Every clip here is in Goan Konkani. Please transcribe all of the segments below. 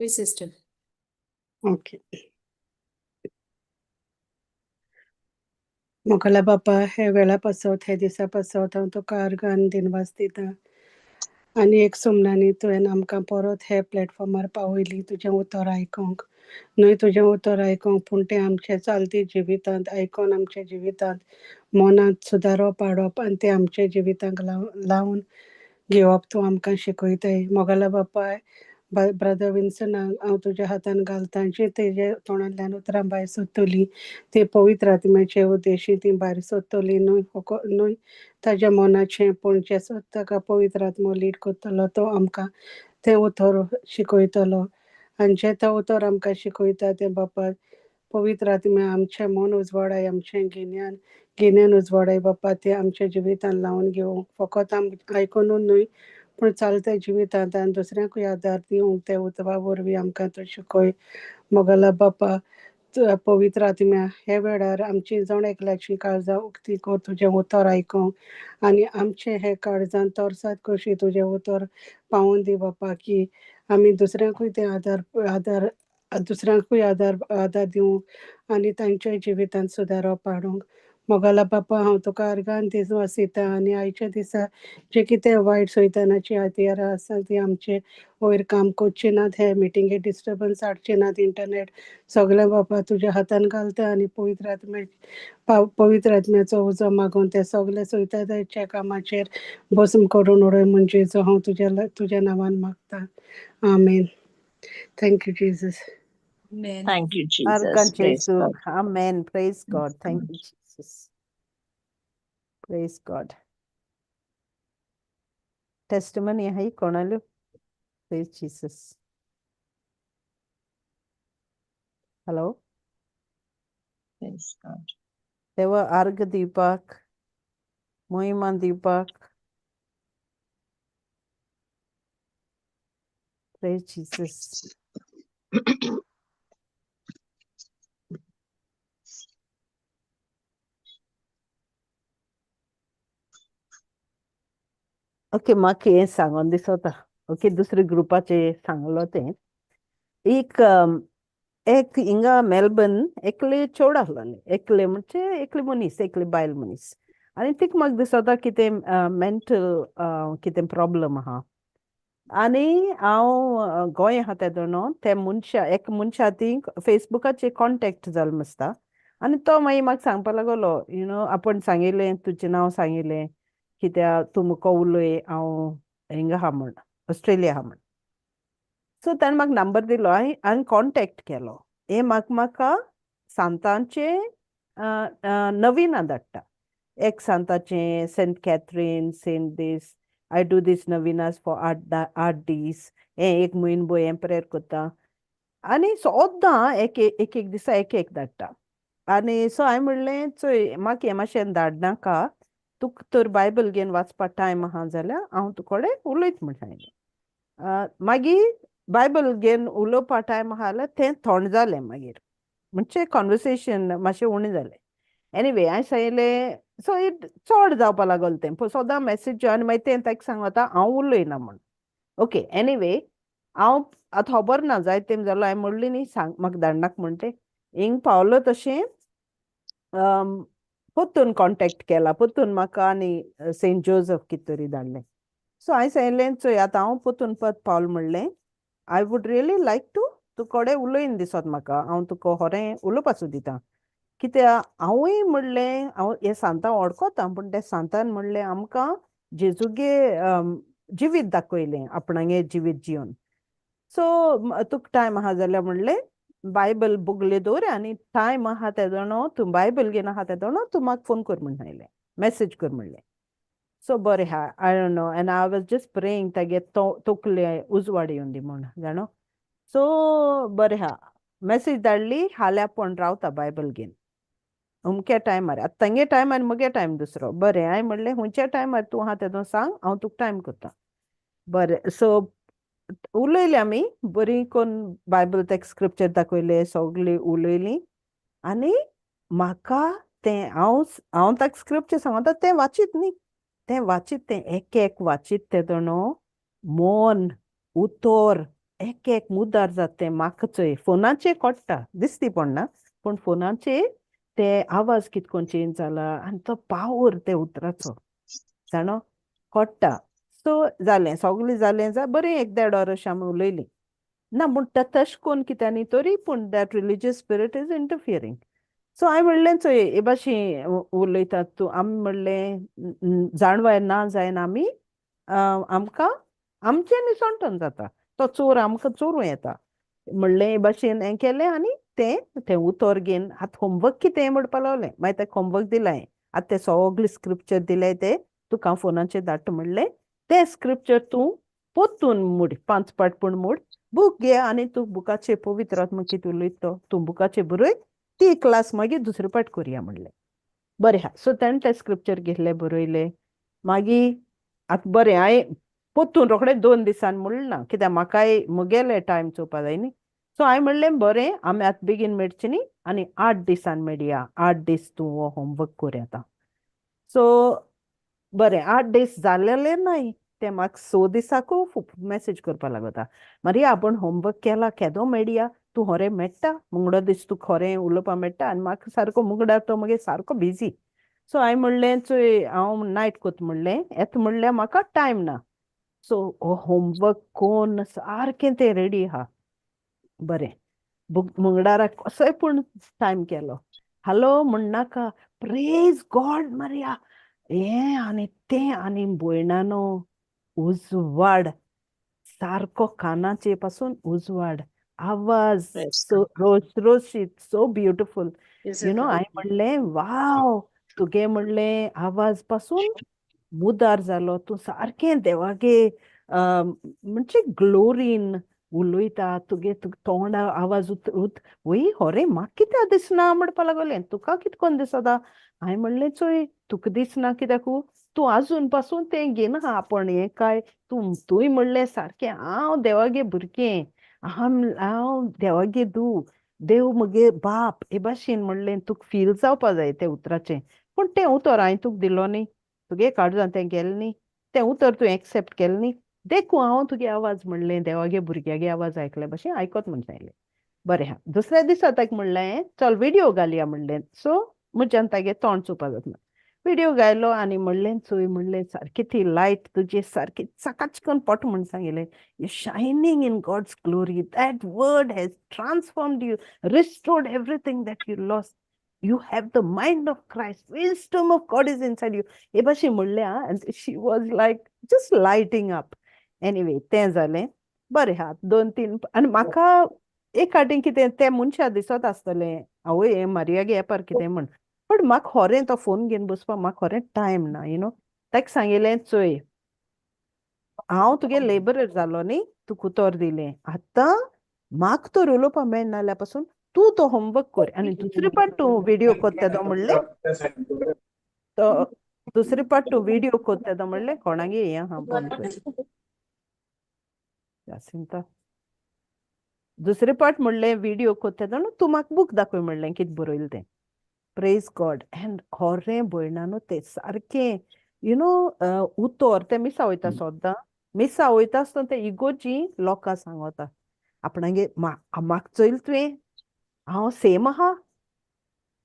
हय सिस्टर. ओके. मोगला बापा, हे वेळा पासत, हे दिसा पासत हांव तुका अर्गान दिनवास दिता आनी एक सुमनांनी तुवें आमकां परत हे प्लॅटफॉर्मार पावयली तुजें उतर आयकोंक. न्हय तुजें उतर आयकोंक, पूण तें आमचे चालती जिवितांत आयकोन आमच्या जिवितांत मनांत सुदारप हाडप आनी तें आमच्या जिवितांक लावन घेवप तूं आमकां शिकयताय. मोगाला बापाय, ब्रदर विन्सनाक हांव तुज्या हातान घालतां, जी तेजे तोंडांतल्यान उतरां भायर सोदतली ती पवित्र आत्म्याचे उद्देशी ती भायर सोदतली, न्हय न्हय ताज्या मनाचें, पूण जें ताका पवित्र आत्मो लीड करतलो तो आमकां तें उतर शिकयतलो. आनी जें तो उतर आमकां शिकयता तें बापा पवित्र आत्म्या आमचें मन उजवाडाय, आमचें गिन्यान उजवाडाय बापा, तें आमच्या जिवितान लावन घेवंक, फकत आम आयकुनूच न्हय पूण चालते जिवितांत आनी दुसऱ्यांकूय आदार दिवंक ते उतरा वरवीं आमकां तूं शिकय. मोगाला बापा, पवित्र आत्म्या, हे वेळार आमची जण एकल्याची काळजां उक्ती कर तुजें उतर आयकूंक आनी आमचे हे काळजान तरसाद कशी तुजें उतर पावोवन दी बापा, की आमी दुसऱ्यांकूय तें आदार आदार दुसऱ्यांकूय आदार आदार दिवंक आनी तांच्या जिवितांत सुदारप हाडूंक. मोगाला बापा, हांव तुका अर्गान दिनवास दिता आनी आयच्या दिसा जे कितें वायट सैतानाची हत्यारां आसा ती आमचे वयर काम करचे नात, हे मिटिंगे डिस्टर्बन्स हाडचे नात, इंटरनेट सगळें बापा तुज्या हातान घालता आनी पवित्र आत्म्या पवित्र आत्म्याचो उजो मागून ते सगळे सैतानाच्या कामाचेर भस्म करून उडय म्हणजे जो हांव तुज्या नांवान मागता. आमेन. Thank you Jesus. Amen. Thank you, Jesus. Argan Praise Jesu. God. Amen. Praise God. Thank God. you, Jesus. Praise God. Testimony आहे कोणाला? Praise Jesus. Hello. Praise God. तेव्हा अर्घ दिवपाक, मोहिमा दिवपाक. Praise Jesus. Okay, म्हाका हें सांगोन दिसता. ओके, दुसरे ग्रुपाचे सांगलो तें. एक एक हिंगा मेलबर्न एकले चेडो आसलोलें, एकले म्हणजे एकले मनीस, एकले बायल मनीस. आनी तिका म्हाका दिसता कितें मेंटल कितें प्रॉब्लम आहा. आनी हांव गोंय आहा तेदो न्हू, ते मनशा एक मनशा ती फेसबुकाचेर कॉन्टेक्ट जालो मसता. आनी तो मागीर म्हाका सांगपाक लागलो, you know, आपूण सांगिल्लें, तुजें नांव सांगिल्लें, कित्याक तूं मुको उलय, हांव हिंगा आहा म्हण, ऑस्ट्रेलिया आहा म्हण. सो ताणें म्हाका नंबर दिलो आनी हांवें कॉन्टेक्ट केलो. हे म्हाका म्हाका सांतांचे नविना धाडटा. एक सांताचें, Saint Catherine, Saint this, I do these novenas for 8 दीस, हें एक म्हयनो भर हें प्रेयर करता. आनी सद्दां एक एक एक दिसा एक एक धाडटा. आनी सो हांवें म्हणलें, चोय म्हाका हें मातशें धाडनाका, तुका तर बायबल घेवन वाचपा टायम आहा जाल्यार हांव तुकडे उलयत म्हण सांगलें. मागीर बायबल घेवन उलोवपा टायम आहा जाल्यार तें थोंड जालें मागीर, म्हणजे कॉन्वर्सेशन मातशें उणें जालें. एनिवे हांवें सांगलें, सो it चड जावपा लागल तें, सदां मॅसेज आनी मागीर तें ताका सांगता हांव उलयना म्हण. ओके, एनिवे हांव आतां खबर ना जायत तें जालो, हांवें म्हणलें न्ही सांग म्हाका धाडनाका म्हण तें. हिंग पावलो तशें परतून कॉन्टेक्ट केला, परतून म्हाका आनी सेंट जोजफ कितें तरी धाडलें. सो हांवें सांगलें, चोय आतां हांव परतून परत पावल म्हणलें, I would really like to तुकडे उलयन दिसत म्हाका, हांव तुका होरें उलोवपाचो दिता. कित्याक हांवूय म्हणलें, हांव हे सांतां वळखता, पूण ते सांतान म्हणलें आमकां जेजूगे जिवीत दाखयलें, आपणागे जिवीत जिवन. सो तुका टायम आहा जाल्यार म्हणलें बायबल बुगले दवर आनी टायम आहा तेदो न्हू तूं बायबल घेवन आहा तेदो न्हू तूं म्हाका फोन कर म्हण सांगलें, मॅसेज कर म्हणलें. सो बरें आहा, I don't know, and I was just praying तागे तकले उजवाड येवन दी म्हण जाणो. सो बरें आहा, मॅसेज धाडली, हाल्यां पूण रावता बायबल घेवन अमक्या टायमार, आतां तांगे टायम आनी म्हगे टायम दुसरो. बरें, हांवें म्हणलें खंयच्या टायमार तूं आहा तेदो सांग, हांव तुका टायम करता. बरें, सो उलयली आमी बरी कोन्न, बायबल तेका स्क्रिप्चर दाखयले, सगळी उलयली. आनी म्हाका तें हांव हांव ताका स्क्रिप्चर सांगता तें वाचीत न्ही, तें वाचीत, तें एक एक वाचीत तेदो न्हू मन उतर एक एक मुद्दार जाता तें म्हाका चोय फोनाचेर कोट्टा दिसती पडना पूण फोनाचेर ते आवाज कितकोन चेंज जाला आनी तो पावर ते उतराचो जाणो कोट्टा. सो जालें सगळें जालें जा बरें एक देड वर अशें आमी उलयलीं ना पूण तशें कोन्न कित्याक न्ही तरी पूण that religious spirit is interfering. So हांवें म्हणलें चोय हे भाशेन उलयतात तूं आमी म्हणलें जाणवाय ना जायना आमी आमकां आमचें निसणटन जाता तो चोर आमकां चोरूं येता म्हणलें हे भाशेन हें केलें आनी तें तें उतर घेवन आतां होमवर्क कितें म्हणपा लागलें. मागीर ताका होमवर्क दिलें आतां तें सगळें स्क्रिप्चर दिलें तें तुका फोनाचेर धाडटा म्हणलें तें स्क्रिप्चर तूं पोत्तून मोड 5 पाट पूण मोड बूक घे आनी तूं बुकाचे पवित्र आत्मा कितें उलयता तो तूं बुकाचे बरय ती क्लास मागीर दुसरे पाट करया म्हणलें. बरें आहा. सो ताणें तें स्क्रिप्चर घेतलें बरयलें. मागीर आतां बरें हांवें पोत्तून रोखडें 2 दिसान म्हणलें ना कित्याक म्हाकाय म्हगेलें टायम चोवपा जाय न्ही. सो हांवें म्हणलें बरें आमी आतां बेगीन मेळची न्ही आनी 8 दिसान मेळया 8 दीस तूं हो होमवर्क कर आतां. सो बरें 8 दीस जालेले न्हय तें म्हाका 6 दिसाकू मॅसेज करपा लागता मारिया आपूण होमवर्क केला केदो मेळया तूं होरें मेळटा मुंगडो दीस तूं खरें उलोवपा मेळटा आनी म्हाका सारको मुंगडा तो मागीर सारको बिजी. सो हांवें म्हणलें चोय हांव नायट कोत म्हणलें येता म्हणल्यार म्हाका टायम ना. सो हो होमवर्क कोन्न सारकें तें रेडी आहा. बरें मुंगडाराक कसोय पूण टायम केलो हॅलो म्हणनाका प्रेज गॉड मारिया हें आनी तें आनी भयणानो उजवाड सारको कानाचे पासून उजवाड आवाज सो रोज रोज सो ब्युटिफूल you know. हांवें म्हणलें वाव तुगे म्हणलें आवाज पासून मुदार जालो तूं सारकें देवागे म्हणजे ग्लोरीन उलयता तुगे तोंडा आवाज उत वय होरे म्हाका कित्याक दिसना म्हणपा लागलें तुका कितें कोन्न दिसता. हांवें म्हणलें चोय तुका दिसना कित्याकू तूं आजून पासून तें घेना आपण हें काय तूं तूंय म्हणलें सारकें हांव देवागे भुरगें हांव देवागे धूव देव म्हगे बाप हे भाशेन म्हणलें तुका फील जावपा जाय तें उतराचें पूण तें उतर हांवें तुका दिलो न्ही तुगे काळजान तें गेलें न्ही तें उतर तूं एक्सेप्ट केलें न्ही देखून हांव तुगे आवाज म्हणलें देवागे भुरग्यागे आवाज आयकले भाशेन आयकत म्हण सांगलें. बरें आहा. दुसऱ्या दिसा ताका म्हणलें चल विडियो घालया म्हणलें. सो म्हज्यान तागे तोंड चोवपा जातना विडियो घायलो आनी म्हणलें चोय म्हणलें सारकी ती लायट तुजी सारकी चकाचकन पोट म्हण सांगिल्लें you shining in God's glory that word has transformed you restored everything that you lost you have the mind of Christ wisdom of God is inside you हे भाशेन म्हणलें आं. And she was like just lighting up. Anyway तें जालें बरें आहा. 2-3 आनी म्हाका एक फावटी कितें तें मनशा दिसत आसतलें आवय हें मारियागे एपार कितें म्हण बट म्हाका खरें तो फोन घेवन बसपाक म्हाका खरें टायम ना you know. ताका सांगिल्लें चोय हांव तुगे लेबरर जालो न्ही तुका उतर दिलें आतां म्हाका तर उलोवपाक मेळना जाल्यार पासून तूं तो होमवर्क कर आनी दुसरे पाट तूं विडियो कोत्ता तो म्हणलें तो दुसरे पाट तूं विडियो कोत्ता तो म्हणलें कोणागे हें आहा बंद कर जासिंता दुसरे पाट म्हणलें विडियो कोत्ता तो तूं म्हाका बूक दाखय म्हणलें कितें बरयलें तें. प्रेज गॉड. एंड होरें भयणानो तें सारकें you know उतर तें मिसा वयता सद्दां मिसा वयता आसतना तें इगोजी लोकां सांगता आपणागे म्हाका चोयल तुवें हांव सेम आहा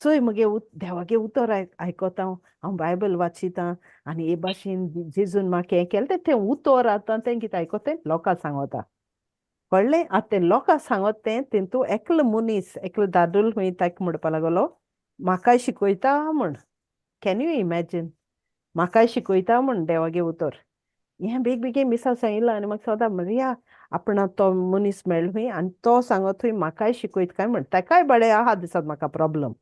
चोय म्हगे देवागे उतर आयकता हांव बायबल वाचिता आनी हे भाशेन जेजून म्हाका हें केलें तें उतर आतां तें कितें आयकता तें लोकां सांगता कळ्ळें. आतां तें लोकां सांगत तें तेतूं एकलो मनीस एकलो दादूल खंय ताका म्हणपा लागलो म्हाकाय शिकयता म्हण. Can you imagine म्हाकाय शिकयता म्हण देवागे उतर हें बेग बेगीन मिसां सांगिल्लां आनी म्हाका सदां म्हणया आपणा तो मनीस मेळ्ळो खंय आनी तो सांगत थंय म्हाकाय शिकयत काय म्हण ताकाय बरें आहा दिसत म्हाका प्रॉब्लम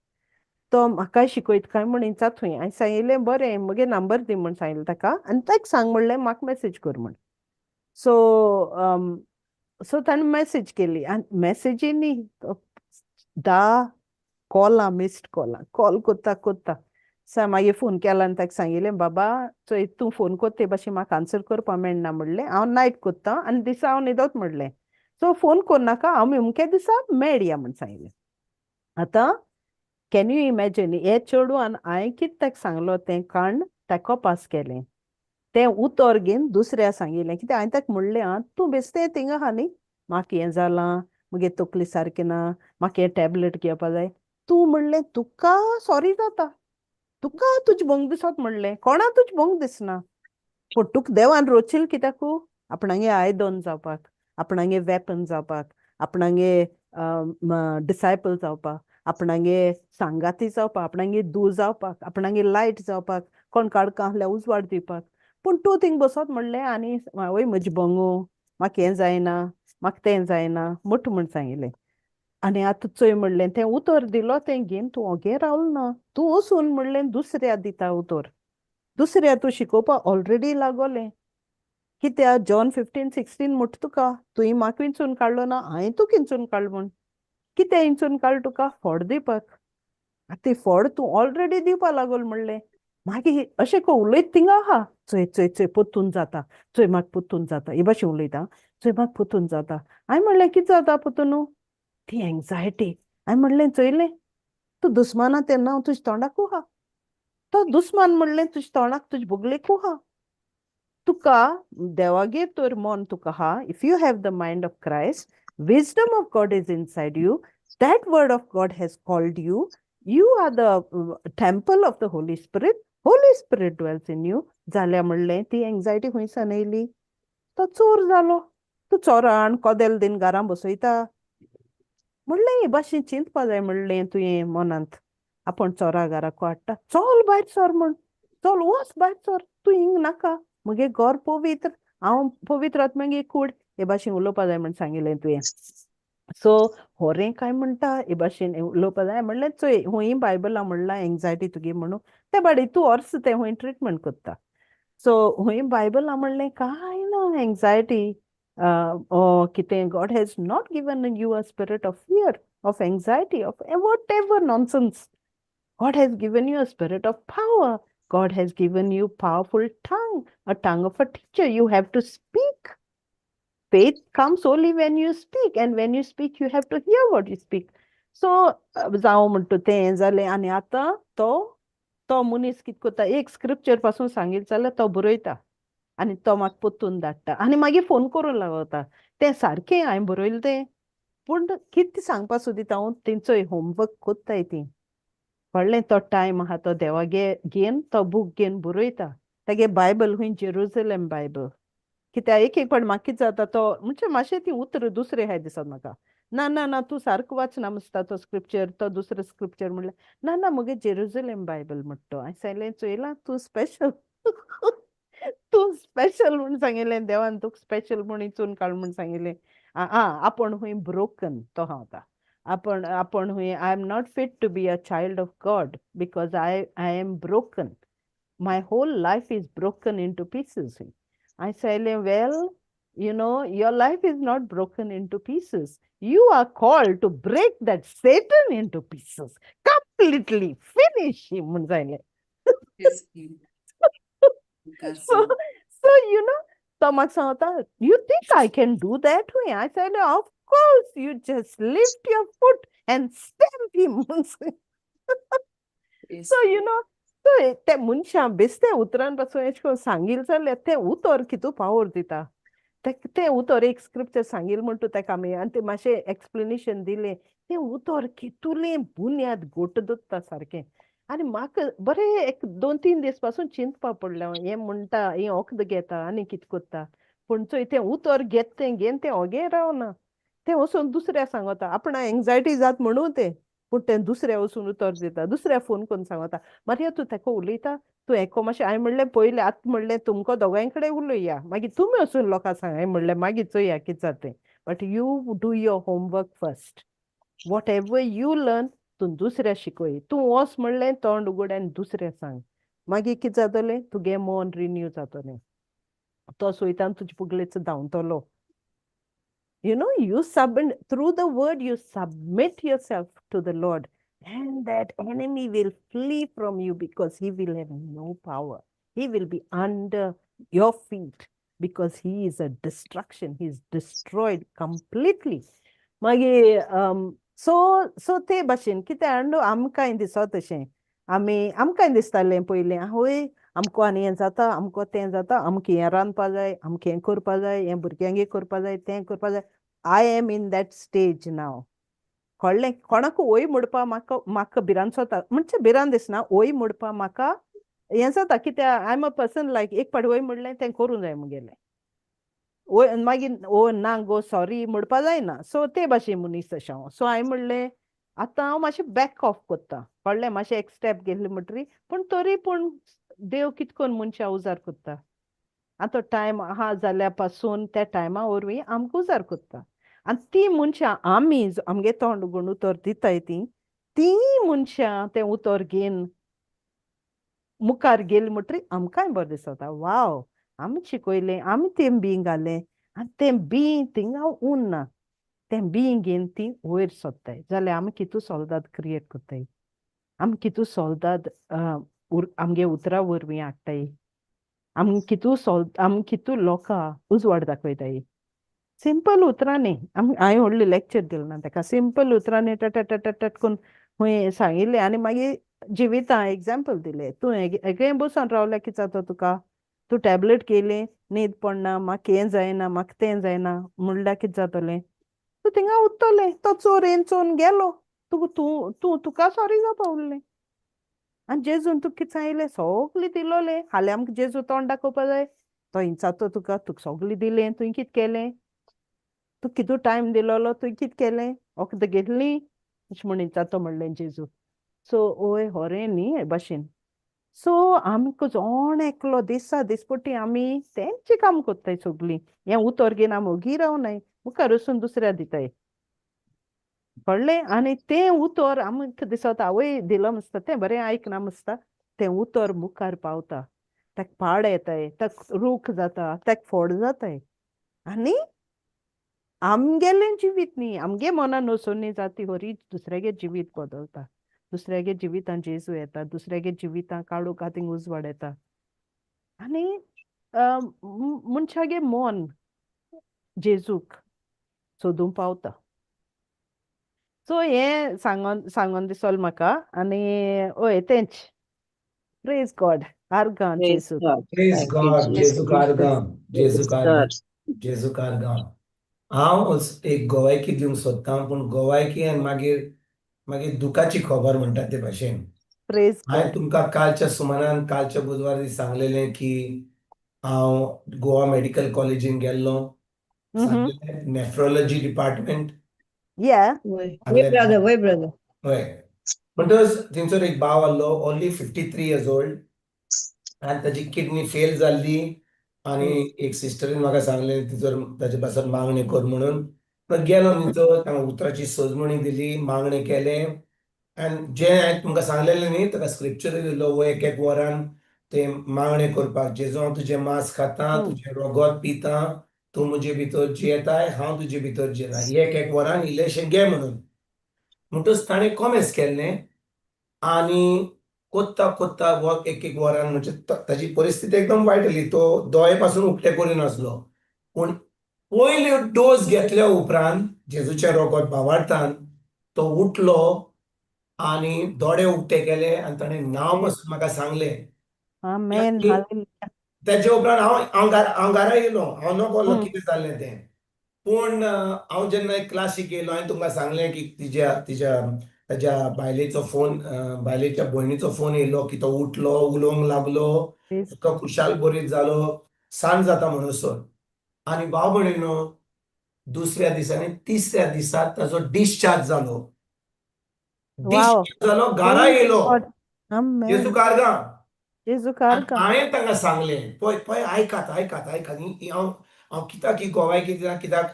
तो म्हाकाय शिकयत काय म्हण इंचा थंय हांवें सांगिल्लें बरें म्हगे नंबर दी म्हण सांगिल्लें ताका आनी ताका सांग म्हणलें म्हाका मॅसेज कर म्हण. सो सो ताणें मॅसेज केली आनी मॅसेजी न्ही 10 कॉलां मिस्ड कॉलां कॉल कोत्ता कोत्ता सा मागीर फोन केला आनी ताका सांगिल्लें बाबा चोय तूं फोन कोत्ता ते भाशेन म्हाका आन्सर करपा मेळना म्हणलें हांव नायट कोत्ता आनी दिसा हांव न्हिदत म्हणलें सो फोन करनाका हांव अमके दिसा मेळया म्हण सांगिल्लें. आतां can you imagine हे चेडवान हांवें कितें ताका सांगलो तें काण ताका पास केलें तें उतर घेवन दुसऱ्या सांगिल्लें कित्याक हांवें ताका म्हणलें आं तूं बेश्टें थिंगा आहा न्ही म्हाका हें जालां, मुगे तकली सारकी ना, म्हाका हें टॅबलेट घेवपा जाय. तूं म्हणलें तुका सॉरी जाता, तुका तुज भोंग दिसत म्हणलें, कोणा तुज भोंग दिसना, पूण तुका देवान रोचील कित्याकू? आपणागे आयदन जावपाक, आपणागे वेपन जावपाक, आपणागे डिसायपल जावपाक, आपणागे सांगाती जावपाक, आपणागे दूर जावपाक, आपणागे लायट जावपाक, कोण काळखां आहल्यार उजवाड दिवपाक. पूण तूं थिंग बसत म्हणलें आनी आवय म्हजी बोंगो, म्हाका हें जायना, म्हाका तें जायना मुठ म्हूण सांगिल्लें. आनी आतां चोय म्हणलें तें उतर दिलो तें घेवन तूं ओगे रावल ना, तूं वचून म्हणलें दुसऱ्या दिता उतर, दुसऱ्या तूं शिकोवपाक ऑलरेडी लागोलें. कित्याक जॉन 15:16 म्हूट तुका, तुवें म्हाका विंचून काडलो ना, हांवें तुका विंचून काडलो म्हूण. कितें विंचून काडलो तुका? फोड दिवपाक. आतां ती फोड तूं ऑलरेडी दिवपा लागोल म्हणलें. मागीर अशें को उलयत थिंगा आहा, चोय चोय चोय पोत्तून जाता, चोय म्हाका पोत्तून जाता, हे भाशेन उलयता, चोय म्हाका पोत्तून जाता. हांवें म्हणलें कितें जाता पोत्तून? ती एंग्जायटी. हांवें म्हणलें चोयलें तूं दुस्माना तें नांव तुज्या तोंडाकू आहा, तो दुस्मान म्हणलें तुज्या तोंडाक तुजे बोगलेकू आहा. तुका देवागेर तर मन तुका आहा, if you have the mind of Christ, wisdom of God is inside you, that word of God has called you, you are the temple of the Holy Spirit, Holy Spirit dwells in you. जाल्यार म्हणलें ती एंग्जायटी खंयसान येयली? तो चोर जालो, तूं चोरान कदेल दिन घरां बसयता म्हणलें. हे भाशेन चिंतपा जाय म्हणलें तुवें मनांत, आपूण चोरा घराक हाडटा, चल भायर सर म्हूण, चल वच भायर सर, तूं हिंग नाका, मुगे घर पवित्र, हांव पवित्र आत्म्यागे कूड, हे भाशेन उलोवपा जाय म्हण सांगिल्लें तुवें. सो होरें काय म्हणटा हे भाशेन उलोवपा जाय म्हणलें. चोय हुंय बायबलां म्हणलां एंग्जायटी तुगे म्हणून, ते बाडी तूं वर्स तें हुंय ट्रिटमेंट करता. सो हुंय बायबलां म्हणलें कांय ना एंग्जायटी कितें, God has not given you a spirit of fear, of anxiety, of whatever nonsense. God has given you a spirit of power. God has given you powerful tongue, a tongue of a teacher. You have to speak. Faith comes only when you speak, and when you speak, you have to hear what you speak. So, जावं म्हणटा तें जालें. आनी आतां तो तो मनीस कितें करता, एक स्क्रिप्चर पासून सांगीत जाल्यार तो बरयता आनी तो म्हाका पोत्तून धाडटा आनी मागीर फोन करूंक लागता, तें सारकें हांवें बरयलें तें. पूण कितें सांगपा सोदिता हांव, तेंचोय होमवर्क कोत्ताय ती, कळ्ळें? तो टायम आहा तो देवागे घेवन तो बूक घेवन बरयता, तेगे बायबल खूंय जेरुजलेम बायबल. कित्याक एक एक फावट म्हाका कितें जाता, तो म्हणजे मातशें ती उतरां दुसरें आहाय दिसत म्हाका, ना ना ना तूं सारको वाचना मसता तो स्क्रिप्चर, तो दुसरें स्क्रिप्चर म्हणल्यार ना ना मुगे जेरुजलेम बायबल म्हणटा तो. हांवें सांगलें चोयलां तूं स्पेशल, तूं स्पेशल म्हूण सांगिल्लें, देवान तुका स्पेशल म्हूण इचून काड म्हूण सांगिल्लें. आं आपूण खूंय ब्रोकन तो आहा आतां, आपूण आपूण खूंय I am not fit to be a child of God because I am broken, my whole life is broken into pieces. I said, well, you know, your life is not broken into pieces. You are called to break that Satan into pieces. Completely finish him. म्हूण सांगलें. So you know, तो म्हाका सांगता, you think I can do that way? I said, of course, you just lift your foot and stamp him. So, you know, so ते मनशां बेश्टे उतरान पासून एशें कोन्न सांगील जाल्यार तें उतर कितू पावर दिता. तें उतर एक स्क्रिप्चर सांगील म्हणटा तेका आमी आनी तें मातशें एक्सप्लेनेशन दिलें, तें उतर कितुलें बुन्याद घट दवरता सारकें. आनी म्हाका बरें एक 2-3 दीस पासून चिंतपा पडलें, हें म्हणटा, हें वखद घेता आनी कितें करता, पूण चोय तें उतर घेत तें घेवन तें ओगे रावना, तें वचून दुसऱ्या सांगता, आपणा एंग्जायटी जात म्हणून तें, पूण तें दुसऱ्या वचून उतर दिता, दुसऱ्या फोन करून सांगता, मारया तूं तेका उलयता, तूं एको मातशें. हांवें म्हणलें पयलें आतां म्हणलें तुमकां दोगांय कडेन उलया, मागीर तुमी वचून लोकांक सांग. हांवें म्हणलें मागीर चोया कितें जाता तें, but you do your homework first, whatever you learn तूं दुसऱ्या शिकय, तूं वच म्हणलें तोंड उगड आनी दुसऱ्या सांग, मागीर कितें जातलें तुगे मन रिन्यू जातलें, तो सोयतान तुजे पुगलेच धांवतलो. You know, you submit through the word, you submit yourself to the Lord, and that enemy will flee from you because he will have no power. He will be under your feet because he is a destruction. He is destroyed completely. मागीर सो सो ते भाशेन कितें हाडून आमकांय दिसत तशें, आमी आमकांय दिसतालें पयलीं, आवय आमकां आनी हें जाता, आमकां तें जाता, आमकां हें रांदपा जाय, आमकां हें करपा जाय, हें भुरग्यांक करपा जाय, तें करपा जाय. I am in that stage now. कळ्ळें? कोणाक वय म्हणपा म्हाका म्हाका भिरांत जाता, म्हणजे भिरांत दिसना, वय म्हणपा म्हाका हें जाता. कित्याक I am a person like एक पाटी वय म्हणलें तें करूं जाय मुगेलें. वय मागीर ओ ना गो सॉरी म्हणपा जायना. सो ते भाशेन मनीस अशें हांव. सो हांवें म्हणलें, आतां हांव मातशें बॅक ऑफ कोत्ता, कळ्ळें? मातशें एक स्टेप घेतली म्हणटरी पूण तरी पूण देव कित कोन्न मनशां उजार कोत्ता. आतां टायम आहा जाल्या पासून त्या टायमा वरवीं आमकां उजार कोत्ता आनी ती मनशां आमी आमगे तोंड उगडून उतर दिताय, ती ती मनशां तें उतर घेवन मुखार गेली म्हणटरी आमकांय बरें दिसता, वाव, आमी शिकयलें, आमी तें बीं घालें आनी तें बीं थिंगा उरना, तें बीं घेवन ती वयर सोदताय. जाल्यार आमी कितू सोल्दाद क्रिएट करताय, आमी कितू सोल्दाद आमगे उतरां वरवीं हाडटाय, आमी कितू सोल आमी कितू लोकां उजवाड दाखयताय सिंपल उतरांनी. आमी हांवें व्हडलें लेक्चर दिलें ना ताका, सिंपल उतरांनी टट टट टट टट करून हुंय सांगिल्लें आनी मागीर जिविता एग्जाम्पल दिलें. तूं एगे बसून रावल्यार कितें जाता तुका? तूं टॅबलेट केली, न्हीद पडना, म्हाका हें जायना, म्हाका तें जायना म्हणल्यार कितें जातलें? तूं थिंगा उत्तलें, तो चोर येवन चोरून गेलो, तुका तूं तूं तुका सॉरी जावपा उरलें. आनी जेजून तुका कितें सांगिल्लें? सगलें दिलोलें. हाल्यां आमकां जेजू तोंड दाखोवपा जाय. तो हिंचातो तुका, तुका सगलें दिलें, तुवें कितें केलें? तुका कितू टायम दिलोलो, तुवें कितें केलें? वखदां घेतलीं? अशें म्हण हिंचातो म्हणलें जेजू. सो ओय होरें न्ही हे भाशेन. सो आमकां जोण एकलो दिसा दिसपट्टी आमी तेंचें काम कोत्ताय सगलीं. हें उतर घेवन आमी ओगी रावनाय, मुखार वचून दुसऱ्या दिताय, कळ्ळें? आनी तें उतर आमकां दिसता आवय दिलो आसता, तें बरें आयकना आसता, तें उतर मुखार पावता, ताका पाड येताय, ताका रूख जाता, ताका फोड जाताय आनी आमगेलें जिवीत न्ही, आमगे मनान वचून जाती हरी दुसऱ्यागे जिवीत बदलता, दुसऱ्यागे जिवितान जेजू येता, दुसऱ्यागे जिवितां काळोखांत थिंग उजवाड येता आनी मनशागे मन जेजूक सोदूंक पावता. सो हें सांगोन सांगोन दिसोल म्हाका आनी हय तेंच. प्रेज गॉड, आर्गां Praise जेजू. God. Praise Thank you, God. Jesus. जेजू आर्गां, जेजू Praise आर्गां, God. जेजू आर्गां. हांव एक गोवायकी दिवंक सोदतां, पूण गोवायकी आनी मागीर मागीर दुखाची खबर म्हणटा ते भाशेन. प्रेज हांवें गॉड. तुमकां कालच्या सुमारान, कालच्या बुधवार दीस सांगलेलें की हांव गोवा मेडिकल कॉलेजीन गेल्लो, सांगलेलें, नेफ्रोलॉजी डिपार्टमेंट. या. वय वय ब्रदर, वय ब्रदर. हय, म्हणटकच थंयसर एक भाव आहलो, only 53 years old आनी ताजी किडनी फेल जाल्ली आनी एक सिस्टरीन म्हाका सांगलें तिचो ताजे पासत मागणें कर म्हणून. गेलो थंयसर, तांकां उतराची सजमणी दिली, मागणें केलें आनी जें हांवें तुमकां सांगलेलें न्ही, ताका स्क्रिप्चर दिलो, वो एक एक वरान तें मागणें करपाक, जेजू हांव तुजें मांस खाता, तुजें रगत पिता, तूं म्हजे भितर जियेताय, हांव तुजे भितर जियेता, एक एक वरान इल्लेशें घे म्हणून. म्हणटच ताणें कॉमेस केल्लें आनी कोत्ता कोत्ता वो एक एक वरान, म्हणजे ताजी परिस्थिती एकदम वायट जाली, तो दोळे पासून उकते करिनासलो, पूण पयल्यो डोस घेतल्या उपरांत जेजूचें रगत भावार्थान तो उठलो आनी दोळे उकते केले आनी ताणें नांव पासून म्हाका सांगलें. आमेन, हालेलुया. तेजे उपरांत हांव हांव घरा हांव घरा येयलो, हांव नकळो कितें जाल्लें तें. पूण हांव जेन्ना एक क्लासीक येयलो, हांवें तुमकां सांगलें की तिज्या तिज्या ताज्या बायलेचो फोन, बायलेच्या भयणीचो फोन येयलो की तो उठलो, उलोवंक लागलो, तो खुशाल बरीत जालो, सांज जाता म्हणसर. आनी भाव भयणीनो, दुसऱ्या दिसांनी, तिसऱ्या दिसा ताजो डिस्चार्ज जालो. डिस्चार्ज जालो, घरा येयलो. आमेन. जेजू आर्गां. जेजू आर्गां. हांवें तांकां सांगलें, पळय पळय, आयकात आयकात आयकात. ही हांव हांव कित्याक ही गोवायकी दिता? कित्याक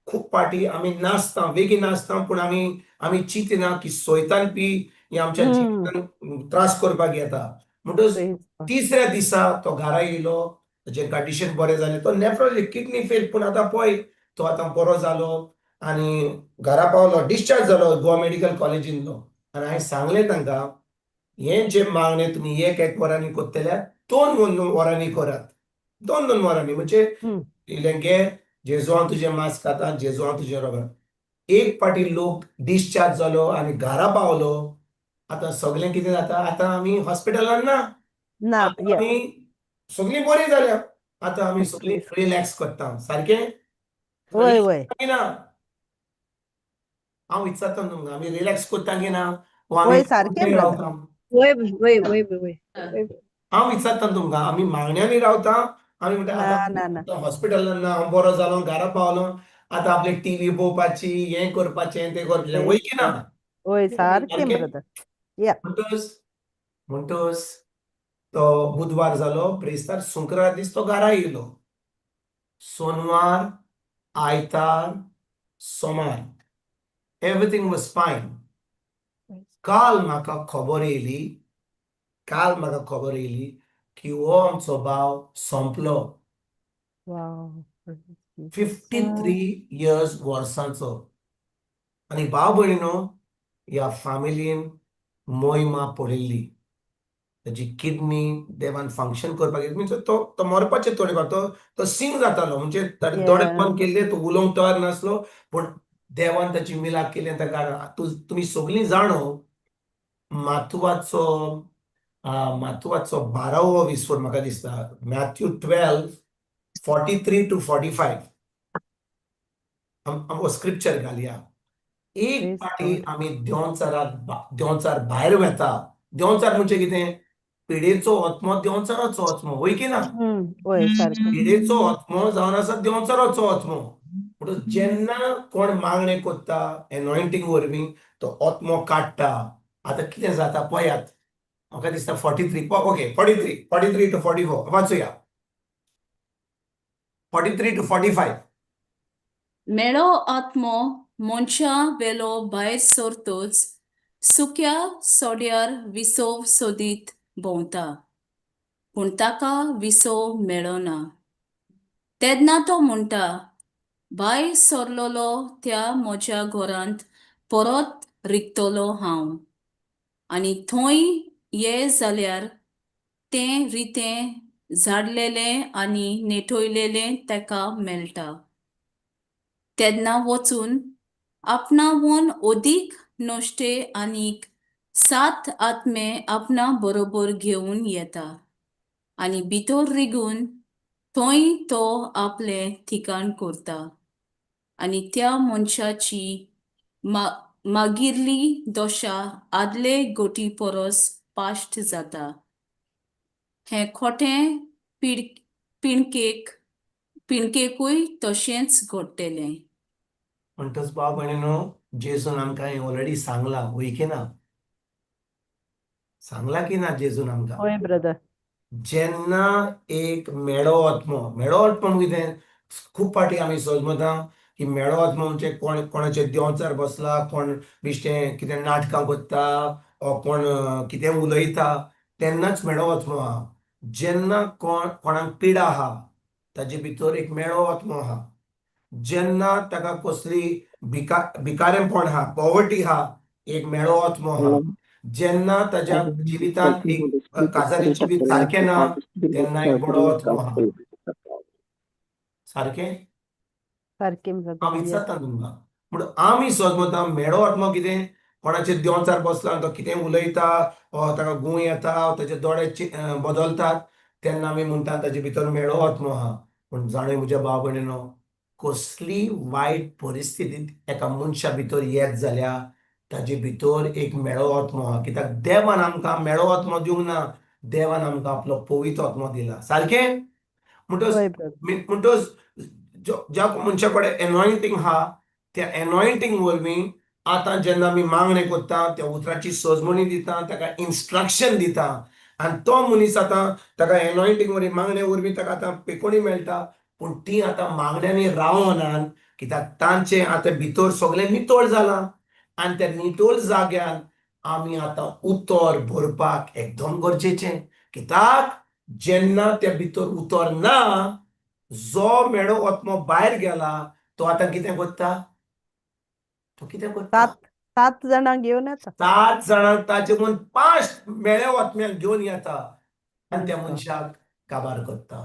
खूब पाटी आमी नाचता, वेगीं नाचता, पूण आमी आमी चिंतिना की सोयतान पी ही आमच्या जिवितान त्रास करपाक येता. म्हणटच Praise God. तिसऱ्या दिसा तो घरा येयलो, ताजें कंडिशन बरें जालें. तो नेफ्रोलॉजी किडनी फेल, पूण आतां पळय तो आतां बरो जालो आनी घरा पावलो, डिस्चार्ज जालो गोवा मेडिकल कॉलेजींतलो. आनी हांवें सांगलें तांकां, हें जें मागणें तुमी एक एक वरांनी करतल्या, दोन दोन वरांनी करात, दोन दोन वरांनी, म्हणजे इल्लें घे, जेजू हांव तुजें मांस खाता, जेजू हांव तुजें रगत. एक पाटी लोक डिस्चार्ज जालो आनी घरा पावलो. आतां सगळें कितें जाता, आतां आमी हॉस्पिटलान ना. ना. आतां आमी सगळीं बरीं जाल्या, आतां आमी सगळीं रिलॅक्स करता सारकें. वय वय ना. हांव विचारता तुमकां, आमी रिलॅक्स करता की ना, वो आमी वय सारकें ब्रदर. रावता? वय वय वय वय वय. हांव विचारता तुमकां, आमी मागण्यांनी रावता? आमी म्हणटा ना ना ना. आतां हॉस्पिटलान ना, हांव बरो जालो, घरा पावलो, आतां आपली टीव्ही पळोवपाची, हें करपाचें, तें करपाचें, वय की ना? वय सारकें सारकें? ब्रदर. या. म्हणटच तो बुधवार जालो, ब्रेस्तार, शुक्रार दीस तो घरा येयलो. सोनवार, आयतार, सोमार, एवरीथींग वॉज फायन. काल म्हाका खबर येयली, काल म्हाका खबर येयली की हो आमचो भाव सोंपलो. वाव. 53 इयर्स वर्सांचो. आनी भाव भयणीनो, ह्या फॅमिलीन मोहिमा पडिल्ली. ताजी किडनी देवान फंक्शन करपाक, म्हणजे तो तो मरपाचे थोडे फावट तो तो सिंग जातालो, म्हणजे ताणे दोळे बंद केल्ले, तो उलोवंक तयार नासलो, पूण देवान ताची मिलाक केली आनी ताका तुमी सगळीं जाणो, मातुवाचो 12वो विस्फोट म्हाका दिसता, Matthew 12:43 to 45, हो स्क्रिप्चर घालया. एक Praise फाटी God. आमी देंवचाराक, देंवचार भायर वेता. देंवचार म्हणजे कितें? पिडेचो आत्मो देंवचाराचो आत्मो, वय की ना? वय सारकें. पिडेचो आत्मो जावन आसा देंवचाराचो आत्मो. म्हणून जेन्ना कोण मागणें करता एनॉयंटींग वरवीं, तो आत्मो काडटा. आतां कितें जाता पळयात. म्हाका दिसता 43, okay, 43, 43 to 44 वाचुया, 43 to 45. मेळो आत्मो मनशा वेलो भायर सरतच सुक्या सोड्यार विसव सोदीत भोंवता, पूण ताका विसव मेळना. तेन्ना तो म्हणटा, भायर सरलेलो त्या म्हज्या घरांत परत रिगतलो हांव. आनी थंय ये जाल्यार तें रितें, झाडलेलें आनी नेटयलेलें ताका मेळटा. तेन्ना वचून आपणावन अदीक नश्टे आनीक सात आत्मे आपणा बरोबर घेवन येता आनी भितर रिगून थंय तो आपलें ठिकाण करता आनी त्या मनशाची मा मागिरली दशा आदले गोटी परस पाश्ट जाता. हें खोटें पिड पिणकेक पिणकेकूय तशेंच घडटलें. म्हणटच भाव भयणीनो, जेजून आमकां हें ऑलरेडी सांगलां, वय की ना? सांगलां की ना जेजून आमकां? वय ब्रदर. जेन्ना एक मेळो आत्मो, मेळो आत्मो कितें? खूब फावटी आमी समजता की मेळो आत्मो म्हणजे कोण कोणाचे देंवचार बसला, कोण बेश्टें कितें नाटकां करता ओ कोण कितें उलयता, तेन्नाच मेळो आत्मो आहा. जेन्ना कोण कोणाक पिडा आहा, ताजे भितर एक मेळो आत्मो आहा. जेन्ना ताका कसली भिकारेपण आहा, पॉवर्टी आहा, एक मेळो आत्मो आहा. जेन्ना ताज्या जिवितांत एक काजारी जिवीत सारकें ना, तेन्ना एक बरो आत्मो आहा. सारकें? सारकें हांव ब्रदर, येस. विचारता तुमकां. म्हणून आमी समजता मेळो आत्मो कितें, कोणाचेर देंवचार बसला आनी तो कितें उलयता ओ ताका गूं येता, ताचे दोळे बदलतात, तेन्ना आमी म्हणटा ताजे भितर मेळो आत्मो आहा. पूण जाणूय म्हज्या भाव भयणीनो, कसली वायट परिस्थितीत एका मनशा भितर येत जाल्यार ताजे भितर एक मेळो आत्मो आहा. कित्याक देवान आमकां मेळो आत्मो दिवंक ना, देवान आमकां आपलो पवित्र आत्मो दिला. सारकें? म्हणटच वय ब्रदर. म्हणटच ज्या मनशा कडेन एनॉयंटींग आहा, त्या एनॉयंटींग वरवीं आतां जेन्ना आमी मागणें करता, त्या उतराची सजमणी दिता, ताका इन्स्ट्रक्शन दिता आनी तो मनीस आतां ताका एनॉयंटींग वरवीं, मागणे वरवीं ताका आतां पेकोणी मेळटा. पूण ती आतां मागण्यांनी रावनात, कित्याक तांचें आतां भितर सगळें नितळ जालां आनी त्या नितळ जाग्यान आमी आतां उतर भरपाक एकदम गरजेचें. कित्याक जेन्ना त्या भितर उतर ना, जो मेळो आत्मो भायर गेला, तो आतां कितें करता? तो कितें करता? सात सात जाणांक घेवन येता. सात जाणांक, ताचे म्हूण पांच मेळे आत्म्याक घेवन येता आनी त्या मनशाक काबार करता.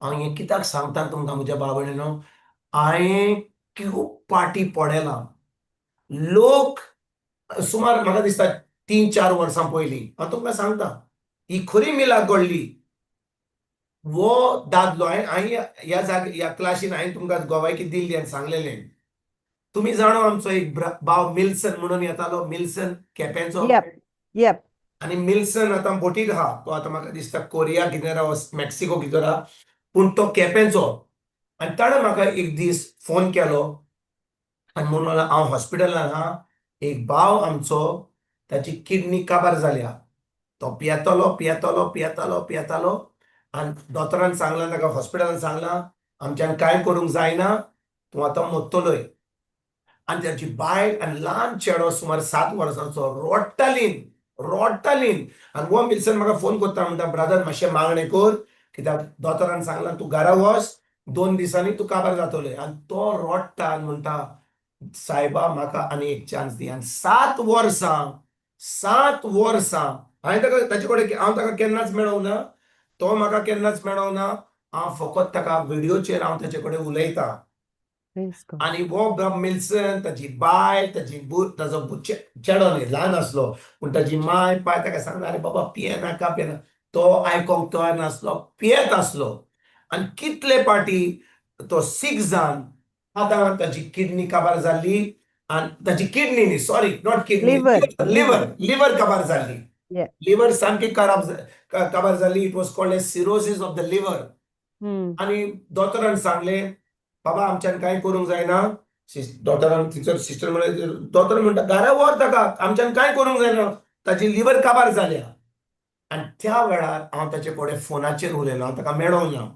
हांव हें कित्याक सांगता तुमकां म्हज्या भाव भयणीनो, हांवें खूब पाटी पळयलां. लोक सुमार म्हाका दिसता 3-4 वर्सां पयलीं, हांव तुमकां सांगता, ही खरी मिलाक घडली. वो दादलो, हांवें ह्या जागे ह्या क्लासीन हांवें तुमकां गोवायकी दिल्ली आनी सांगलेलें. तुमी जाणो आमचो एक भाव मिल्सन म्हणून येतालो, मिल्सन केपेंचो. Yep yep. आनी मिल्सन आतां बोटीर आहा. तो आतां म्हाका दिसता कोरिया कितें राव, मेक्सिको कितें राव, पूण तो केपेंचो. आनी ताणें म्हाका एक दीस फोन केलो आनी म्हणून लागलो, हांव हॉस्पिटलान आहा, एक भाव आमचो ताची किडनी काबार जाल्या, तो पियेतलो पियेतलो पियेतालो पियेतालो आनी दोतोरान सांगलां ताका, हॉस्पिटलान सांगलां, आमच्यान कांय करूंक जायना, तूं आतां मोत्तलोय. आनी ताची बायल आनी ल्हान चेडो सुमार 7 वर्सांचो रोडटालीन रोडटालीन. आनी हो मिल्सन म्हाका फोन करता, म्हणटा, ब्रदर, मातशें मागणें कर, कित्याक दोतोरान सांगलां तूं घरा वच, 2 दिसांनी तूं काबार जातलोय. आनी तो रोडटा आनी म्हणटा, सायबा, म्हाका आनी एक चान्स दी. आनी 7 वर्सां, 7 वर्सां हांवें ताका, ताचे कडेन हांव ताका केन्नाच मेळोंक ना, तो म्हाका केन्नाच मेळोंक ना. हांव फकत ताका व्हिडियोचेर हांव ताचे कडेन उलयतां. Praise God. आनी हो मिल्सन, ताची बायल, ताची ताजो चेडो न्ही, ल्हान आसलो, पूण ताची माय पाय ताका सांगता, आरे बाबा, पियेनाका, पियेना. तो आयकोंक तयार नासलो, पियेत आसलो. आनी कितले पाटी तो सीक जावन आतां ताची किडनी काबार जाल्ली. आनी ताची किडनी न्ही, sorry, not kidney. Liver. Liver, liver काबार जाल्ली. लिव्हर सामकी खराब काबार जाल्ली. It was called as cirrhosis of the liver. आनी दोतोरान सांगलें, बाबा, आमच्यान कांय करूंक जायना. दोतोरान टिचर सिस्टर म्हणलें, दोतोर म्हणटा, घरा व्हर ताका, आमच्यान कांय करूंक जायना, ताची लिव्हर काबार जाल्या. आनी त्या वेळार हांव ताचे कडेन फोनाचेर उलयलो. हांव ताका मेळोंक ना.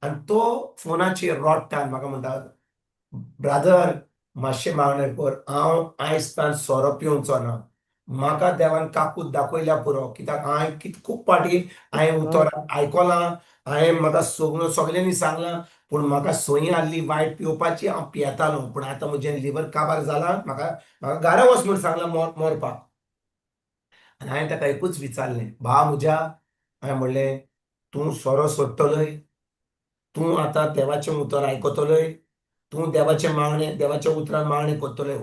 आनी तो फोनाचेर रोडटा आनी म्हाका म्हणटा, ब्रादर, मातशें मागणें कर, हांव आयज तान सोरो पिवचो ना, म्हाका देवान काकूत दाखयल्या पुरो, कित्याक हांवें खूब फावटी हांवें उतर आयकलां, हांवें म्हाका सगळ्यो सगल्यांनी सांगलां, पूण म्हाका संवय आहली वायट पिवपाची, हांव पियेतालो, पूण आतां म्हजें लिवर काबार जालां, म्हाका म्हाका घरा वच म्हूण सांगलां मरपाक. आनी हांवें ताका एकूच विचारलें, भा म्हज्या, हांवें म्हणलें, तूं सोरो सोडटलोय? तूं आतां देवाचें उतर आयकतलोय? तूं देवाचें मागणें, देवाच्या उतरान मागणें करतलोय?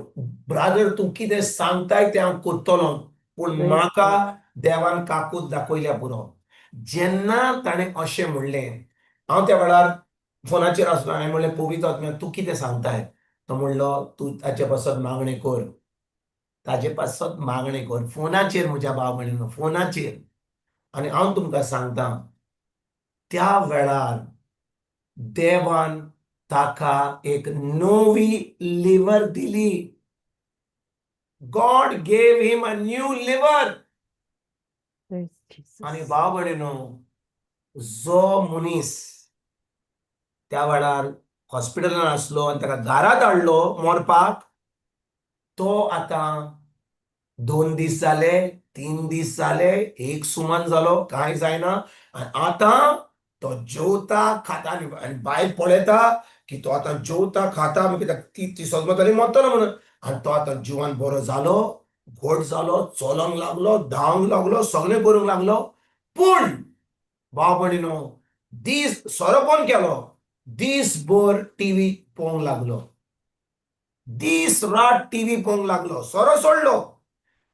ब्रादर, तूं कितें सांगताय तें हांव करतलो, पूण म्हाका देवान काकूत दाखयल्या पुरो. जेन्ना ताणें अशें म्हणलें, हांव त्या वेळार फोनाचेर आसलो. हांवें म्हणलें, पवित्र आत्म्या, तूं कितें सांगताय? तो म्हणलो, तूं ताचे पासत मागणें कर, ताजे पासत मागणें कर फोनाचेर, म्हज्या भाव भयणीनो, फोनाचेर. आनी हांव तुमकां सांगता, त्या वेळार देवान ताका एक नवी लिवर दिली. God gave him a new liver. Praise Jesus. आनी भाव भयणीनो, जो मनीस त्या वेळार हॉस्पिटलान आसलो आनी ताका घरात हाडलो मरपाक, तो आतां 2 दीस जाले, 3 दीस जाले, एक सुमान जालो, कांय जायना. आनी आतां तो जेवता खाता. आनी आनी बायल पळयता की तो आतां जेवता खाता, मागीर ती ती सजमताली मरतलो म्हणून. आनी तो आतां जिवान बरो जालो, घोट जालो, चलोंक लागलो, धांवंक लागलो, सगळें करूंक लागलो. पूण भाव भयणीनो, दीस सोरो बंद केलो, दीसभर टीव्ही पळोवंक लागलो, दीस रात टीव्ही पळोवंक लागलो, सोरो सोडलो.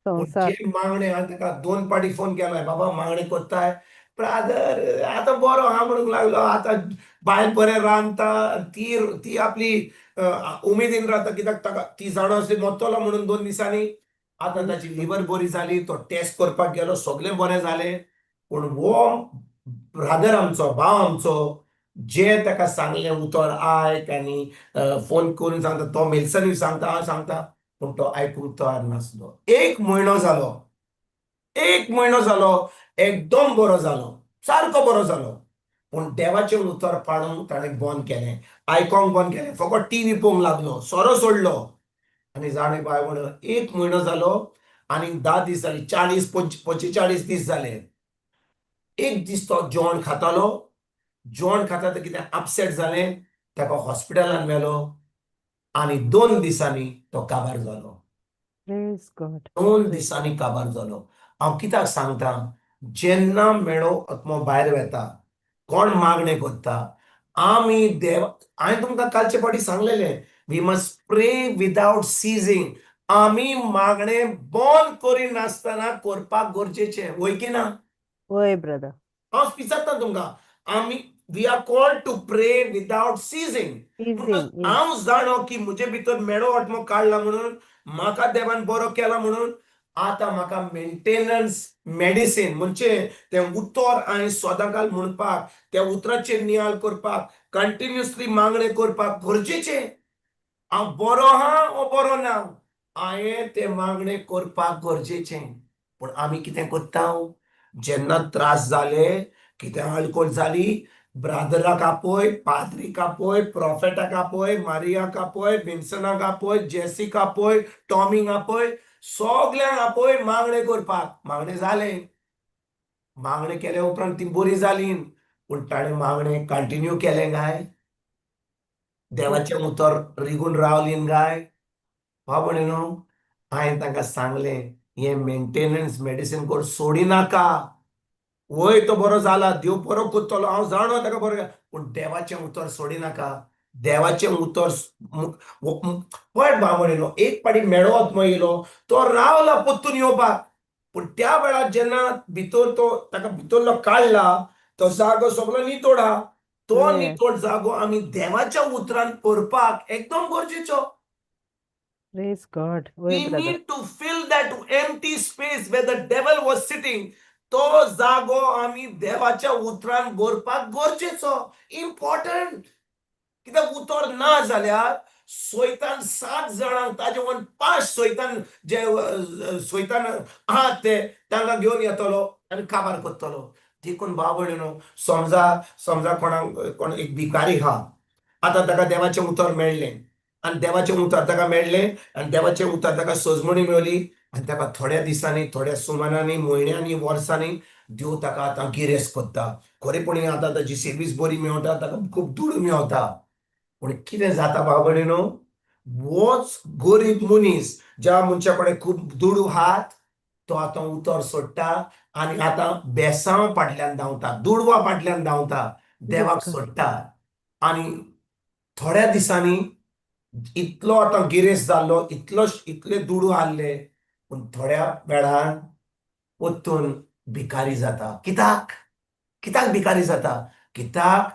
पूण संवसार. जे मागणे, हांवें ताका दोन पाटी फोन केलाय, बाबा, मागणें करताय ब्रादर, आतां बरो आहा म्हणूंक लागलो. आतां बायल बरें रांदता, ती ती आपली उमेदीन रावता, कित्याक ताका ती जाणा आसली मरतलो म्हणून 2 दिसांनी. आतां ताची लिवर बरी जाली, तो टेस्ट करपाक गेलो, सगळें बरें जालें. पूण हो ब्रादर आमचो, भाव आमचो, जे ताका सांगलें उतर आयक आनी फोन करून सांगता, तो मेल्सनूय सांगता, हांव सांगता, पूण तो आयकूंक तयार नासलो. एक म्हयनो जालो, एक म्हयनो जालो, एकदम बरो जालो, सारको बरो जालो. पूण देवाचें उतर पाळूंक ताणें बंद केलें, आयकोंक बंद केलें, फकत टीव्ही पळोवंक लागलो, सोरो सोडलो. आनी जाणें बाय म्हणून एक म्हयनो जालो आनी 10 दीस जाले, 40 45 दीस जाले. एक दीस तो जेवण खातालो, जेवण खाता तर कितें अपसेट जालें, ताका हॉस्पिटलान व्हेलो आनी 2 दिसांनी तो काबार जालो. Praise God. 2 दिसांनी काबार जालो. हांव कित्याक सांगता, जेन्ना म्हेळो आत्मो भायर वेता, कोण मागणें करता, आमी देव, हांवें तुमकां कालचे फावटी सांगलेलें, we must pray without ceasing. आमी मागणें बंद करिनासतना करपाक गरजेचें, वय की ना? वय ब्रदर. हांव विचारता तुमकां, आमी We are called to pray without ceasing. Ceasing, yes. हांव जाणो की म्हजे भितर मेळो आत्मो काडला म्हणून, म्हाका देवान बरो केला म्हणून, आतां म्हाका मेंटेनन्स मेडिसीन म्हणजे तें उतर हांवें सदांकाल म्हणपाक, त्या उतराचेर नियाळ करपाक, कंटिन्युअसली मागणें करपाक गरजेचें. हांव बरो आहा वो बरो ना, हांवें तें मागणें करपाक गरजेचें. पूण आमी कितें करता? जेन्ना त्रास जाले, कितें आडखळ जाली, ब्रादराक आपय, पाद्रीक आपय, प्रोफेटाक आपय, मारियाक आपय, विन्सनाक आपय, जेसीक आपय, टॉमीक आपय, सगल्यांक आपय मागणें करपाक. मागणें जालें, मागणें केल्या उपरांत ती बरी जाली, पूण ताणें मागणें कंटिन्यू केलें काय? देवाचें उतर रिगून रावलीन काय? बाबा न्हू, हांवें तांकां सांगलें, हें मेंटेनन्स मेडिसीन कर सोडिनाका. वय, तो बरो जाला, देव बरो करतलो, हांव जाणो ताका बरो, पूण देवाचें उतर सोडिनाका. देवाचें उतर पळय बाबा, एक पाटी मेळो आत्मो येयलो, तो रावला परतून येवपाक, पूण त्या वेळार जेन्ना भितर तो ताका भितरलो काडला, तो जागो सगलो नितळ आहा. तो नितळ जागो आमी देवाच्या उतरान करपाक एकदम गरजेचो. Praise God. We वय brother. need to fill that empty space where the devil was sitting. तो जागो आमी देवाच्या उतरान भरपाक गरजेचो, इम्पॉर्टंट. कित्याक उतर ना जाल्यार सोयतान सात जाणांक, ताजे वन पांच सोयतान जे सोयतान आहात ते तांकां घेवन येतलो आनी काबार करतलो. देखून बाबड न्हू, समजा समजा कोणाक कोण एक भिकारी आहा, आतां ताका देवाचें उतर मेळ्ळें आनी देवाचें उतर ताका मेळ्ळें आनी देवाचें उतर ताका सजमणी मेवली आनी ताका थोड्या दिसांनी, थोड्या सुमानांनी, म्हयन्यांनी, वर्सांनी देव ताका आतां गिरेस्त करता. खरेपणी आतां ताजी सर्वीस बरी मेवता, ताका खूब दुडू मेवता. पूण कितें जाता बाबडे न्हू, होच गरीब मनीस ज्या मनशा कडेन खूब दुडू आहात, तो आतां उतर सोडटा आनी आतां बेसांव फाटल्यान धांवता, दुडवा फाटल्यान धांवता, देवाक सोडटा. आनी थोड्या दिसांनी इतलो आतां गिरेस्त जाल्लो, इतलो इतले दुडू आहले, पूण थोड्या वेळान परतून भिकारी जाता. कित्याक? कित्याक भिकारी जाता? कित्याक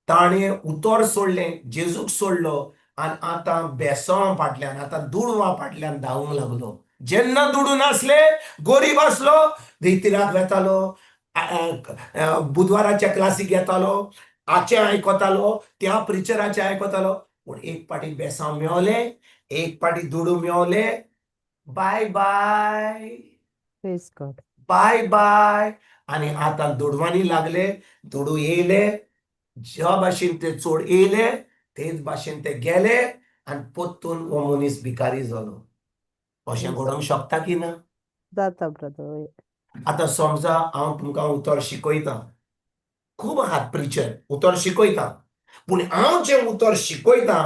ताणें उतर सोडलें, जेजूक सोडलो आनी आतां बेसांव फाटल्यान, आतां दुडवा फाटल्यान धांवूंक लागलो. जेन्ना दुडू नासले, गरीब आसलो, रितिराक वेतालो, बुधवाराच्या क्लासीक येतालो, आचे आयकतालो, त्या प्रिचराचे आयकतालो. पूण एक पाटी बेसांव मेवले, एक पाटी दुडू मेवले, बाय बाय. Praise God. बाय बाय. आनी आतां दुडवांनी लागले, दुडू येयले, ज्या भाशेन ते चड येयले तेच भाशेन ते गेले आनी परतून हो मनीस भिकारी जालो. अशें घडोवंक शकता की ना? जाता ब्रदर, वय. आतां समजा हांव तुमकां उतर शिकयतां, खूब आहात प्रिचर, उतर शिकयता, पूण हांव जें उतर शिकयतां,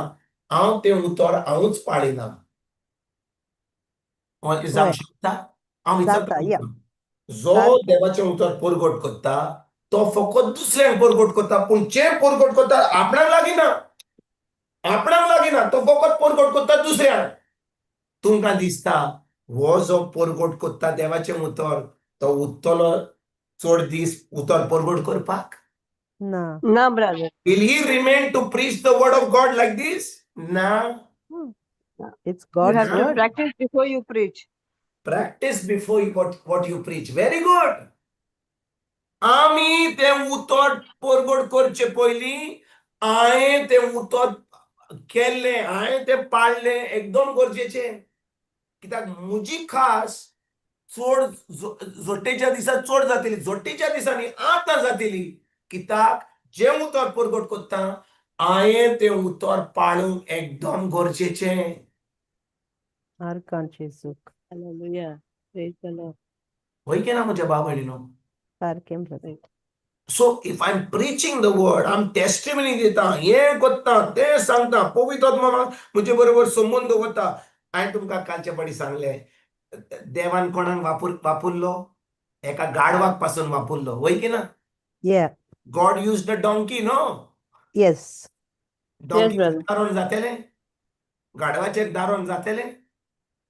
हांव तें उतर हांवूच पाळिना, जावंक शकता? हांव विचारता जाता, या. तुमकां. जो सारकें. देवाचें उतर परगट करता तो फकत दुसऱ्यांक परगट करता, पूण जें परगट करता आपणाक लागीना, आपणाक लागीना, तो फकत परगट करता दुसऱ्यांक. तुमकां दिसता हो जो परगट करता देवाचें उतर, तो उरतलो चड दीस उतर परगट करपाक? ना. ना brother. Will he remain to preach the word of God like this? ना. It's You God's have to word. practice before you preach. Practice before you what you preach. Very good. आमी तें उतर परगट करचे पयलीं हांवें तें उतर केल्लें, हांवें तें पाळ्ळें एकदम गरजेचें. कित्याक म्हजी खास चड जोट्टेच्या दिसा चड जातली, जोट्टेच्या दिसांनी आतां जातली. कित्याक जें उतर परगट करता हांवें तें उतर पाळूंक एकदम गरजेचें. Arakan जेजूक. Hallelujah. Praise the Lord. वय की ना म्हज्या भाव भयणीनो? सारकें brother. So if I'm preaching the word, I'm testimony दिता, हें करता, तें सांगता, पवित्र आत्मा म्हजे बरोबर संबंद दवरता. हांवें तुमकां कालचे फावटी सांगलें, देवान कोणाक वापुरलो? एका गाडवाक पासून वापुरलो, वय की ना? Yeah. God used the donkey, no? Yes. Donkey brother. दारोन जातेलें? गाडवाचेर दारोन जातेलें?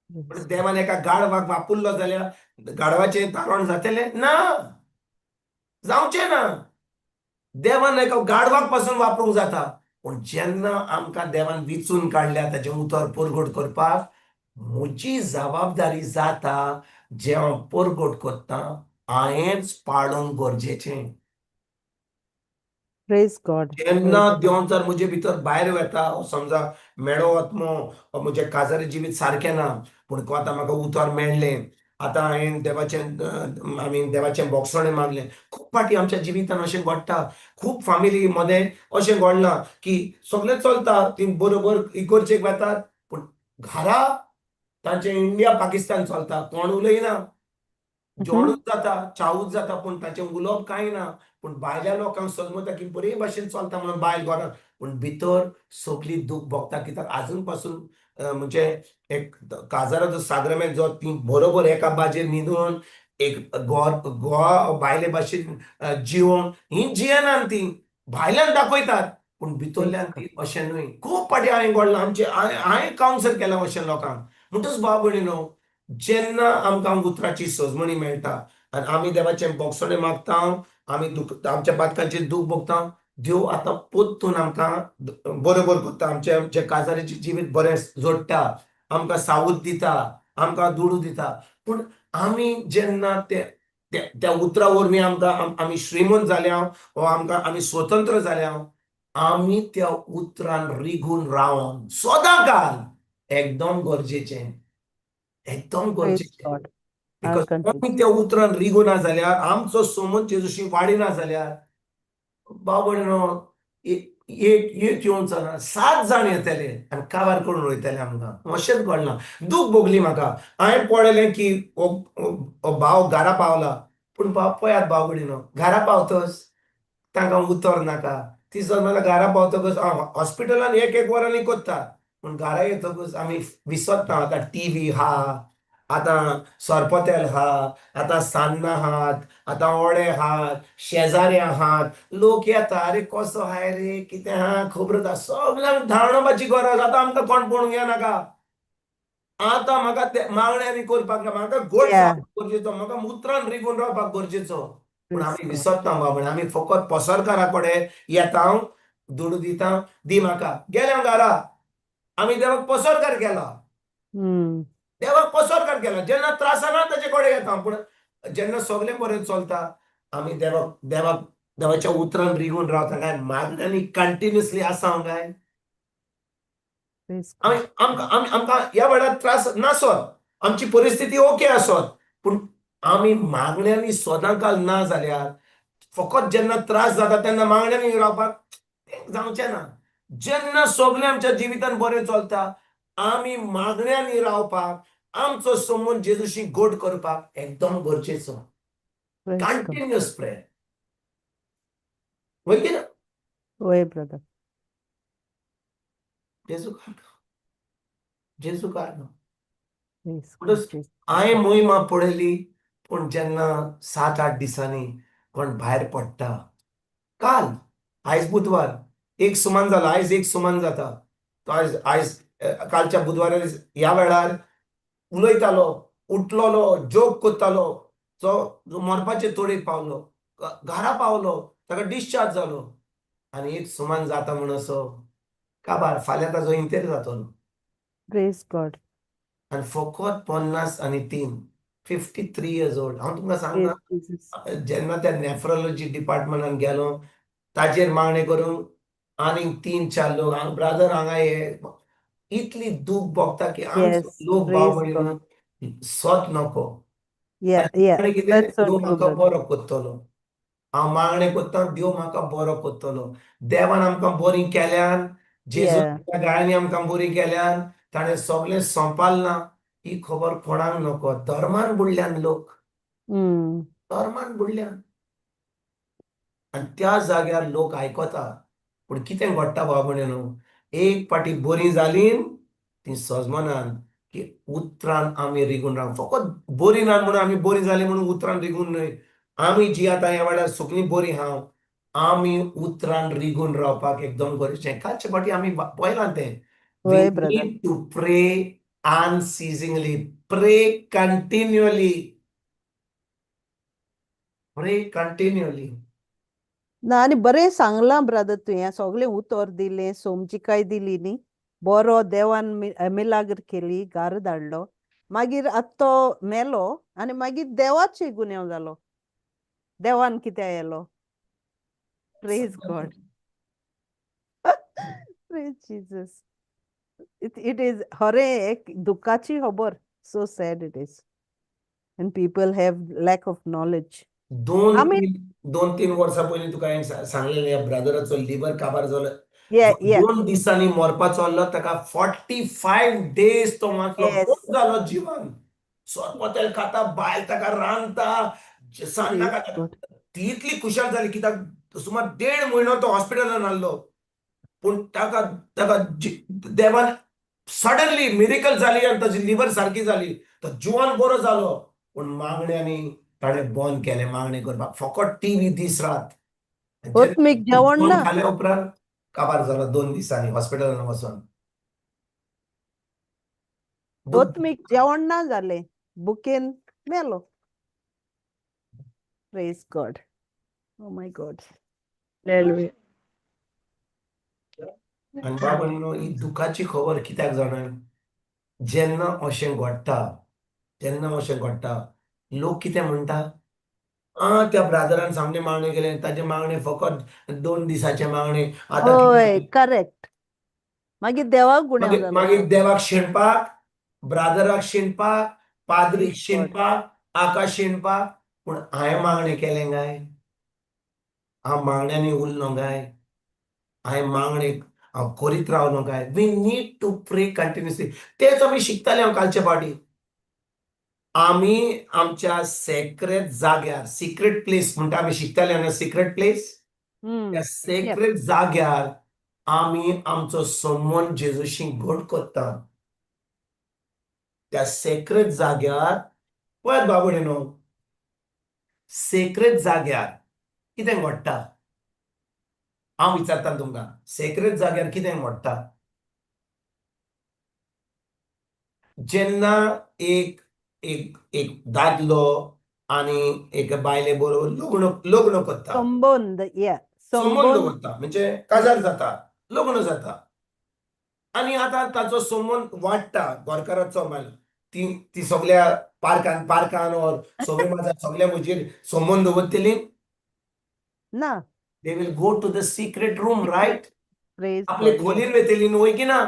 पण देवान एका गाडवाक वापुरलो जाल्यार गाडवाचेर दारोन जातेलें ना? जावचें ना. देवान एका गाडवाक पासून वापरूंक जाता. पूण जेन्ना आमकां देवान विचून काडल्या ताचें उतर परगट करपाक, म्हजी जबाबदारी जाता जें हांव परगट करता हांवेंच पाळूंक गरजेचें. Praise God. जेन्ना देंवचार म्हजे भितर भायर वता, समजा मेळो आत्मो, म्हजें काजारी जिवीत सारकें ना, पूण आतां म्हाका उतर मेळ्ळें, आतां हांवें देवाचें, आमी देवाचें बोगसणें मागलें. खूब फावटी आमच्या जिवितान अशें घडटा, खूब फामिली मदें अशें घडलां की सगळें चलता, ती बरोबर इगर्जेक वतात, पूण घरा तांचें इंडिया पाकिस्तान चलता, कोण उलयना, जेवणूच जाता, चावूच जाता, पूण तांचें उलोवप कांय ना. पूण भायल्या लोकांक समजता की बरे भाशेन चलता म्हणून बायल घरांत, पूण भितर सगली दूख भोगता. कित्याक आजून पासून म्हणजे एक काजाराचो साग्रमेंत जो ती बरोबर एका बाजेर न्हिदून एक गोवा बायले भाशेन जिवोन ही जियेनात, ती भायल्यान दाखयतात पूण भितरल्यान ती अशें न्हय. खूब फावटी हांवें घडलां आमचे, हांवें कावन्सल केलां अशें लोकांक. म्हणटच भाव भयणीनो, जेन्ना आमकां उतराची सजमणी मेळटा आनी आमी देवाचें बोगसणें मागता, आमी दुख आमच्या बातकांचेर दूख भोगता, देव आतां परतून आमकां बरोबर करता, आमचें आमच्या काजाराचें जिवीत बरें जोडटा, आमकां सावूद दिता, आमकां दुडू दिता. पूण आमी जेन्ना ते त्या उतरा वरवीं आमकां आमी श्रीमंत जाल्या वा आमकां आमी स्वतंत्र जाल्या, आमी त्या उतरान रिगून रावन सदां काल एकदम गरजेचें, एकदम गरजेचें. Because आमी त्या उतरान रिगूना जाल्यार, आमचो समज जेजूशी वाडिना जाल्यार, भाव भयणीनो, एक एक येवंक ना, 7 जाण येतले आनी काबार करून वयतले आमकां. अशेंच घडलां, दूख भोगली म्हाका. हांवें पळयलें की हो भाव घरा पावला, पूण भाव पळयात भाव भयणीनो, घरा पावतच तांकां उतर नाका. ती जर घरा पावतकच हॉस्पिटलान एक एक वरांनी करता, पूण घरा येतकच आमी विसरता. आतां टीव्ही आहा, आतां सरपतेल आहा, आतां सान्नां आहात, आतां ओडे आहात, शेजारी आहात, लोक येता, अरे कसो आहाय रे, कितें आहा, खबर आसा, सगल्यांक धांवडावपाची गरज. आतां आमकां कोण पळोवंक येनाका, आतां म्हाका ते मागण्यांनी करपाक ना, म्हाका गोड जावपाक गरजेचो, म्हाका उतरान रिगून रावपाक गरजेचो. पूण आमी विसरता बाबा, आमी फकत पसरकारा कडेन येता, दुडू दिता, दी म्हाका, गेल्या घरा. आमी देवाक पसरकार केला, देवाक पसरकार केला. जेन्ना त्रासाना ताचे कडेन येता, पूण जेन्ना सगळें बरें चलता आमी देवाक देवाक देवाच्या उतरान रिगून रावता काय मागण्यांनी कंटिन्युअसली आसा काय? आमी आमकां आमी आमकां ह्या वेळार त्रास नासत, आमची परिस्थिती ओके आसत, पूण आमी मागण्यांनी सदां काल ना जाल्यार, फकत जेन्ना त्रास जाता तेन्ना मागण्यांनी रावपाक तें जावचें ना. जेन्ना सगळें आमच्या जिवितान बरें चलता, आमी मागण्यांनी रावपाक, आमचो संबंद जेजूशी गोड करपाक एकदम गरजेचो. कंटिन्युअस प्रेयर वय की ना? वय ब्रदर. जेजू कारनो, जेजू कारनो. हांवें मोहिमा पळयली, पूण जेन्ना 7-8 दिसांनी कोण भायर पडटा, काल आयज बुधवार एक सुमान जाला, आयज एक सुमान जाता, तो आयज आयज कालच्या बुधवारा ह्या वेळार उलयतालो, उठलोलो, जोक करतालो, तो मरपाचे तोडीर पावलो, घरा पावलो, ताका डिस्चार्ज जालो, आनी एक सुमान जाता म्हूण असो काबार फाल्यां ताजो इंतेर जातलो. Praise God. आनी फकत 53, 53 years old. हांव तुमकां सांगता, जेन्ना त्या नेफ्रोलॉजी डिपार्टमेंटान गेलो, ताजेर मागणें करूंक आनीक 3-4 लोक, हांगा ब्रादर हांगा हे, इतली दूख भोगता की आमचो लोक भाव भयणीनो सत नको. कितें देव म्हाका बरो करतलो, हांव मागणें करता, देव म्हाका बरो करतलो. देवान आमकां बरी केल्यान, जेजू गाळ्यांनी आमकां बरी केल्यान, ताणें सगळें सोंपालना, ही खबर कोणाक नको. धर्मान बुडल्यान लोक, धर्मान बुडल्यान, आनी त्या जाग्यार लोक आयकता. पूण कितें घडटा भाव भयणीनो, एक पाटी बरी जाली ती सजमनान की उतरान आमी रिगून राव. फकत बरी ना म्हणून आमी बरी जाली म्हणून उतरान रिगून न्हय, आमी जी आतां ह्या वेळार सगळीं बरी हांव, आमी उतरान रिगून रावपाक एकदम गरजेचें. कालचे फावटी आमी पळयलां तें. We need to pray unceasingly, pray continually, pray continually. ना आनी बरें सांगलां ब्रदर तुवें सगळें उतर दिलें, सोमजिकाय दिली न्ही, बरो देवान मिलाग्र केली, घार धाडलो, मागीर आतां तो मेलो आनी मागीर देवाचे गुन्यांव जालो, देवान कित्याक येलो. Praise God, praise Jesus. It is खरें एक दुख्खाची खबर, so sad it is, and people have lack of knowledge. दोन आमी तीन 2-3 वर्सां पयलीं तुका हांवें सांगलेलें, ह्या ब्रदराचो लिवर काबार जालो. या. 2 दिसांनी मरपाचो आहलो, ताका 45 डेज तो वांचलो. खूब जालो जिवन, सोरपोतेल खाता, बायल ताका रांदता, सान्नां प्रेज खाता. गॉड. ती इतली खुशाल जाली कित्याक सुमार देड म्हयनो तो हॉस्पिटलान आहलो, पूण ताका ताका देवान सडनली मिरेकल जाली आनी ताजी लिवर सारकी जाली, तो जिवान बरो जालो. पूण मागण्यांनी ताणें बंद केलें मागणें करपाक, फकत टीव्ही दीस रात. आत्मीक जेवण ना. खाल्या उपरांत काबार जालो 2 दिसांनी हॉस्पिटलान वचोन. आत्मीक जेवण ना जालें, बुकेन मेलो. Praise God, oh my God. Hallelujah. आनी बाबा, ही दुखाची खबर कित्याक जाणा, जेन्ना अशें घडटा, जेन्ना अशें घडटा, लोक कितें म्हणटा? आ, त्या ब्रादरान सामने मागणें केलें, ताजें मागणें फकत 2 दिसाचें मागणें, आतां हय कितें? करेक्ट, मागीर देवाक गुन्यांव मागीर जालो. मागीर देवाक शिणपाक, ब्रादराक शिणपाक, पाद्रीक प्रेज गॉड. शिणपाक, आका शिणपाक. पूण हांवें मागणें केलें काय? हांव मागण्यांनी उरलो काय? हांवें मागणें हांव करीत रावलो काय? We need to pray continuously. तेच आमी शिकताले. हांव कालचे फावटी आमी आमच्या सेक्रेट जाग्यार, सिक्रेट प्लेस म्हणटा, आमी शिकताले ना सिक्रेट प्लेस? त्या सेक्रेट जाग्यार आमी आमचो संबंद जेजूशी घट करता. त्या सेक्रेट जाग्यार, पळयात बाबडे न्हू, सेक्रेट जाग्यार कितें घडटा? हांव विचारता तुमकां, सेक्रेट जाग्यार कितें घडटा? जेन्ना एक एक एक दादलो आनी एक बायले बरोबर लग्न लग्न करता, संबंद, या. संबंद संबंद. दवरता, म्हणजे काजार जाता, लग्न जाता आनी आतां ताचो संबंद वाडटा गोरकाराचो. मागीर ती ती सगल्या पार्कान पार्कान or सगळे माझा सगल्या म्हजेर संबंद दवरतली? ना. They will go to the secret room, right? Praise आपले गॉड, yes. खोलीन वयतली न्हय की ना?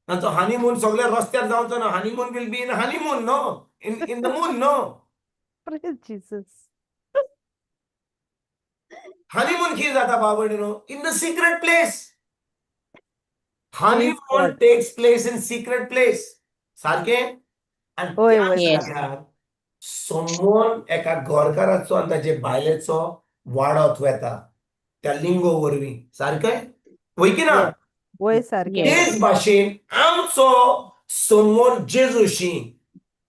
तांचो हनीमून सगल्या रस्त्यार जावचो ना. Honeymoon will be in honeymoon, no, in the moon, no? Praise Jesus. Honeymoon खंय जाता बाबा न्हू? In the secret place. Praise honeymoon God. Takes place in secret place, सारकें? आनी होय त्या होय जाग्यार संबंद एका गोरकाराचो आनी ताजे बायलेचो वाडत वता त्या लिंगो वरवीं, सारकें वय की ना? वय, सारकें. तेच भाशेन आमचो संबंद जेजूशी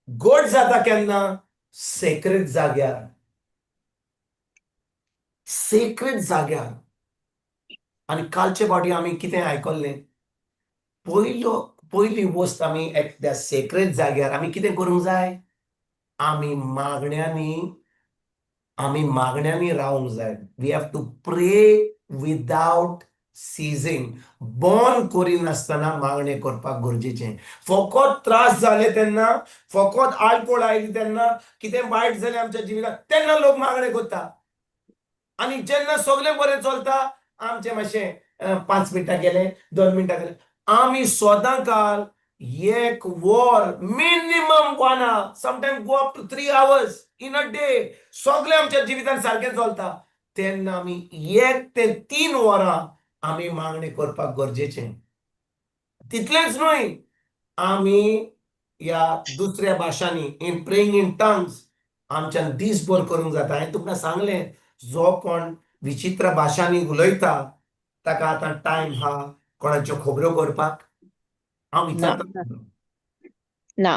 घट जाता केन्ना? सेक्रेट जाग्यार, सेक्रेट जाग्यार. आनी कालचे फावटी आमी कितें आयकल्लें? पयलो पयली वस्त, आमी एक त्या सेक्रेट जाग्यार आमी कितें करूंक जाय? आमी मागण्यांनी, आमी मागण्यांनी रावंक जाय. We have to pray without ceasing. बंद करिनासतना मागणें करपाक गरजेचें. फकत त्रास जाले तेन्ना, फकत आडकोळ आयली तेन्ना, कितें वायट जालें आमच्या जिवितांत तेन्ना लोक मागणें करता आनी जेन्ना सगळें बरें चलता आमचें, मातशें 5 मिनटां गेले, 2 मिनटां गेले. आमी सदां काल एक वर minimum, one hour, sometime go up to 3 hours in a day. सगळें आमच्या जिवितांत सारकें चलता तेन्ना आमी 1 ते 3 वरां आमी मागणी करपाक गरजेचें. तितलेंच न्हय, आमी ह्या दुसऱ्या भाशांनी, इन प्रेइंग इन टंग्स, आमच्यान दीसभर करूंक जाता. हांवें तुमकां सांगलें, जो कोण विचित्र भाशांनी उलयता ताका आतां टायम हा कोणाच्यो खबरो करपाक? हांव विचारता. ना.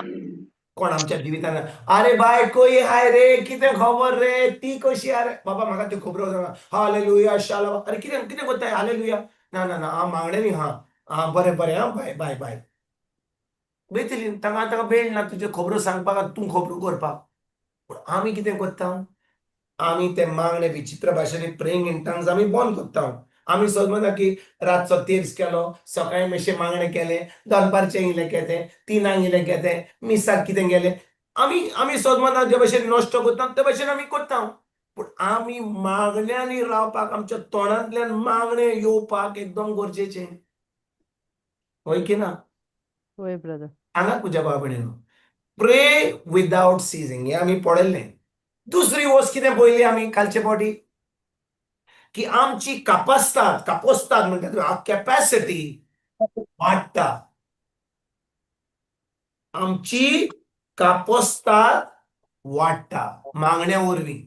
कोण आमच्या जिवितान, अरे बाय, कोई हाय रे, कितें खबर रे, ती कशी? अरे बाबा, म्हाका त्यो खबरो जाणा. हालेलुया, शाला. अरे, कितें कितें करताय? हालेलुया. ना ना ना, हांव मागणें न्ही. हा आं, बरें बरें, आं, बाय बाय बाय. वयतली. ताका ताका वेळ ना तुज्यो खबरो सांगपाक आनी तूं खबरो करपाक. पूण आमी कितें करता? आमी ते मागणे विचित्र भाशेनी प्रेइंग इन टंग्स आमी बंद करता. आमी समजना की रातचो तेर्स केलो, सकाळी मातशें मागणें केलें, दनपारचें इलें केलें, 3 इलें केलें, मिसाक कितें गेलें, आमी आमी समजना जे भशेन नश्ट करता ते भशेन आमी करता. पूण आमी मागण्यांनी रावपाक, आमच्या तोंडांतल्यान मागणें येवपाक एकदम गरजेचें, हय की ना? वय ब्रदर. सांगात म्हज्या भाव भयणीनो, प्रे विदाउट सिजींग हें आमी पळयल्लें. दुसरी वस्त कितें पळयली आमी कालचे फावटी की आमची कापस्ताद, कापोस्ताद म्हणटा, कॅपॅसिटी वाडटा. आमची कापोस्ताद वाडटा मागण्या वरवीं.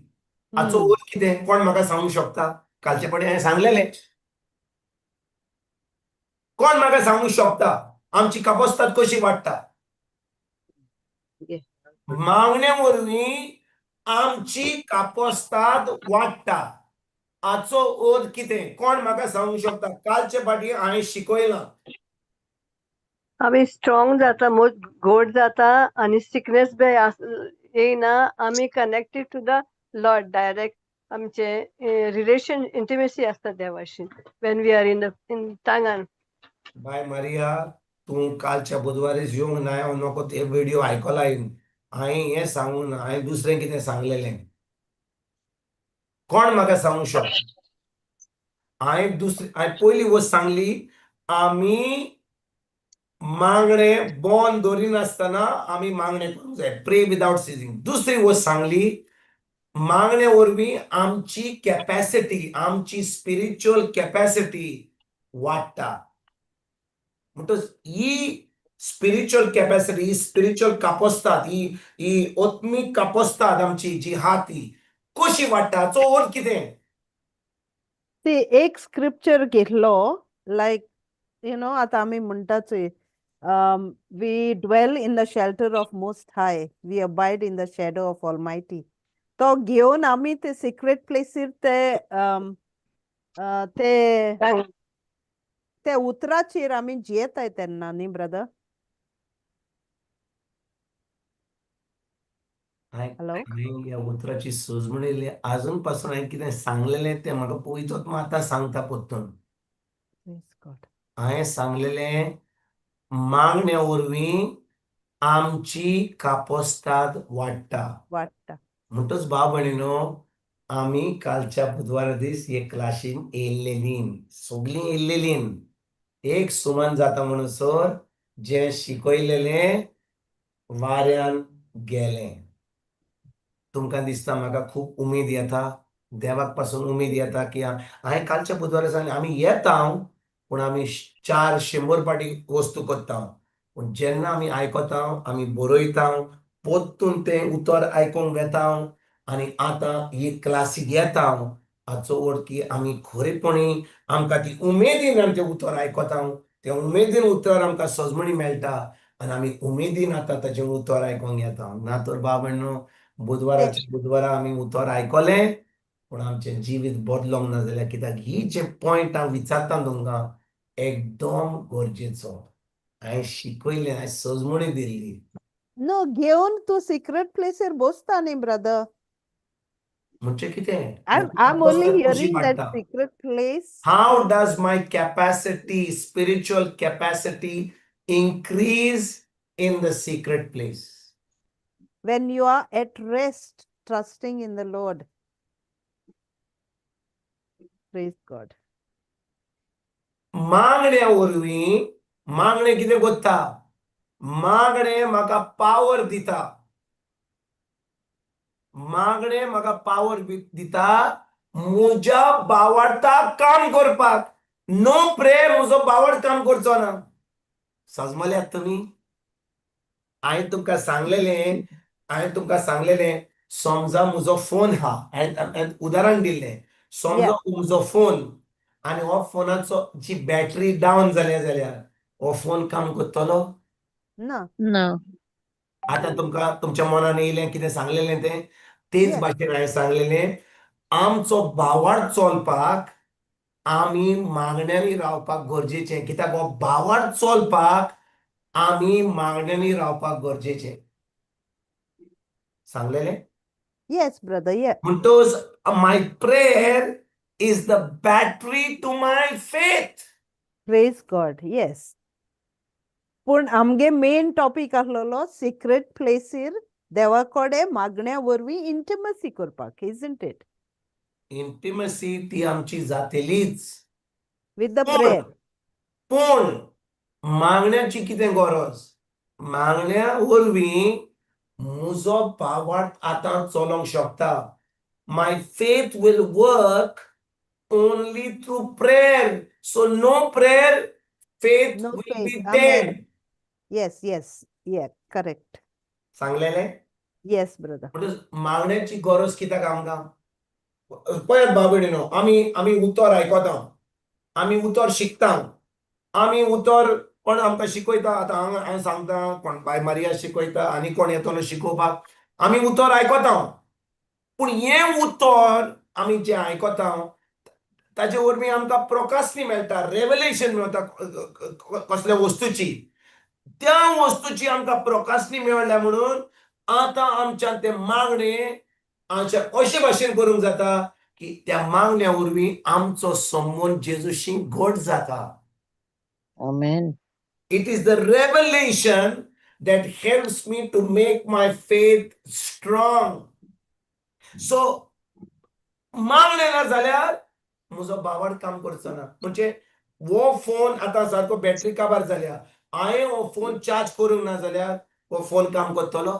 हाचो अर्थ कितें, कोण म्हाका सांगूंक शकता? कालचे फावटी हांवें सांगलेलें. कोण म्हाका सांगूंक शकता आमची कापोस्ताद कशी वाडटा? मागण्या वरवीं आमची कापोस्ताद वाडटा, हाचो अर्थ कितें, कोण म्हाका सांगूंक शकता? कालचे फावटी हांवें शिकयलां. आमी स्ट्रॉंग जाता, घोट जाता आनी सिकनेस बी येयना. आमी connected to the Lord direct. आमचे रिलेशन, इंटिमेसी आसता देवाशी when we are in the in टांगान. बाय मारिया, तूं कालच्या बुधवारीच येवंक ना, हांव नको ते व्हिडिओ आयकला. हांवें हें सांगूंक ना, हांवें दुसरें कितें सांगलेलें. कोण म्हाका सांगूंक शकता? हांवें दुसरी, हांवें पयली वस्त सांगली, आमी मागणें बंद दवरिनासतना आमी मागणें करूंक जाय, प्रे विदाउट सिजींग. दुसरी वस्त सांगली, मागणे वरवीं आमची कॅपॅसिटी, आमची स्पिरिच्युअल कॅपॅसिटी वाडटा. म्हणटच ही स्पिरिच्युअल कॅपॅसिटी, ही स्पिरिच्युअल कापोस्ताद, ही ही आत्मीक कापोस्ताद आमची जी आहा ती कशी वाडटा, हाचो अर्थ कितें? ती एक स्क्रिप्चर घेतलो, लायक you know आतां आमी म्हणटाच, we dwell in the shelter of Most High, we abide in the shadow of Almighty. तो घेवन आमी ते सिक्रेट प्लेसीर ते ते ते उतराचेर आमी जियेताय तेन्ना न्ही ब्रदर? हॅलो? हांवें ह्या उतराची सूज म्हणिल्ली. अजून पासून हांवें कितें सांगलेलें तें म्हाका पयतोच आतां सांगता परतून. Praise God. हांवें सांगलेलें, मागण्या वरवीं आमची कापोस्ताद वाडटा. वाडटा. म्हणटच भाव भयणीनो, आमी कालच्या बुधवारा दीस हे क्लासीन येयल्लेलीं, सगळीं येयल्लेलीं. एक सुमन जाता म्हणसर जें शिकयलेलें वाऱ्यान गेलें. तुमकां दिसता म्हाका खूब उमेद येता, देवाक पासून उमेद येता की हांवें कालच्या बुधवारा सांगलें, आमी येता पूण आमी 400 फावटी वस्तू करता, पूण जेन्ना आमी आयकता, आमी बरयता, परतून तें उतर आयकूंक वेता आनी आतां ही क्लासीक येता, हाचो अर्थ की आमी खरेपणी आमकां ती उमेदीन आमचें उतर आयकता, ते उमेदीन उतर आमकां सजमणी मेळटा आनी आमी उमेदीन आतां ताचें उतर आयकूंक येता. ना तर बाबांनो, बुधवाराच्या बुधवारा आमी उतर आयकलें पूण आमचें जिवीत बदलोंक ना जाल्यार कित्याक? ही जे पॉयंट हांव विचारता तुमकां, एकदम गरजेचो. हांवें शिकयलें, हांवें सजमणी दिल्ली. नो, घेवन तूं सिक्रेट प्लेसीर बसता न्ही ब्रदर. म्हणजे कितें? I'm only hearing that secret place. How does my capacity, spiritual capacity, increase in the secret place? When you are at rest, trusting in the Lord. Praise God. मागण्या वरवीं. मागणें कितें करता? मागणें म्हाका पावर दिता. मागणें म्हाका पावर दिता म्हज्या बावार्थाक काम करपाक. नो प्रेयर, म्हजो बावड काम करचो ना. सजमल्यात तुमी? हांवें तुमकां सांगलेलें, हांवें तुमकां सांगलेलें, समजा म्हजो फोन आहा, हांवें उदाहरण दिल्लें, समजा म्हजो फोन आनी हो फोनाचो जी बॅटरी डावन जाल्या जाल्यार हो फोन काम करतलो? ना. ना. आतां तुमकां तुमच्या मनान येयलें कितें सांगलेलें तें? तेच भाशेन हांवें सांगलेलें, आमचो भावार्थ चलपाक आमी मागण्यांनी रावपाक गरजेचें. कित्याक हो भावार्थ चलपाक आमी मागण्यांनी रावपाक गरजेचें सांगलेलें. Yes brother, yeah. म्हणटोच my prayer is the battery to my faith. Praise God, yes. पूण आमगे मेन टॉपीक आसलेलो सिक्रेट प्लेसीर देवा कडेन मागण्या वरवीं इंटिमसी करपाक, isn't it? Intimacy ती आमची जातेलीच. विथ the पूण प्रेयर. पूण मागण्याची कितें गरज? मागण्या वरवीं म्हजो भावार्थ आतां चलोंक शकता. My faith will work only through prayer. So no prayer, faith no will be faith, amen. Dead. Yes, yeah, correct. सांगलेलें. Yes brother. म्हणटच मागण्याची गरज कित्याक आमकां? पळयात भाव भयणीनो, आमी उतर आयकता, आमी उतर शिकता, आमी उतर कोण आमकां शिकयता. आतां हांव हांव सांगता, कोण बाय मारिया शिकयता आनी कोण येतलो शिकोवपाक. आमी उतर आयकता, पूण हें उतर आमी जें आयकता ताजे वरवीं आमकां प्रकाशनी मेळटा, रेवलेशन मेळटा कसल्या वस्तूची. त्या वस्तूची आमकां प्रकाशनी मेळ्ळ्या म्हणून आतां आमच्यान तें मागणें आमच्या अशे भाशेन करूंक जाता की त्या मागण्या वरवीं आमचो संबंद जेजूशी घट जाता. Amen. It is the revelation that helps me to make my faith strong. So, मागणें ना जाल्यार म्हजो भावार्थ काम करचो ना. म्हणजे हो फोन आतां सारको बॅटरी काबार जाल्या, हांवें हो फोन चार्ज करूंक ना जाल्यार हो फोन काम करतलो?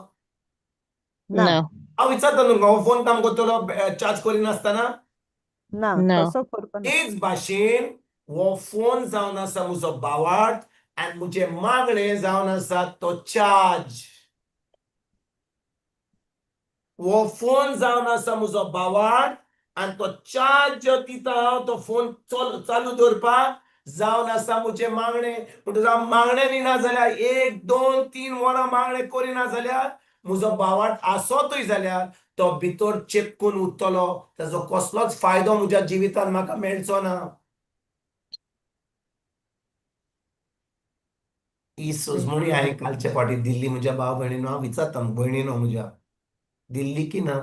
ना. No. हांव विचारता तुमकां, हो फोन काम करतलो चार्ज करिनासतना? ना. No. तसो करपा ना. तेच भाशेन हो फोन जावन आसा म्हजो भावार्थ आनी म्हजें मागणें जावन आसा तो चार्ज. हो फोन जावन आसा म्हजो भावार्थ आनी तो चार्ज दिता हांव तो फोन चालू दवरपाक जावन आसा म्हजें मागणें. म्हणटकच हांव मागणें ना जाल्यार, 1, 2, 3 वरां मागणें करिना जाल्यार, म्हजो भावार्थ आसतूय जाल्यार तो भितर चेपकून उरतलो. ताजो कसलोच फायदो म्हज्या जिवितांत म्हाका मेळचो ना. ही सजमणी हांवें कालच्या फावटी दिल्ली म्हज्या भाव भयणीनो. हांव विचारता भयणीनो म्हज्या, दिल्ली की ना?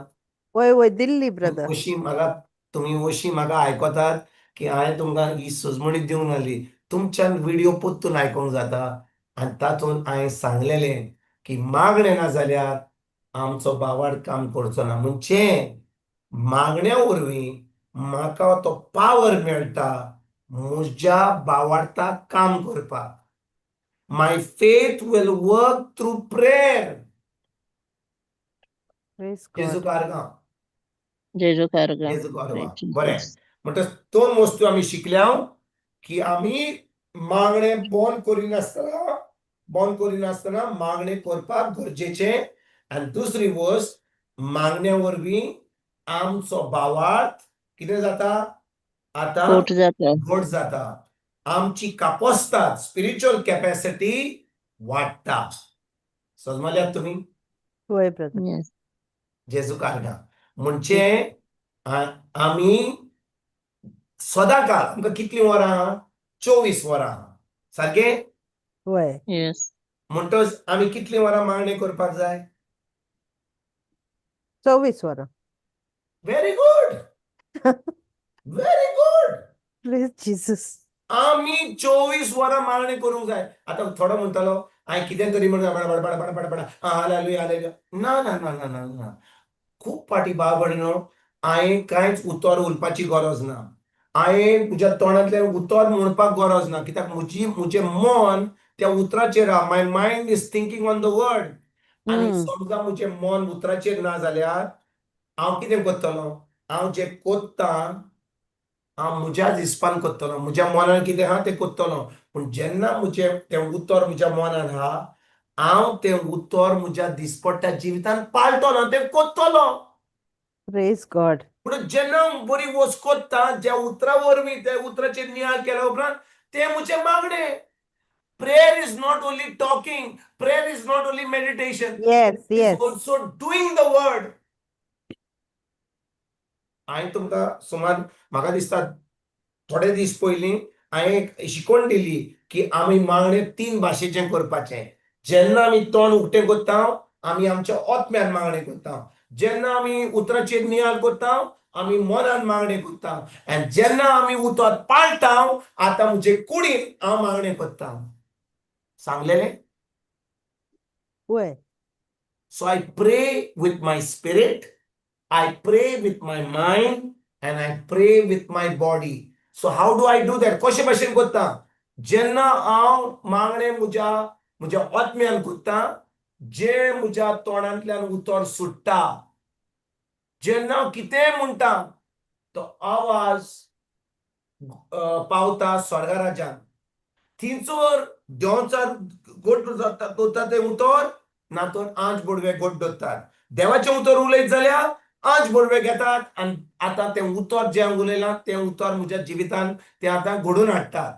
वय वय, दिल्ली ब्रदर. अशी म्हाका तुमी अशी म्हाका आयकतात की हांवें तुमकां ही सजमणी दिवंक नासली. तुमच्यान विडियो परतून आयकोंक जाता आनी तातूंत हांवें सांगलेलें की मागणें ना जाल्यार आमचो भावार्थ काम करचो ना. म्हणजे मागण्या वरवीं म्हाका तो पावर मेळटा म्हज्या भावार्थाक काम करपाक. My faith will work through prayer. Praise जेजू गॉड. कारगांव. जेजू कारगांव. जेजू कारगांव. Praise बरें. Jesus. म्हणटच दोन वस्तू आमी शिकल्या की आमी मागणें बंद करिनासतना मागणें करपाक गरजेचें आनी दुसरी वस्त, मागण्या वरवीं आमचो भावार्थ कितें जाता आतां? घट जाता. घट जाता. आमची कापोस्ताद, स्पिरिच्युअल कॅपॅसिटी वाडटा. समजल्यात तुमी? वय ब्रदर. Yes. जेजू कारगांव. म्हणजे आमी सदां काळ, आमकां कितलीं वरां आहा? 24 वरां आहा, सारकें? वय. Yes. म्हणटच आमी कितलीं वरां मागणें करपाक जाय? 24 वरां. Very good, very good. Praise Jesus. आमी 24 वरां मागणें करूंक जाय. आतां थोडो म्हणटलो, हांवें कितें तरी म्हणटा, बडा बडा बडा बडा बडा, हालेलुया हालेलुया. ना ना ना ना ना ना. खूब फावटी भाव भयणीनो, हांवें कांयच उतर उलोवपाची गरज ना. हांवें म्हज्या तोंडांतल्यान उतर म्हणपाक गरज ना, कित्याक म्हजें मन त्या उतराचेर आहा. My mind is thinking on the word. आनी समजा म्हजें मन उतराचेर ना जाल्यार हांव कितें करतलो? हांव जें कोत्ता, हांव म्हज्याच हिसपान करतलो. म्हज्या मनान कितें आहा तें करतलो. पूण जेन्ना म्हजें तें उतर म्हज्या मनान आहा, हांव तें उतर म्हज्या दिसपट्ट्या जिवितान पाळटलो, तें करतलो. Praise God. पूण जेन्ना हांव बरी वस्त कोत्ता, ज्या उतरा वरवीं, त्या उतराचेर नियाळ केल्या उपरांत तें म्हजें मागणें. Prayer is not only talking, prayer is not only meditation, is also doing the word. हांवें तुमकां सुमार, म्हाका दिसता थोडे दीस पयलीं हांवें एक शिकवण दिली की आमी मागणें तीन भाशेचें करपाचें. जेन्ना आमी तोंड उक्तें करता, आमी आमच्या आत्म्यान मागणें करता. जेन्ना आमी उतराचेर नियाळ करता, आमी मनान मागणें करता, आनी जेन्ना आमी उतर पाळटा, आतां म्हजे कुडीन हांव मागणें करता. सांगलेलें? वय. So I pray with my spirit, I pray with my mind, and I pray with my body. So how do I do that? कशे भाशेन करता? जेन्ना हांव मागणें म्हज्या म्हज्या आत्म्यान करता, जे म्हज्या तोंडांतल्यान उतर सुट्टा, जेन्ना हांव कितेंय म्हणटा, तो आवाज पावता स्वर्गा राज्यान. थिंचोर देंवचार गोड जाता, दवरता तें उतर, ना तर आंज बोडवे गोड दवरतात. देवाचें उतर उलयत जाल्यार आंज बोडवे घेतात आनी आतां तें उतर जें हांव उलयलां तें उतर म्हज्या जिवितान तें आतां घडोवन हाडटात.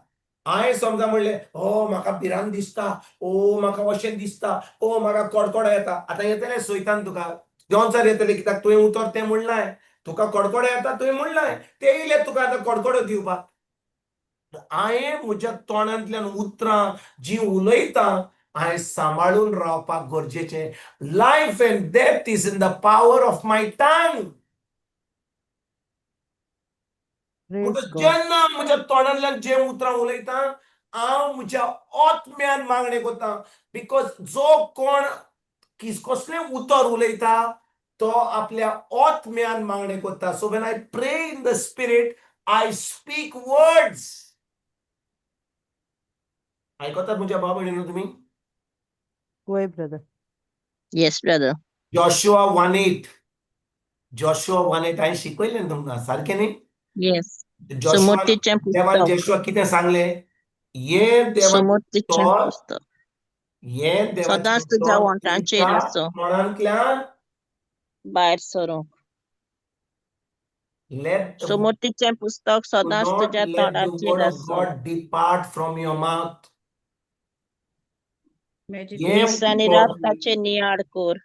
हांवें समजा म्हणलें, ओ म्हाका भिरांत दिसता, ओ म्हाका अशें दिसता, ओ म्हाका कडकडो येता. आतां येतलें सैतान तुका, देंवचार येतले, कित्याक तुवें उतर तें म्हणलां, तुका कडकडो येता तुवें म्हणलां, ते येयले तुका आतां कडकडो दिवपाक. हांवें म्हज्या तोंडांतल्यान उतरां जीं उलयता, हांवें सांबाळून रावपाक गरजेचें. Life and death is in the power of my tongue. Praise God. जेन्ना म्हज्या तोंडांतल्यान जें उतरां उलयता, हांव म्हज्या आत्म्यान मागणें करता, because जो कोण कसलें उतर उलयता तो आपल्या आत्म्यान मागणें करता. So when I pray in the spirit, I speak words. आयकतात म्हज्या भाव भयणीनो तुमी? वय brother. Yes, brother. Joshua 1:8, Joshua 1:8 हांवें शिकयलें न्ही तुमकां, सारकें न्ही? Yes. Joshua सुमतीचें देवान पुस्तक. जोशुआ कितें सांगलें? हें देवाचें सुमतीचें उतर, पुस्तक. हें देवाचें सदांच तुज्या उतर ओंठांचेर तुज्या आसूं. तोंडांतल्यान भायर सरूंक. Let the सुमतीचें पुस्तक do सदांच not तुज्या let the तोंडाचेर word of आसूं. God depart from your mouth. हें दीस आनी उतर रात ताचेर नियाळ कर.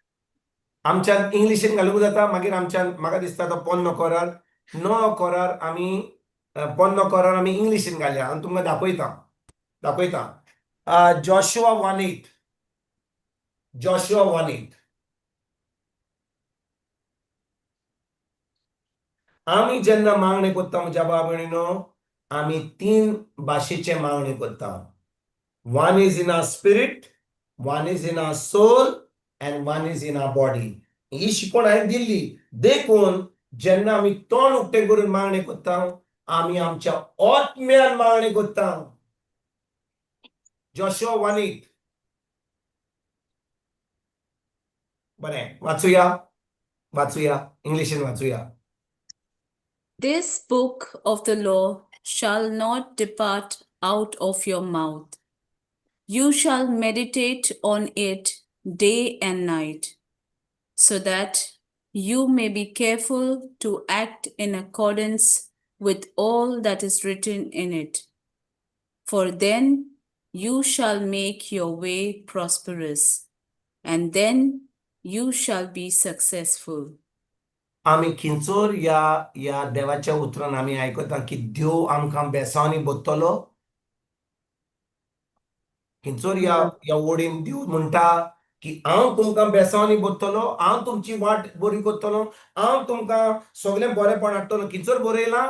आमच्यान इंग्लिशीन घालूंक जाता. मागीर आमच्यान म्हाका दिसता तो पोन्नो कोरार, नो कोरार आमी, पोन्नो कोरार आमी इंग्लिशीन घालया आनी तुमकां दाखयता दाखयता. Joshua 1:8, Joshua 1:8. आमी जेन्ना मागणें करता म्हज्या भाव भयणीनो, आमी तीन भाशेचें मागणें करता. One is in our spirit, one is in our soul, and one is in our body. ही शिकवण हांवें दिल्ली. देखून जेन्ना आमी तोंड उक्तें करून मागणें करता, आमी आमच्या आत्म्यान मागणें करता. जोशुआ 1:8. बरें, वाचुया वाचुया, इंग्लिशीन वाचुया. This book of the law shall not depart out of your mouth. You shall meditate on it day and night, so that you may be careful to act in accordance with all that is written in it. For then you shall make your way prosperous, and then you shall be successful. आमी खिंचोर ह्या ह्या देवाच्या उतरान आमी आयकता की देव आमकां बेसांनी बदतलो. खिंचोर ह्या ह्या ओडीन देव म्हणटा की हांव तुमकां बेसांनी बदतलो, हांव तुमची वाट बरी करतलो, हांव तुमकां सगळें बरेंपण हाडटलो. खिंचोर बरयलां?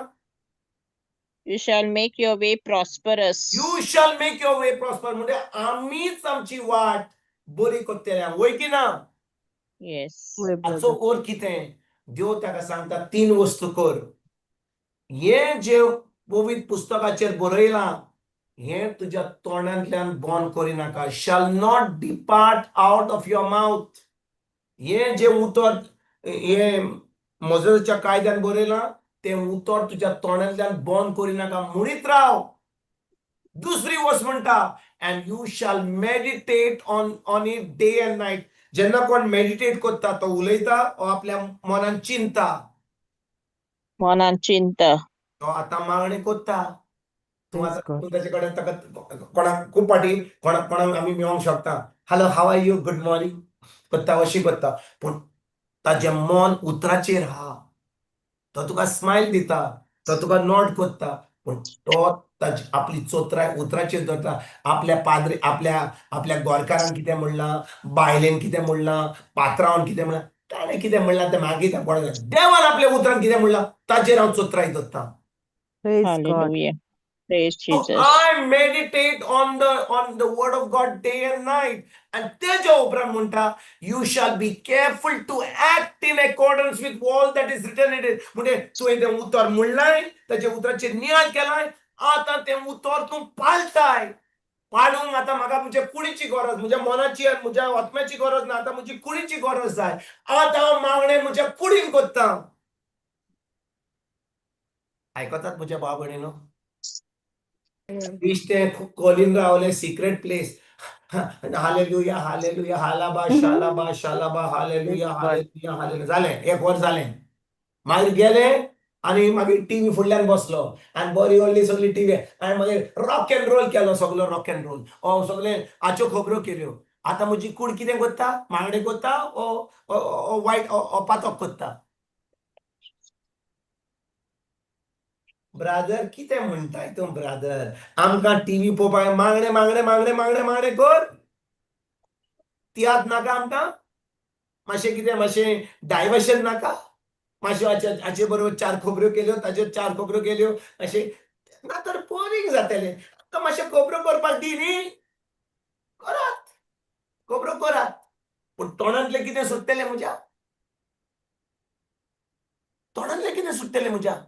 You shall make your way prosperous. You shall make your way prosper. म्हणजे आमीच आमची वाट बरी करतले, वय की ना? Yes. वय हाचो ब्रदर. अर्थ कितें? देव ताका सांगता तीन वस्तू कर. हें जें पवित्र पुस्तकाचेर बरयलां हें तुज्या तोंडांतल्यान बंद करिनाका. Shall not depart out of your mouth. हें जें उतर हें मोजेसाच्या कायद्यान बरयलां तें उतर तुज्या तोंडांतल्यान बंद करिनाका, म्हणीत राव. दुसरी वस्त म्हणटा, and you shall meditate on it day and night. जेन्ना कोण मेडिटेट करता तो उलयता ओ आपल्या मनान चिंता, मनान चिंता. तो आतां मागणें करता. तूं Praise आतां God. तूं ताचे कडेन ताका कोणाक खूब फाटी कोणाक कोणाक आमी मेळोंक शकता, hello, how are you, good morning करता, अशी करता, पूण ताजें मन उतराचेर आहा. तो तुका स्मायल दिता, तो तुका नॉड करता, पूण तो ताजी आपली चोत्राय उतराचेर दवरता. आपल्या पाद्री आपल्या आपल्या गोरकारान कितें म्हणलां, बायलेन कितें म्हणलां, पात्रांवान कितें म्हणलां, ताणें कितें म्हणलां तें म्हाका कितें पडना. देवान आपल्या उतरान कितें म्हणलां ताचेर हांव चोत्राय दवरता. Praise God. Hallelujah. Praise So Jesus. I meditate on the word of God day and night. And तेज्या उपरांत म्हणटा, you shall be careful to act in accordance with all that is written in it. म्हणजे तुवें तें उतर म्हणलाय, ताच्या उतराचेर नियाळ केलाय, आतां तें उतर तूं पाळटाय. पाळूंक आतां म्हाका म्हज्या कुडीची गरज, म्हज्या मनाची आनी म्हज्या आत्म्याची गरज ना, आतां म्हजी कुडीची गरज जाय. आतां हांव मागणें म्हज्या कुडीन करता. आयकतात म्हज्या भाव भयणीनो? इश्टे कॉलीन रावले सिक्रेट प्लेस. हालेलुया हालेलुया हालाबा शालाबा शालाबा हालेलुया हालेलुया हालेलुया. जालें, एक वर जालें. मागीर गेले आनी मागीर टीव्ही फुडल्यान बसलो आनी बरी व्हडली सगळी टीव्ही आनी मागीर रॉक एंड रोल केलो, सगलो रॉक एंड रोल. ओ सगळे हाच्यो खबरो केल्यो. आतां म्हजी कूड कितें करता? मागणें करता ओ वायट ओ पातक करता? ब्रादर, कितें म्हणटाय तूं ब्रादर? आमकां टीव्ही पळोवपाक मागणें मागणें मागणें मागणें मागणें कर, तियात्र नाका आमकां? मातशें कितें मातशें डायवर्शन नाका? मातशें हाचे बरोबर चार खबऱ्यो केल्यो, ताचेर चार खबऱ्यो केल्यो, अशें ना तर बोरींग जातलें. आमकां मातशें खबरो करपाक दी न्ही. करात, खबरो करात, पूण तोंडांतलें कितें सुट्टलें म्हज्या? तोंडांतलें कितें सुट्टलें म्हज्या?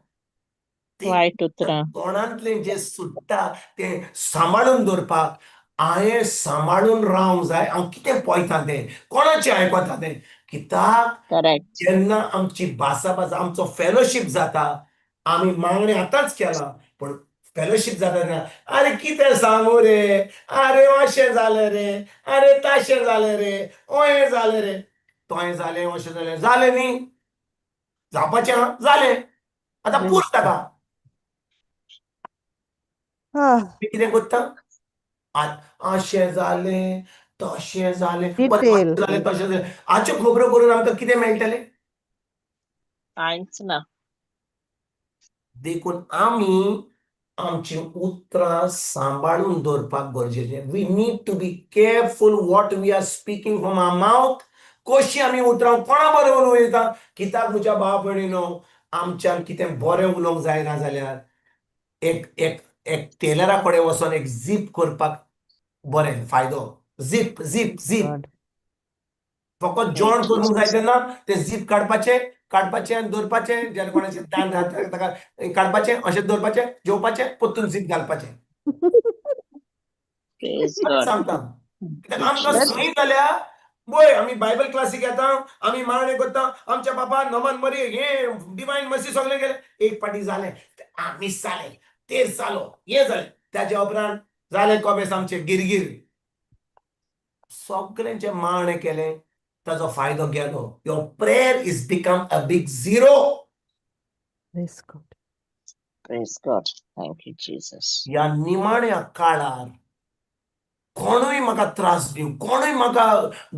वायट उतरां. तोंडांतलें जें सुट्टा तें सांबाळून दवरपाक हांवें सांबाळून रावंक जाय. हांव कितें पळयता तें, कोणाचें आयकता तें, कित्याक करेक्ट. जेन्ना आमची भासाभास, आमचो फेलोशीप जाता, आमी मागणें आतांच केलां पूण फेलोशीप जाता तेन्ना अरे कितें सांगू रे, अरे अशें जालें रे, अरे तशें जालें रे, ओहें जालें रे, तोहें जालें, अशें जालें, जालें न्ही, जावपाचें आहा जालें, आतां पूर ताका. कितें करता? अशें जालें तशें जालें, डिटेल. जालें तशें जालें, हाच्यो खबरो करून आमकां कितें मेळटलें? कांयच ना. देखून आमी आमची उतरां सांबाळून दवरपाक गरजेचें. We need to be careful what we are speaking from our mouth. कशी आमी उतरां कोणा बरोबर उलयता. कित्याक म्हज्या भाव भयणीनो, आमच्यान कितें बरें उलोवंक जायना जाल्यार एक एक एक टेलरा कडेन वचोन एक झीप करपाक बरें फायदो. Zip zip zip. फकत जेवण करूंक जाय तेन्ना तें झीप काडपाचें, काडपाचें आनी दवरपाचें. जेन्ना कोणाचें दांत घालता ताका काडपाचें, अशें दवरपाचें, जेवपाचें, परतून झीप घालपाचें. सांगता, कित्याक आमकां सही जाल्या वय आमी बायबल क्लासीक येता, आमी मागणें करता, आमच्या बाबा नमन मरी हे डिवायन मर्सी सगळें केलें. एक पाटी जालें, आमी जालें, तेर जालो, हें जालें, ताच्या उपरांत जालें कोमेस आमचें गिरगीर. सगळ्यांचें मागणें केलें, ताजो फायदो गेलो. Your prayer is become a big zero. Praise God. Praise God. Thank you Jesus. ह्या निमाण्या काळार कोणूय म्हाका त्रास दिवं, कोणूय म्हाका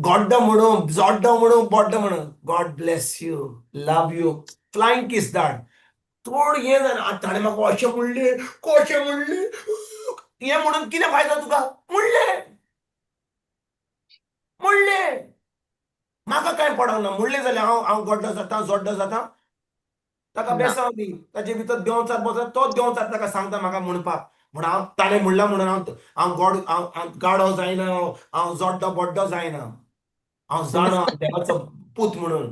गोड्डो म्हणू, जोड्डो म्हणू, बोड्डो म्हणू, God bless you, love you, flying kiss धाड. थोड हें जालें, ताणें म्हाका अशें म्हणलें, कशें म्हणलें, हें म्हणून कितें फायदो तुका? म्हणलें म्हणलें म्हाका कांय पडना. म्हणलें जाल्यार हांव हांव गोड्डो जाता, जोड्डो जाता? ताका बेसांव दी. ताजे भितर देंवचार बसता, तो देंवचार ताका सांगता म्हाका म्हणपाक. म्हण हांव ताणें म्हणलां म्हणून हांव हांव गोड हांव गाडो जायना, हांव जोड्डो बोड्डो जायना. हांव जाणा देवाचो पूत म्हणून.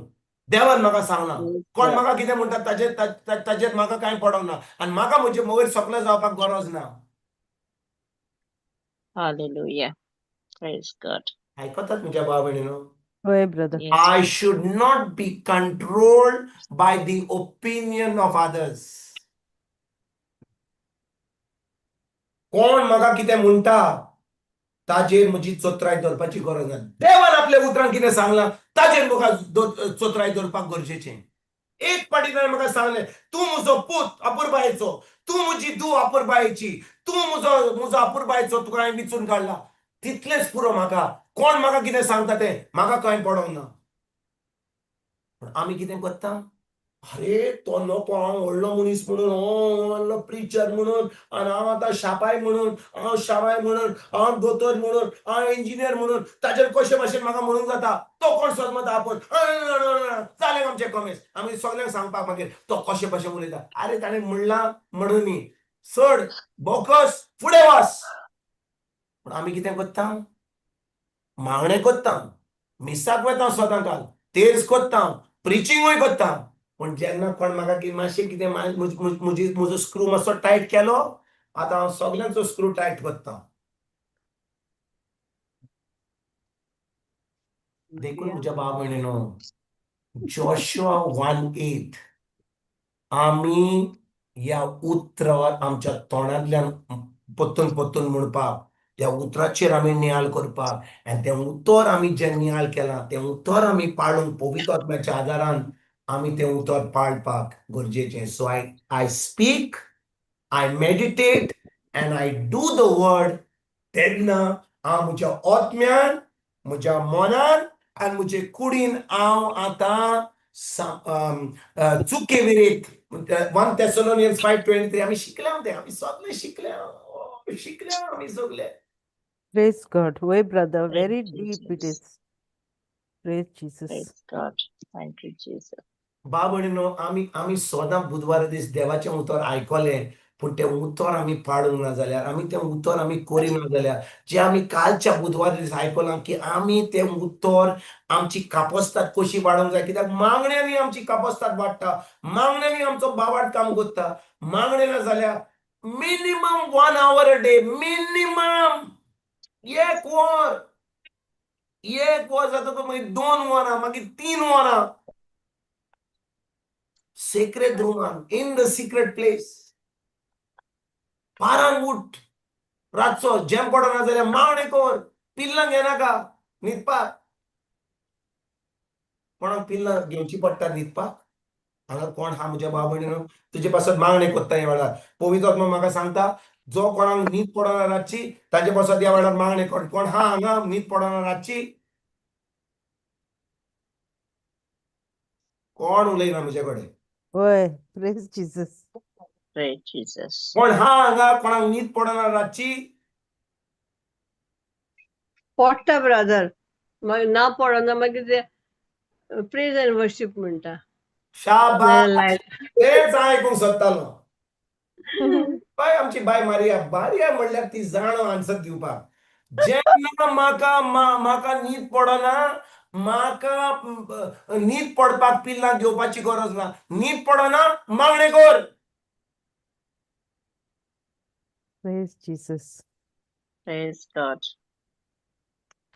देवान म्हाका सांगलां. कोण म्हाका कितें म्हणटा ताजेर ताजेर म्हाका कांय पडोंक ना आनी म्हाका म्हजे वयर सकले जावपाक गरज ना. Hallelujah. Praise God. आयकतात म्हज्या भाव भयणीनो? हय brother. I should not be controlled by the opinion of others. कोण म्हाका कितें म्हणटा ताजेर म्हजी चोत्राय दवरपाची गरज ना. देवान आपल्या उतरान कितें सांगलां ताजेर म्हाका चोत्राय दवरपाक गरजेचें. एक फावटी ताणें म्हाका सांगलें, तूं म्हजो पूत अपुरबायेचो, तूं म्हजी धूव अपुरबायेची, तूं म्हजो म्हजो अपुरबायेचो, तुका हांवें विचून काडला, तितलेंच पुरो म्हाका. कोण म्हाका कितें सांगता तें म्हाका कांय पडोंक ना. पूण आमी कितें करता? अरे तो नको, हांव व्हडलो मनीस म्हणून, हांव व्हडलो प्रिचर म्हणून, आनी हांव आतां शापाय म्हणून, हांव शाबाय म्हणून, हांव दोतोर म्हणून, हांव इंजिनियर म्हणून, ताचेर कशे भाशेन म्हाका म्हणूंक जाता? तो कोण सोदमता आपूण? जालें आमचें कॉमेस. आमी सगल्यांक सांगपाक मागीर तो कशे भाशेन उलयता. अरे ताणें म्हणलां म्हणून न्ही, सोड, बोकस, फुडें वच. पूण आमी कितें करता? मागणें करता, मिसाक वता सदां काल, तेज करता, प्रिचिंगूय करता. पूण जेन्ना कोण म्हाका की मातशें कितें म्हजी म्हजो स्क्रू मातसो टायट केलो, आतां हांव सगल्यांचो स्क्रू टायट करता. देखून म्हज्या भाव भयणीनो, जोशुआ 1:8, आमी ह्या उतरावर आमच्या तोंडांतल्यान परतून परतून म्हणपाक, त्या उतराचेर आमी नियाळ करपाक, आनी तें उतर आमी जें नियाळ केलां तें उतर आमी पाळूंक पवित्र आत्म्याच्या आदारान आमी तें उतर पाळपाक गरजेचें. So I speak, I meditate and I do the word. तेन्ना हांव म्हज्या आत्म्यान, म्हज्या मनान आनी म्हजे कुडीन हांव आतां चुके विरीत. 1 Thessalonians 5:23 आमी शिकल्या तें, आमी सगळे शिकल्या, शिकल्या आमी सगळे. Praise God. Way, brother, Thank very you, deep it Jesus. is. Praise Jesus. Praise God. Thank you, Jesus. बाबणीनो, आमी आमी सदां बुधवारा दीस देवाचें उतर आयकलें, पूण तें उतर आमी पाळूंक ना जाल्यार, आमी तें उतर आमी करिना जाल्यार, जें आमी कालच्या बुधवारा दीस आयकलां की आमी तें उतर आमची कापस्ताद कशी वाडोवंक जाय, कित्याक मागण्यांनी आमची कापस्ताद वाडटा, मागण्यांनी आमचो बावाट काम करता. मागणें ना जाल्यार minimum 1 hour a day, minimum एक वर, एक वर जाता मागीर 2 वरां, मागीर 3 वरां सेक्रेट रुमान, इन the secret place. पारांक उठ रातचो, जेम पडना जाल्यार मागणें कर, पिल्लां घेनाका न्हिदपाक. कोणाक पिल्लां घेवची पडटा न्हिदपाक? हांगा कोण आहा म्हज्या भाव भयणीनो, तुजे पासत मागणें करता ह्या वेळार. पवित्र आत्मा म्हाका सांगता, जो कोणाक न्हीद पडना रातची ताजे पासत ह्या वेळार मागणें कर. कोण आहा हांगा न्हीद पडना रातची? कोण उलयना म्हजे कडेन? वय, praise Jesus. Praise Jesus. कोण हा हांगा कोणाक न्हीद पडना रातची? पडटा ब्रदर, मागीर ना पडना, मागीर ते प्रेज एंड वर्शीप म्हणटा. शाबास, तेच आयकूंक सोदतालो. बाय आमची बाय मारिया, मारिया म्हणल्यार ती जाणो आन्सर दिवपाक. जेन्ना म्हाका म्हाका न्हीद पडना, म्हाका न्हीद पडपाक पिल्लां घेवपाची गरज ना. न्हीद पडना, मागणें कर. Praise Jesus. Praise God.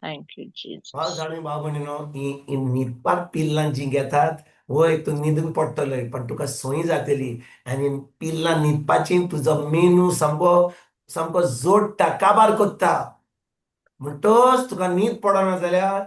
Thank you, Jesus. भाव जाणून भाव भयणीनो, ही न्हिदपाक पिल्लां जीं घेतात, वय तूं न्हिदूंक पडटलें, पण तुका सोय जातली. आनी पिल्लां न्हिदपाची तुजो मेनू सामको सामको जोडटा, काबार करता. म्हणटच तुका न्हीद पडना जाल्यार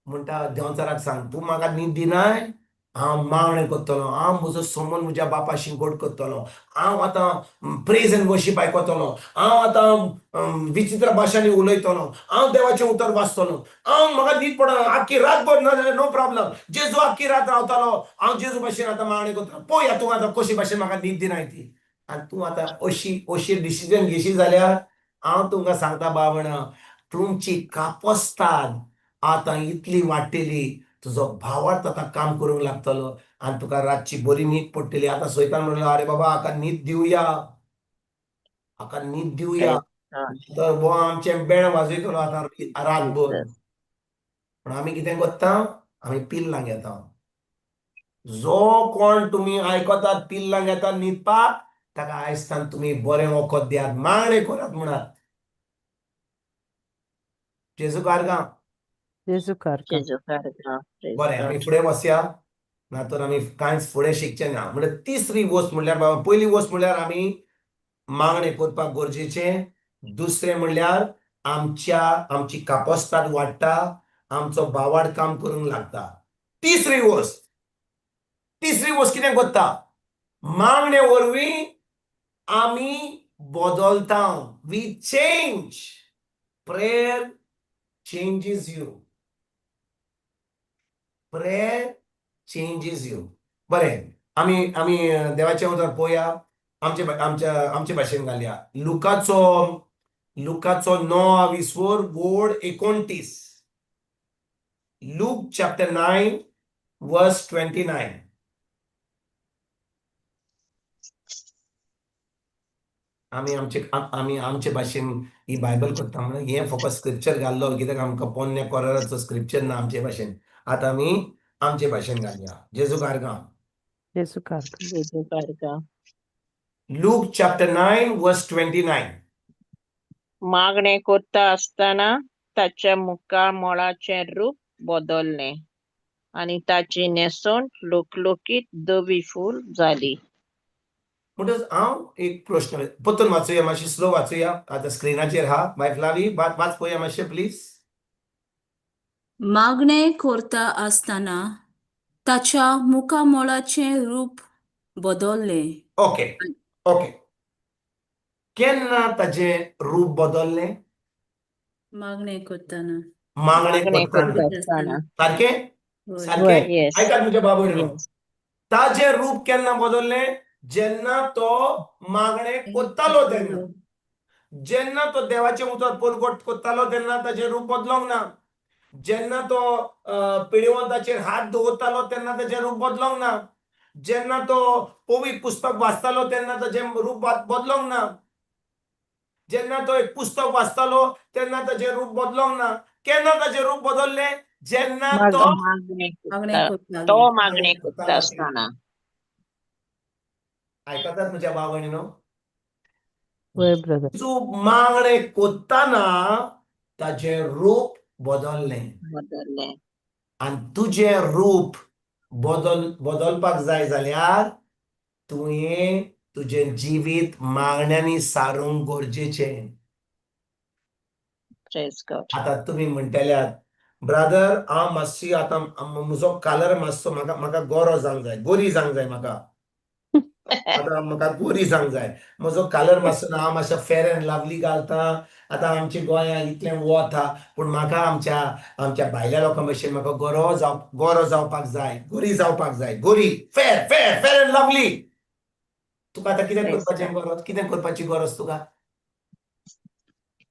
म्हणटा देंवचाराक सांग, तूं म्हाका न्हीद दिनाय, हांव मागणें करतलो, हांव म्हजो समन म्हज्या बापाशी गोड करतलो, हांव आतां प्रेज एंड वर्शीप आयकतलो, हांव आतां विचित्र भाशांनी उलयतलो, हांव देवाचें उतर वाचतलो, हांव म्हाका न्हीद पडना आख्खी रातभर ना जाल्यार नो प्रॉब्लम, जेजू आख्खी रात रावतालो, हांव जेजू भाशेन आतां मागणें करतलो, पळया तूं आतां कशी भाशेन म्हाका न्हीद दिनाय ती. आनी तूं आतां अशी अशी डिसिजन घेशी जाल्यार हांव तुमकां सांगता बाबणा, तुमची कापस्ताद आतां इतली वाडटली, तुजो भावार्थ आतां काम करूंक लागतलो आनी तुका रातची बरी न्हीद पडटली. आतां सैतान म्हणलो, अरे बाबा हाका न्हीद दिवया, हाका न्हीद दिवया, तर हो आमचें बेण वाजयतलो आतां रातभर. पूण आमी कितें करता? आमी पिल्लां घेता. जो कोण तुमी आयकतात पिल्लां घेतात न्हिदपाक, ताका आयजतान तुमी बरें वखद दियात, मागणें करात म्हणात. जेजू कारगां, जेजू कारगां. जेजू कारगां. बरें, आमी फुडें वसया, ना तर आमी कांयच फुडें शिकचें ना. म्हणल्यार तिसरी वस्त म्हणल्यार बाबा, पयली वस्त म्हणल्यार आमी मागणें करपाक गरजेचें. दुसरें म्हणल्यार आमच्या आमची कापस्ताद वाडटा, आमचो बावाड काम करूंक लागता. तिसरी वस्त, तिसरी वस्त कितें करता? मागणे वरवीं आमी बदलता. We change. Prayer changes you. Prayer changes you. बरें, आमी आमी देवाचें उतर पळोवया आमचे आमच्या आमचे भाशेन घालया. लुकाचो लुकाचो 9 विसवर वोड 29. Luke chapter 9 verse 29. आमी आमचे आमी आमचे भाशेन ही बायबल करता म्हणून हें फकत स्क्रिप्चर घाल्लो कित्याक आमकां पोन्न्या कोराराचो स्क्रिप्चर ना आमचे भाशेन. आतां आमी आमचे भाशेन घालया. जेजू कारगांव. जेजू कारगांव. जेजू कारगांव. Luke chapter 9 verse 29. मागणें करता आसतना ताच्या मुखामळाचें रूप बदललें आनी ताची न्हेसण लुकलुकीत धवी फूल जाली. म्हणटच हांव एक प्रश्न परतून वाचुया, मातशी स्लो वाचुया. आतां स्क्रिनाचेर हा बाय फ्लावी, वाच पळोवया मातशें प्लीज. मागणें करता आसतना ताच्या मुखामळाचें रूप बदललें. ओके ओके, केन्ना ताजें रूप बदललें? मागणें करतना. मागणें मागणें करतना. करता आसतना. सारकें? हय. सारकें. येस. आयकात म्हज्या बाबा, येस. ताजें रूप केन्ना बदललें? जेन्ना तो मागणें करतालो तेन्ना. जेन्ना तो देवाचें उतर परगट करतालो तेन्ना ताजें रूप बदलोंक ना. जेन्ना तो पिडेवंताचेर हात दवरतालो तेन्ना ताजें रूप बदलोंक ना. जेन्ना तो पवित्र पुस्तक वाचतालो तेन्ना ताजें रूप बदलोंक ना. जेन्ना तो एक पुस्तक वाचतालो तेन्ना ताजें रूप बदलोंक ना. केन्ना ताजें रूप बदललें? जेन्ना तो मागणें मागणें करता करतालो. तो मागणें करता आसतना. आयकतात म्हज्या भाव भयणीनो? वय ब्रदर. तूं मागणें करतना ताजें रूप बदललें. बदललें. आनी तुजें रूप बदलपाक जाय जाल्यार तुवें तुजें जिवीत मागण्यांनी सारूंक गरजेचें. Praise God. आतां तुमी म्हणटल्यात, ब्रादर हांव मातशी आतां म्हजो कालर मातसो म्हाका म्हाका गोरो जावंक जाय, गोरी जावंक जाय म्हाका. आतां म्हाका गोरी जावंक जाय, म्हजो कालर मातसो ना, हांव मातशें फेर एंड लवली घालता. आतां आमच्या गोंयांत इतलें वत आहा, पूण म्हाका आमच्या आमच्या भायल्या लोकां भशेन म्हाका गोरो जावपाक जाय, गोरी जावपाक जाय, गोरी fair fair Fair and Lovely. तुका आतां कितें करपाचें गरज, कितें करपाची गरज तुका?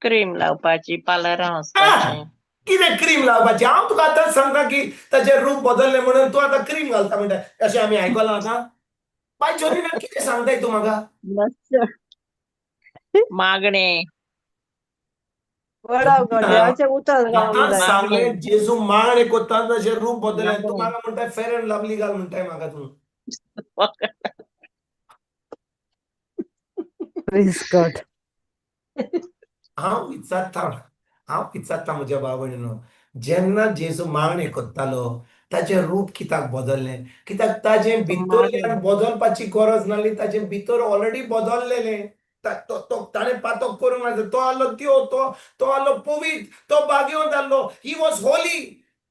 क्रीम लावपाची, पार्लरां वचपाचें. कितें क्रीम लावपाची? हांव तुका आतांच सांगता की ताचें रूप बदललें म्हणून तूं आतां क्रीम घालता म्हणटा, अशें आमी आयकलां. आतां बाय जोलीना, कितें सांगताय तूं म्हाका? मागणें. देवाचें उतर गावंक आतां जाय. सांगलें, जेजू मागणें करता ताचें रूप बदललें, तूं म्हाका म्हणटाय फेर एंड लवली घाल म्हणटाय म्हाका तूं. Praise God. हांव विचारता, हांव विचारता म्हज्या भाव भयणीनो, जेन्ना जेजू मागणें करतालो ताचें रूप कित्याक बदललें? कित्याक ताजें भितरल्यान बदलपाची गरज नासली, ताजें भितर ऑलरेडी बदललेलें. तो ताणें पातक करूंक नासलें. तो आहलो देव, तो तो आहलो पवित्र, तो भाग्यवंत आहलो, he was holy.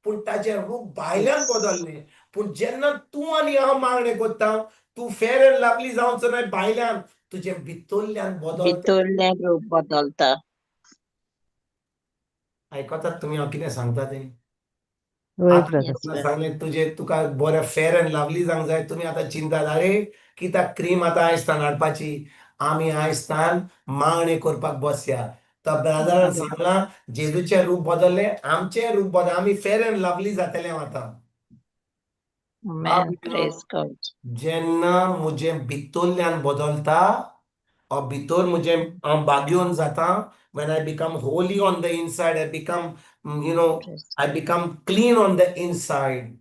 पूण ताचें रूप भायल्यान बदललें. पूण जेन्ना तूं आनी हांव मागणें करता, तूं फेर एंड लवली जावचो न्हय भायल्यान, तुजें भितरल्यान बदलता. भितरलें रूप बदलता. आयकतात तुमी हांव कितें सांगता तें? वय आतां ब्रदर. तुका सांगलें, तुजें तुका बरें फेर एंड लवली जावंक जाय. तुमी आतां चिंतात, अरे कित्याक क्रीम आतां आयज तान हाडपाची, आमी आयज तान मागणें करपाक बसया. तो ब्रदरान सांगलां, जेजूचें रूप बदललें, आमचें रूप बदल, आमी फेर एंड लवली जातले आतां. Amen. Praise God. जेन्ना म्हजें भितरल्यान बदलता, भितर म्हजें हांव भाग्योन जाता, when I become holy on the inside, I become, Praise I become clean on the inside,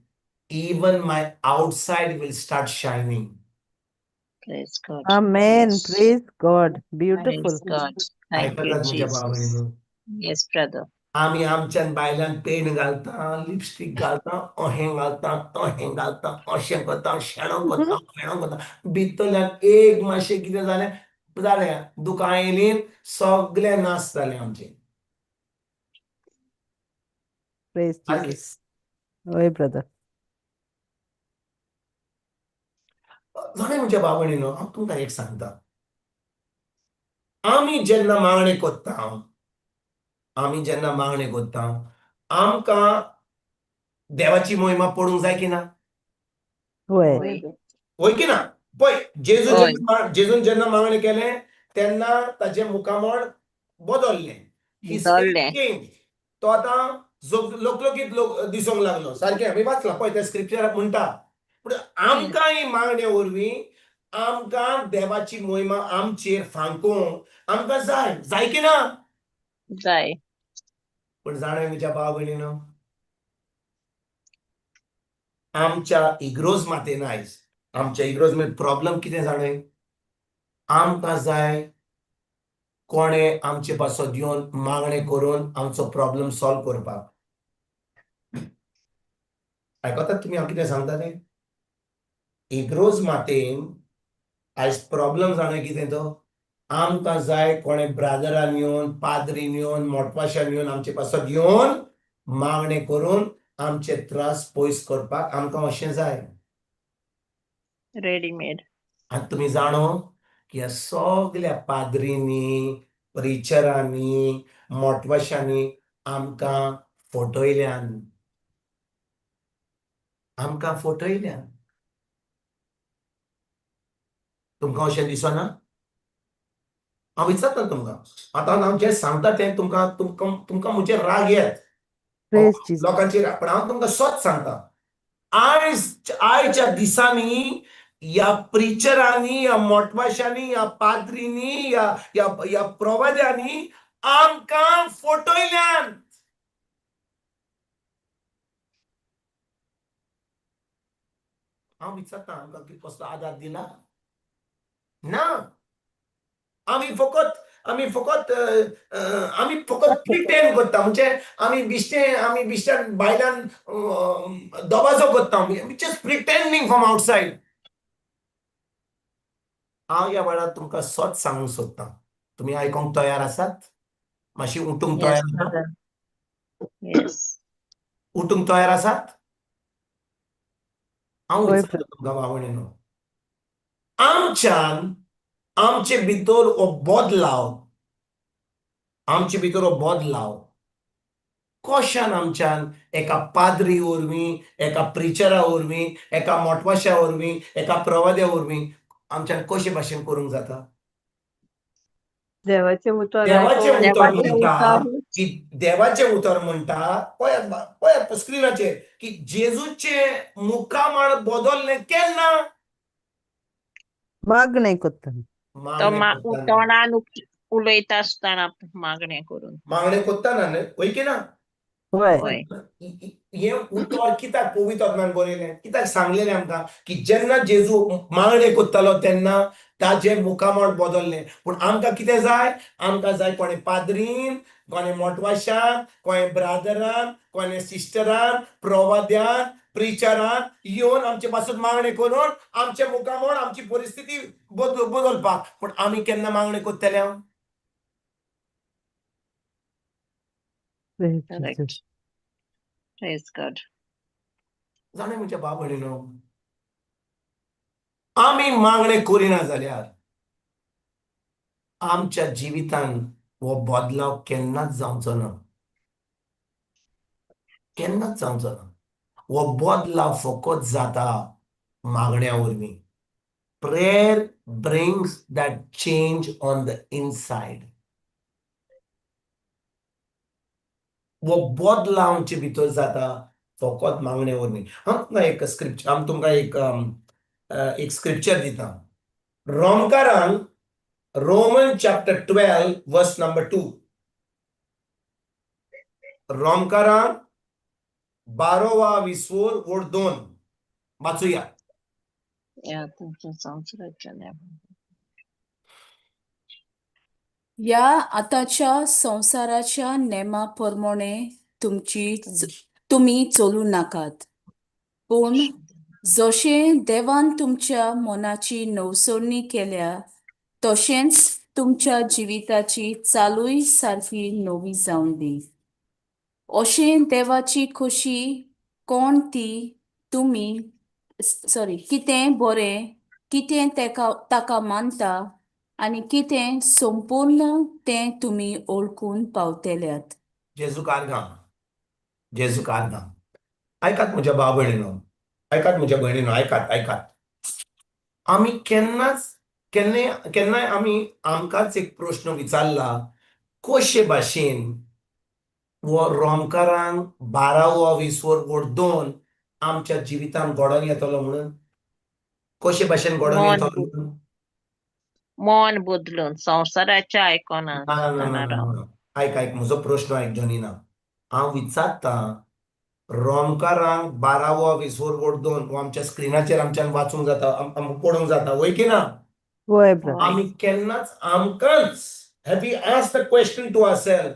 even my outside will start shining. Praise God. Amen. Yes. Praise God. Beautiful. Praise God. Thank you, आयकतात म्हज्या Jesus. भावांनो? Yes, brother. आमी आमच्यान बायलांक पेण घालता, लिपस्टीक घालता, अहें घालता, तहें घालता, अशें करता, शेणो करता, फेणो करता, भितरल्यान एक मातशें कितें जालें जालें, दुकां येयलीं, सगळें नाश जालें आमचें. Praise सारकें. Jesus. वय ब्रदर. जाणा म्हज्या भाव भयणीनो, हांव तुमकां एक सांगता, आमी जेन्ना मागणें करता, आमी जेन्ना मागणें करता, आमकां देवाची मोहिमा पडूंक जाय की ना? वय. वय. वय की ना? पळय, जेजू हय. जेन्ना, जेजून जेन्ना मागणें केलें तेन्ना ताजें मुखामळ बदललें. His face बदललें. चेंज. तो आतां लोकलोकीत लोक दिसूंक लागलो. सारकें आमी वाचलां पळय, त्या स्क्रिप्चराक म्हणटा. पूण आमकां ही मागणे वरवीं आमकां देवाची मोहिमा आमचेर फांकोवंक आमकां जाय. जाय की ना? जाय. पण जाणा म्हज्या भाव भयणीनो, आमच्या इग्रोज मातेन आयज आमच्या इग्रोज मध्ये प्रॉब्लम कितें जाणा? आमकां जाय कोणें आमचे पासत येवन मागणें करून आमचो प्रॉब्लम सॉल्व करपाक. आयकतात तुमी हांव कितें सांगता तें? इग्रोज मातेन आयज प्रॉब्लम जाणा कितें तो? आमकां जाय कोणें ब्रादरान येवन, पाद्रीन येवन, मोटवाशान येवन आमचे पासत येवन मागणें करून आमचे त्रास पयस करपाक आमकां अशें जाय. रेडीमेड. आनी तुमी जाणो की ह्या सगल्या पाद्रींनी, प्रिचरांनी, मोटवाशांनी आमकां फटयल्यान. आमकां फटयल्यान. तुमकां अशें दिसना? हांव विचारता तुमकां आतां, हांव जें सांगता तें तुमकां तुमकां तुमकां म्हजेर राग येत Praise Jesus. लोकांचेर, पण हांव तुमकां सत सांगता. आयज आयच्या दिसांनी ह्या प्रिचरांनी, ह्या मोटवाशांनी, ह्या पाद्रींनी, ह्या ह्या ह्या प्रवाद्यांनी आमकां फटयल्यान. हांव विचारता, आमकां कसलो आदार दिला ना? आमी फकत प्रिटेंड करता, म्हणजे आमी बिश्ट्यान भायल्यान दबाजो करता. Just pretending from outside. हांव ह्या वेळार तुमकां सत सांगूंक सोदतां. तुमी आयकोंक तयार आसात? मातशी उठूंक Yes, तयार आसात? brother. Yes. उठूंक तयार आसात? हांव हय. विचारता तुमकां, भावणीनो, आमच्यान आमचे भितर हो बदलाव, आमचे भितर हो बदलाव कशान आमच्यान एका पाद्री वरवीं, एका प्रिचरा वरवीं, एका मोटवाशा वरवीं, एका प्रवाद्या वरवीं आमच्यान कशे भाशेन करूंक जाता? देवाचें उतर देवाचें आयकून. उतर देवाचें म्हणटा उतर. की, देवाचें उतर म्हणटा, पळयात पळयात स्क्रिनाचेर, की जेजूचे मुखामळ बदललें केन्ना? मागणें करता. तो मागणें करतना. तोंडान उलयता आसतना, मागणें करून. मागणें करतना न्हय? वय की ना? हय. हय. हें उतर कित्याक पवित्र आत्म्यान बरयलें? कित्याक सांगलेलें आमकां की जेन्ना जेजू मागणें करतालो तेन्ना ताजें मुखामळ बदललें? पूण आमकां कितें जाय? आमकां जाय कोणें पाद्रीन, कोणें मोटवाशान, कोणें ब्रादरान, कोणें सिस्टरान, प्रवाद्यान, प्रिचरान येवन आमचे पासून मागणें करून आमचें मुखामळ, आमची परिस्थिती बदलपाक. पूण आमी केन्ना मागणें करतले? Praise Correct. Jesus. Praise God. जाणा म्हज्या भाव भयणीनो, आमी मागणें करिना जाल्यार आमच्या जिवितान हो बदलाव केन्नाच जावचो ना, केन्नाच जावचो ना. हो बदलाव फकत जाता मागण्या वरवीं. Prayer brings that change on the inside. हो बदलाव आमचे भितर जाता फकत मागणे वरवीं. हांव तुमकां एक स्क्रिप्चर, हांव तुमकां एक स्क्रिप्चर दिता. रोमकारांक, Roman chapter 12 verse number 2. रोमकारांक बारोवा विसवोर ओड दोन वाचूया. या तुमच्या संवसाराच्या नेमां. ह्या आतांच्या संवसाराच्या नेमा प्रमाणे तुमी चलूं नाकात, पूण जशें देवान तुमच्या मनाची नवसरणी केल्या तशेंच तुमच्या जिविताची चालूय सारकी नवी जावन दी. अशें देवाची खोशी कोण ती तुमी, सॉरी, कितें बरें, कितें ताका मानता आनी कितें संपूर्ण तें तुमी वळखून पावतल्यात. जेजू कारगां, जेजू कारगां. आयकात म्हज्या भाव भयणीनो, आयकात म्हज्या भयणीनो, आयकात, आयकात. आमी केन्नाच केन्नाय केन्नाय आमी आमकांच एक प्रश्न विचारला, कशे भाशेन वो रोमकारांक बारावो विसवर वोड दोन आमच्या जिवितांत घडोवन येतलो म्हणून? कशे भाशेन घडोवन मन येतलो म्हणून? मन बदलून संवसाराच्या आयकोना ना ना ना ना ना ना. आयक आयक, म्हजो प्रश्न आयक जॉनीना. हांव विचारता, रोमकारांक बारावो विसवर वोड दोन हो आमच्या स्क्रिनाचेर आमच्यान वाचूंक जाता, आमकां पळोवंक जाता, वय की ना? वय ब्रदर. हय. आमी केन्नाच आमकांच, have you ask the question to ourself,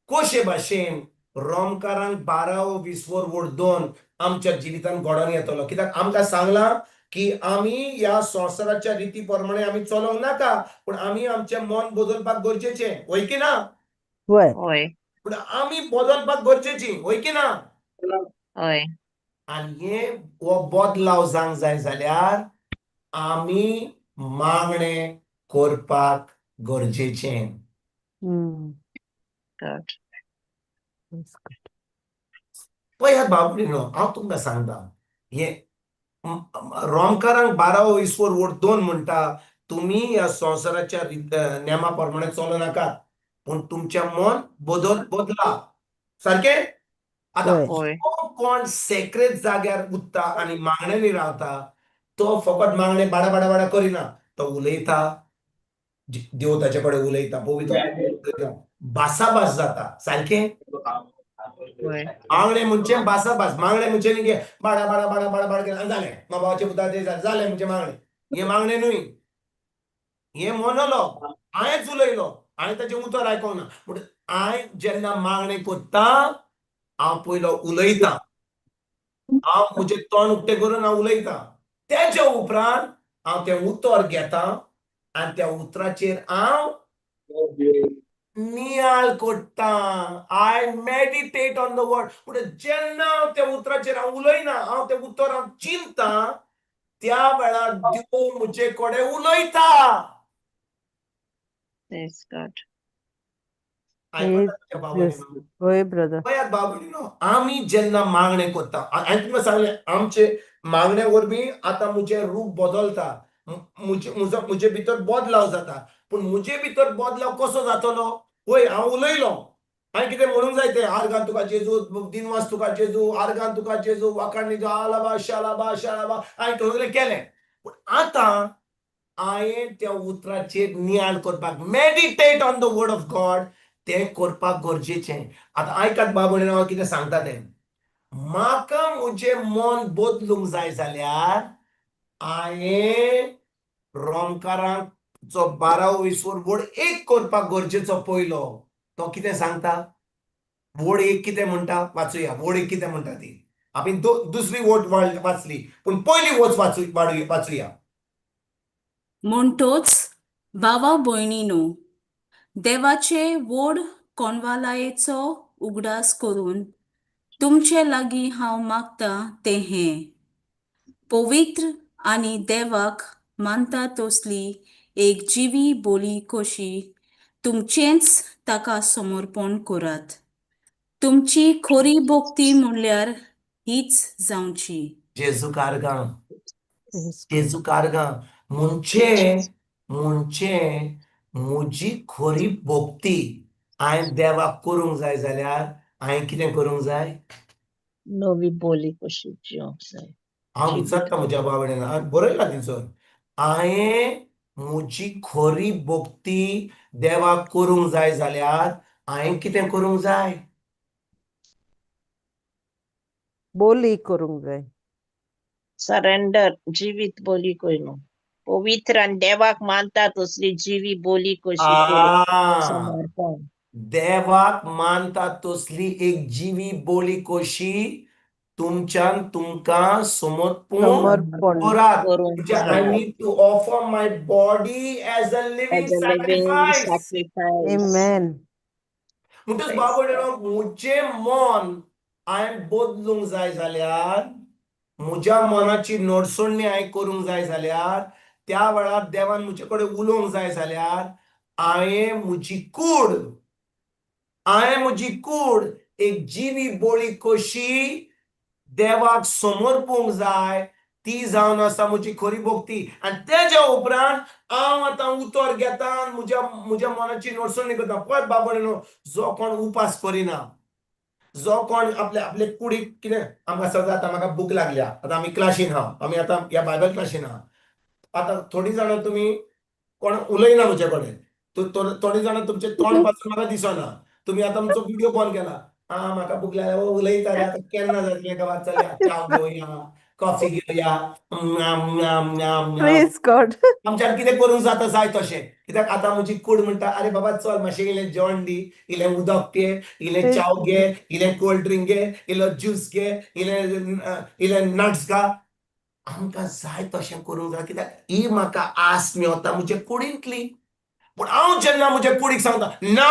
कशे भाशेन रोमकारांक बारावो विसवर वोड दोन आमच्या जिवितांत घडोवन येतलो? कित्याक आमकां सांगलां की आमी ह्या संवसाराच्या रिती प्रमाणे आमी चलोवंक नाका, पूण आमी आमचें मन बदलपाक गरजेचें, वय की ना? वय. हय. पूण आमी बदलपाक गरजेची, वय की ना? हय. आनी हे हो बदलाव जावंक जाय जाल्यार आमी मागणें करपाक गरजेचें. Good. That's good. पळयात बाबडीनो, हांव तुमकां सांगता, हे रोमकारांक बारावो ईश्वर वोड दोन म्हणटा, तुमी ह्या संवसाराच्या नेमा प्रमाणे चलो नाकात, पूण तुमचें मन बदला. सारकें? आतां वय. हय. जो कोण सेक्रेट जाग्यार उत्ता आनी मागण्यांनी रावता, तो फकत मागणें बाडा बाडा बाडा करिना, तो उलयता, देव ताचे कडेन उलयता, पवित्र उलयता, भासाभास जाता. सारकें? हय. मागणें म्हणजे भासाभास. मागणें म्हणजे न्ही की बाडा बाडा बाडा बाडा बाडा केलें आनी जालें, बाबाचे पुता ते जालें म्हणजे मागणें. हें मागणें न्हय, हें मोनोलॉग. हांवेंच उलयलो, हांवें ताचें उतर आयकोंक ना. पूण हांवें जेन्ना मागणें करता, हांव पयलो उलयतां, हांव म्हजें तोंड उक्तें करून हांव उलयतां, तेच्या उपरांत हांव तें उतर घेता आनी त्या उतराचेर हांव नियाळ करता. I meditate on the word. पूण जेन्ना हांव त्या उतराचेर हांव उलयना, हांव तें उतर हांव चिंता, त्या वेळार देव म्हजे कडेन उलयता. Praise God. आयकता तुज्या बाबा? वय ब्रदर. पळयात बाबडीनो, आमी जेन्ना मागणें करता, हांवें तुमकां सांगलें, आमचे मागणे वरवीं आतां म्हजें रूप बदलता, म्हजे म्हजो म्हजे भितर बदलाव जाता. पूण म्हजे भितर बदलाव कसो जातलो? वय, हांव उलयलो, हांवें कितें म्हणूंक जाय तें, आर्गान तुका जेजू, दिनवास तुका जेजू, आर्गान तुका जेजू, वाखाण आलाबा शालाबा शालाबा, हांवें सगळें केलें. पूण आतां हांवें त्या उतराचेर नियाळ करपाक, meditate on the word of God, तें करपाक गरजेचें. आतां आयकात बाबा, हांव कितें सांगता तें. म्हाका म्हजें मन बदलूंक जाय जाल्यार हांवें रोमकारांचो बारावो विसवर वोड एक करपाक गरजेचो पयलो. तो कितें सांगता? वोड एक कितें म्हणटा? वाचुया. वोड एक कितें म्हणटा ती. आमी दुसरी वोट वाचली, पूण पयली वोच वाचुया. म्हणटोच भावा भयणीनो, देवाचे व्हड कोणवालायेचो उगडास करून तुमचे लागीं हांव मागतां तें हें, पवित्र आनी देवाक मानता तसली एक जिवी बोली कशी तुमचेंच ताका समर्पण करात. तुमची खरी भक्ती म्हणल्यार हीच जावची. जेजू कारगां. Praise God. जेजू कारगां. म्हणजे म्हणजे म्हजी खरी भक्ती हांवें देवाक करूंक जाय जाल्यार हांवें कितें करूंक जाय? नवी बोली कशी जिवंक जाय. हांव जिवीत. विचारता म्हज्या बाबड्यान, हांवें बरयलां थंयसर, हांवें म्हजी खरी भक्ती देवाक करूंक जाय जाल्यार हांवें कितें करूंक जाय? बोली करूंक जाय. सरेंडर, जिवीत बोली करून, पवित्र आनी देवाक मानता तसली जिवी बोली कशी करून समर्पण. देवाक मानता तसली एक जिवी बोली कशी तुमच्यान तुमकां समर्पण समर्पण करात. करूंक म्हणजे जाय. I need to offer my body as a living As a living sacrifice. sacrifice. Amen. म्हणटच Praise बाबा, म्हजें मन हांवें बदलूंक जाय जाल्यार, म्हज्या मनाची नडसणी हांवें करूंक जाय जाल्यार, त्या वेळार देवान म्हजे कडेन उलोवंक जाय जाल्यार, हांवें म्हजी कूड एक जिवी बोली कशी देवाक समर्पूंक जाय. ती जावन आसा म्हजी खरी भक्ती. आनी तेज्या उपरांत हांव आतां उतर घेता आनी म्हज्या म्हज्या मनाची नडसणी करता. पळय बाबा न्हू, जो कोण उपास करिना, जो कोण आपले आपले कुडीक कितें, आमकां सगळं आतां म्हाका भूक लागल्या, आतां आमी क्लासीन आहा, आमी आतां ह्या बायबल क्लासीन आहा. आतां थोडीं जाणां तुमी कोण उलयना म्हजे कडेन, थोडीं जाणां तुमचें तोंड पासून म्हाका दिसना, तुमी आतां आमचो व्हिडियो बंद केला. आं, म्हाका भूक लागल्या, उलयता रे, आतां केन्ना जातलें खबर, चलया च्या घेवया, कॉफी घेवया. Praise God. आमच्यान कितें करूंक जाता जाय तशें, कित्याक आतां म्हजी कूड म्हणटा, आरे बाबा चल मातशें इल्लें जेवण दी, इल्लें उदक पिये, इल्लें च्याव घे, इल्लें कोल्ड ड्रिंक घे, इल्लो ज्यूस घे, इल्लें इल्लें नट्स घा. आमकां जाय तशें करूंक जाय, कित्याक ही म्हाका आस मेवता म्हजे कुडींतली. पूण हांव जेन्ना म्हजे कुडीक सांगता ना,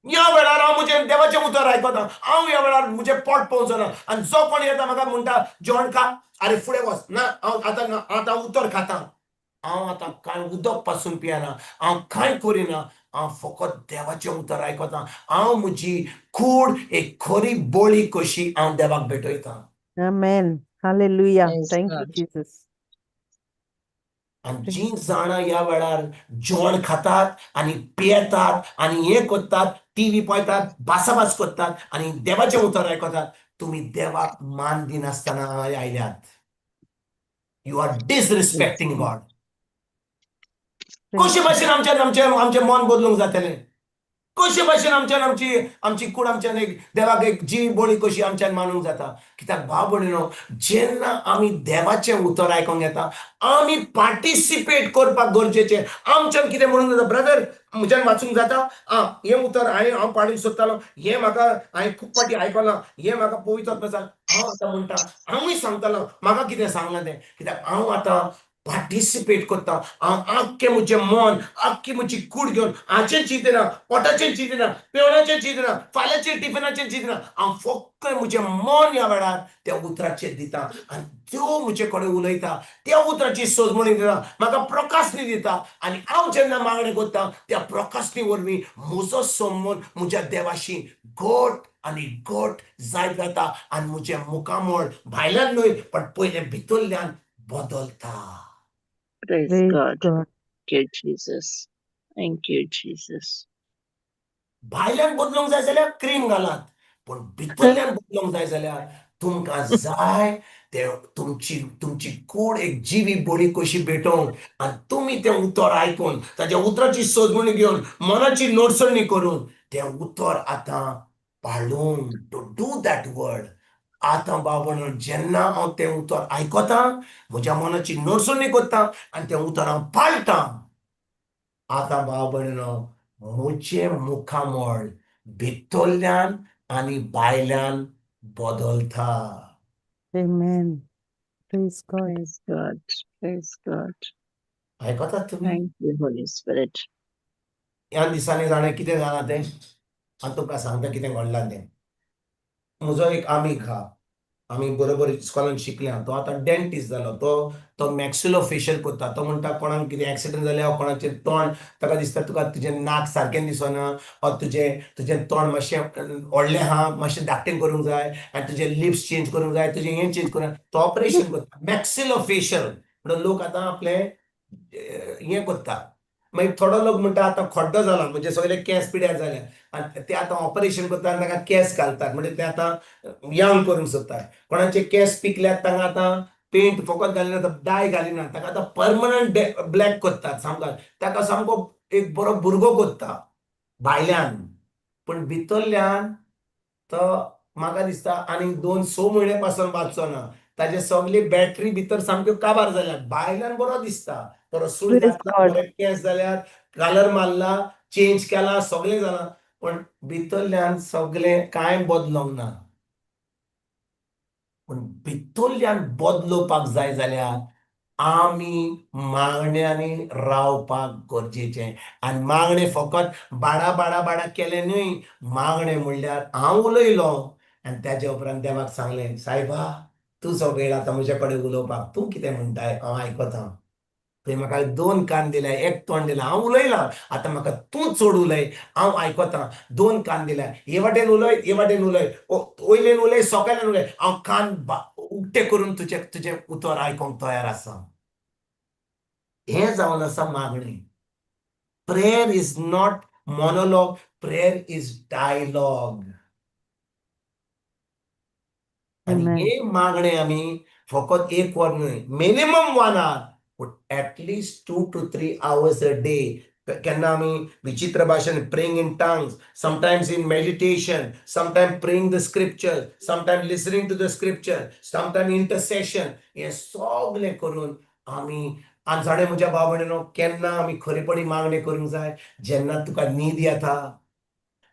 ह्या वेळार हांव म्हजें देवाचें उतर आयकता, हांव ह्या वेळार म्हजें पोट पळोवचो ना, आनी जो कोण येता म्हाका म्हणटा जेवण खा, आरे फुडें वच ना, हांव आतां ना, आतां उतर खाता, हांव आतां कांय उदक पासून पियेना, हांव कांय करिना, हांव फकत देवाचें उतर आयकता, हांव म्हजी कूड एक खरी बळी कशी हांव देवाक भेटयता. Amen. Hallelujah. Praise Thank you, God. Jesus. आनी जीं जाणां ह्या वेळार जेवण खातात आनी पियेतात आनी हें करतात, टिवी पळयतात, भासाभास करतात आनी देवाचें उतर आयकतात, तुमी देवाक मान दिनासतना आयल्यात. You are disrespecting God. कशे भाशेन आमच्यान आमचें आमचें मन बदलूंक जातलें? कशे भाशेन आमच्यान आमची आमची कूड आमच्यान एक देवाक एक जीव बळी कशी आमच्यान मानूंक जाता? कित्याक भाव भयणीनो, जेन्ना आमी देवाचें उतर आयकोंक येता, आमी पार्टिसिपेट करपाक गरजेचें. आमच्यान कितें म्हणूंक जाता, ब्रदर म्हज्यान वाचूंक जाता, आं हें उतर हांवें हांव पाडूंक सोदतालो, हें म्हाका हांवें खूब फावटी आयकलां, हें म्हाका पवित्र आत्मा, हांव आतां म्हणटा, हांवूय सांगतालो म्हाका कितें सांगलां तें, कित्याक हांव आतां पार्टिसिपेट करता. हांव आख्खें म्हजें मन, आख्खी म्हजी कूड घेवन हाचें चिंतना, पोटाचें चिंतना, पेवणाचें चिंतना, फाल्यांचें टिफिनाचें चिंतना, हांव फक्त म्हजें मन ह्या वेळार त्या उतराचेर दिता आनी त्यो म्हजे कडेन उलयता, त्या उतराची सोजमणी दिता, म्हाका प्रकाशणी दिता. आनी हांव जेन्ना मागणें करता, त्या प्रकाशणी वरवीं म्हजो संबंद म्हज्या देवाशी घट आनी घट जायत वता आनी म्हजें मुखामळ भायल्यान न्हय पण पयलें भितरल्यान बदलता. Praise Praise God. God. Thank you, Jesus. Thank you, Jesus. भायल्यान बदलूंक जाय जाल्यार क्रीम घालात, पूण भितरल्यान बदलूंक जाय जाल्यार तुमकां जाय ते तुमची तुमची कूड एक जिवी बळी कशी भेटोवंक आनी तुमी तें उतर आयकून, ताज्या उतराची सोजमणी घेवन, मनाची नडसणी करून तें उतर आतां पाळूंक, टू do that word. आतां बाबा, जेन्ना हांव तें उतर आयकता, म्हज्या मनाची नडसणी करता आनी तें उतर हांव पाळटां, आतां भाव भयणीनो, म्हजें मुखामळ भितरल्यान आनी भायल्यान बदलता. Amen. Praise God. Praise God. Praise God. आयकतात तुमी? Thank you, Holy Spirit. ह्या दिसांनी जाणें कितें जालां तें हांव तुमकां सांगता, कितें घडलां तें. म्हजो एक आमीग आहा, आमी बरोबर इस्कॉलान शिकल्या, तो आतां डेंटिस्ट जालो. तो तो मॅक्सिलो फेशियल करता. तो म्हणटा, कोणाक कितें एक्सिडंट जालें वा कोणाचें तोंड ताका दिसता, तुका तुजें नाक सारकें दिसना वा तुजें तुजें तोंड मातशें व्हडलें आहा, मातशें धाकटें करूंक जाय आनी तुजें लिप्स चेंज करूंक जाय, तुजें हें चेंज करूंक, तो ऑपरेशन करता, मॅक्सिलो फेशियल. म्हणून लोक आतां आपलें हें करता. मागीर थोडो लोक म्हणटा, आतां खड्डो जाला म्हणजे सगळे केंस पिड्यार जाले आनी ते आतां ऑपरेशन करता आनी ताका केंस घालतात, म्हणजे ते आतां यंग करूंक सोदतात. कोणाचे केंस पिकल्यात, तांकां आतां पेंट फकत घालिना, डाय घालिना, ताका आतां परमनंट ब्लॅक करतात सामको, ताका सामको एक बरो भुरगो करता भायल्यान. पूण भितरल्यान तो म्हाका दिसता आनी 2-6 म्हयने पासून वाचचो ना. ताजे सगली बॅटरी भितर सामक्यो काबार जाल्यात. भायल्यान बरो दिसता, बरो सूट Praise घातला, God. बरे केंस जाल्यात, कलर मारला, चेंज केला, सगळें जालां, पण भितरल्यान सगळें कांय बदलोंक ना. पूण भितरल्यान बदलोवपाक जाय जाल्यार आमी मागण्यांनी रावपाक गरजेचें. आनी मागणें फकत बाडा बाडा बाडा केलें न्हय, मागणें म्हणल्यार हांव उलयलो आनी ताज्या उपरांत देवाक सांगलें, सायबा, तुजो वेळ आतां म्हजे कडेन उलोवपाक, तूं कितें म्हणटाय हांव आयकतां. तुवें म्हाका दोन कान दिल्या, एक तोंड दिलां, हांव उलयलां, आतां म्हाका तूं चड उलय, हांव आयकतां. दोन कान दिल्या, हे वाटेन उलय, हे वाटेन उलय, वयल्यान उलय, सकयल्यान उलय, हांव कान उक्ते करून तुजें तुजें उतर आयकूंक तयार आसा. हें जावन आसा मागणें. Prayer is not monologue, prayer is dialogue. आनी Amen. हे मागणें आमी फकत एक वर न्हय, मिनिमम 1 hour, पूण at least 2 to 3 hours a day. केन्ना आमी विचित्र भाशेन praying in tongues, sometimes in meditation, sometime praying the scripture, sometime listening to the scripture, sometime intercession, हें सगलें करून आमी. आनी जाणें म्हज्या भाव भयणीनो, केन्ना आमी खरेपणी मागणें करूंक जाय? जेन्ना तुका न्हीद येता,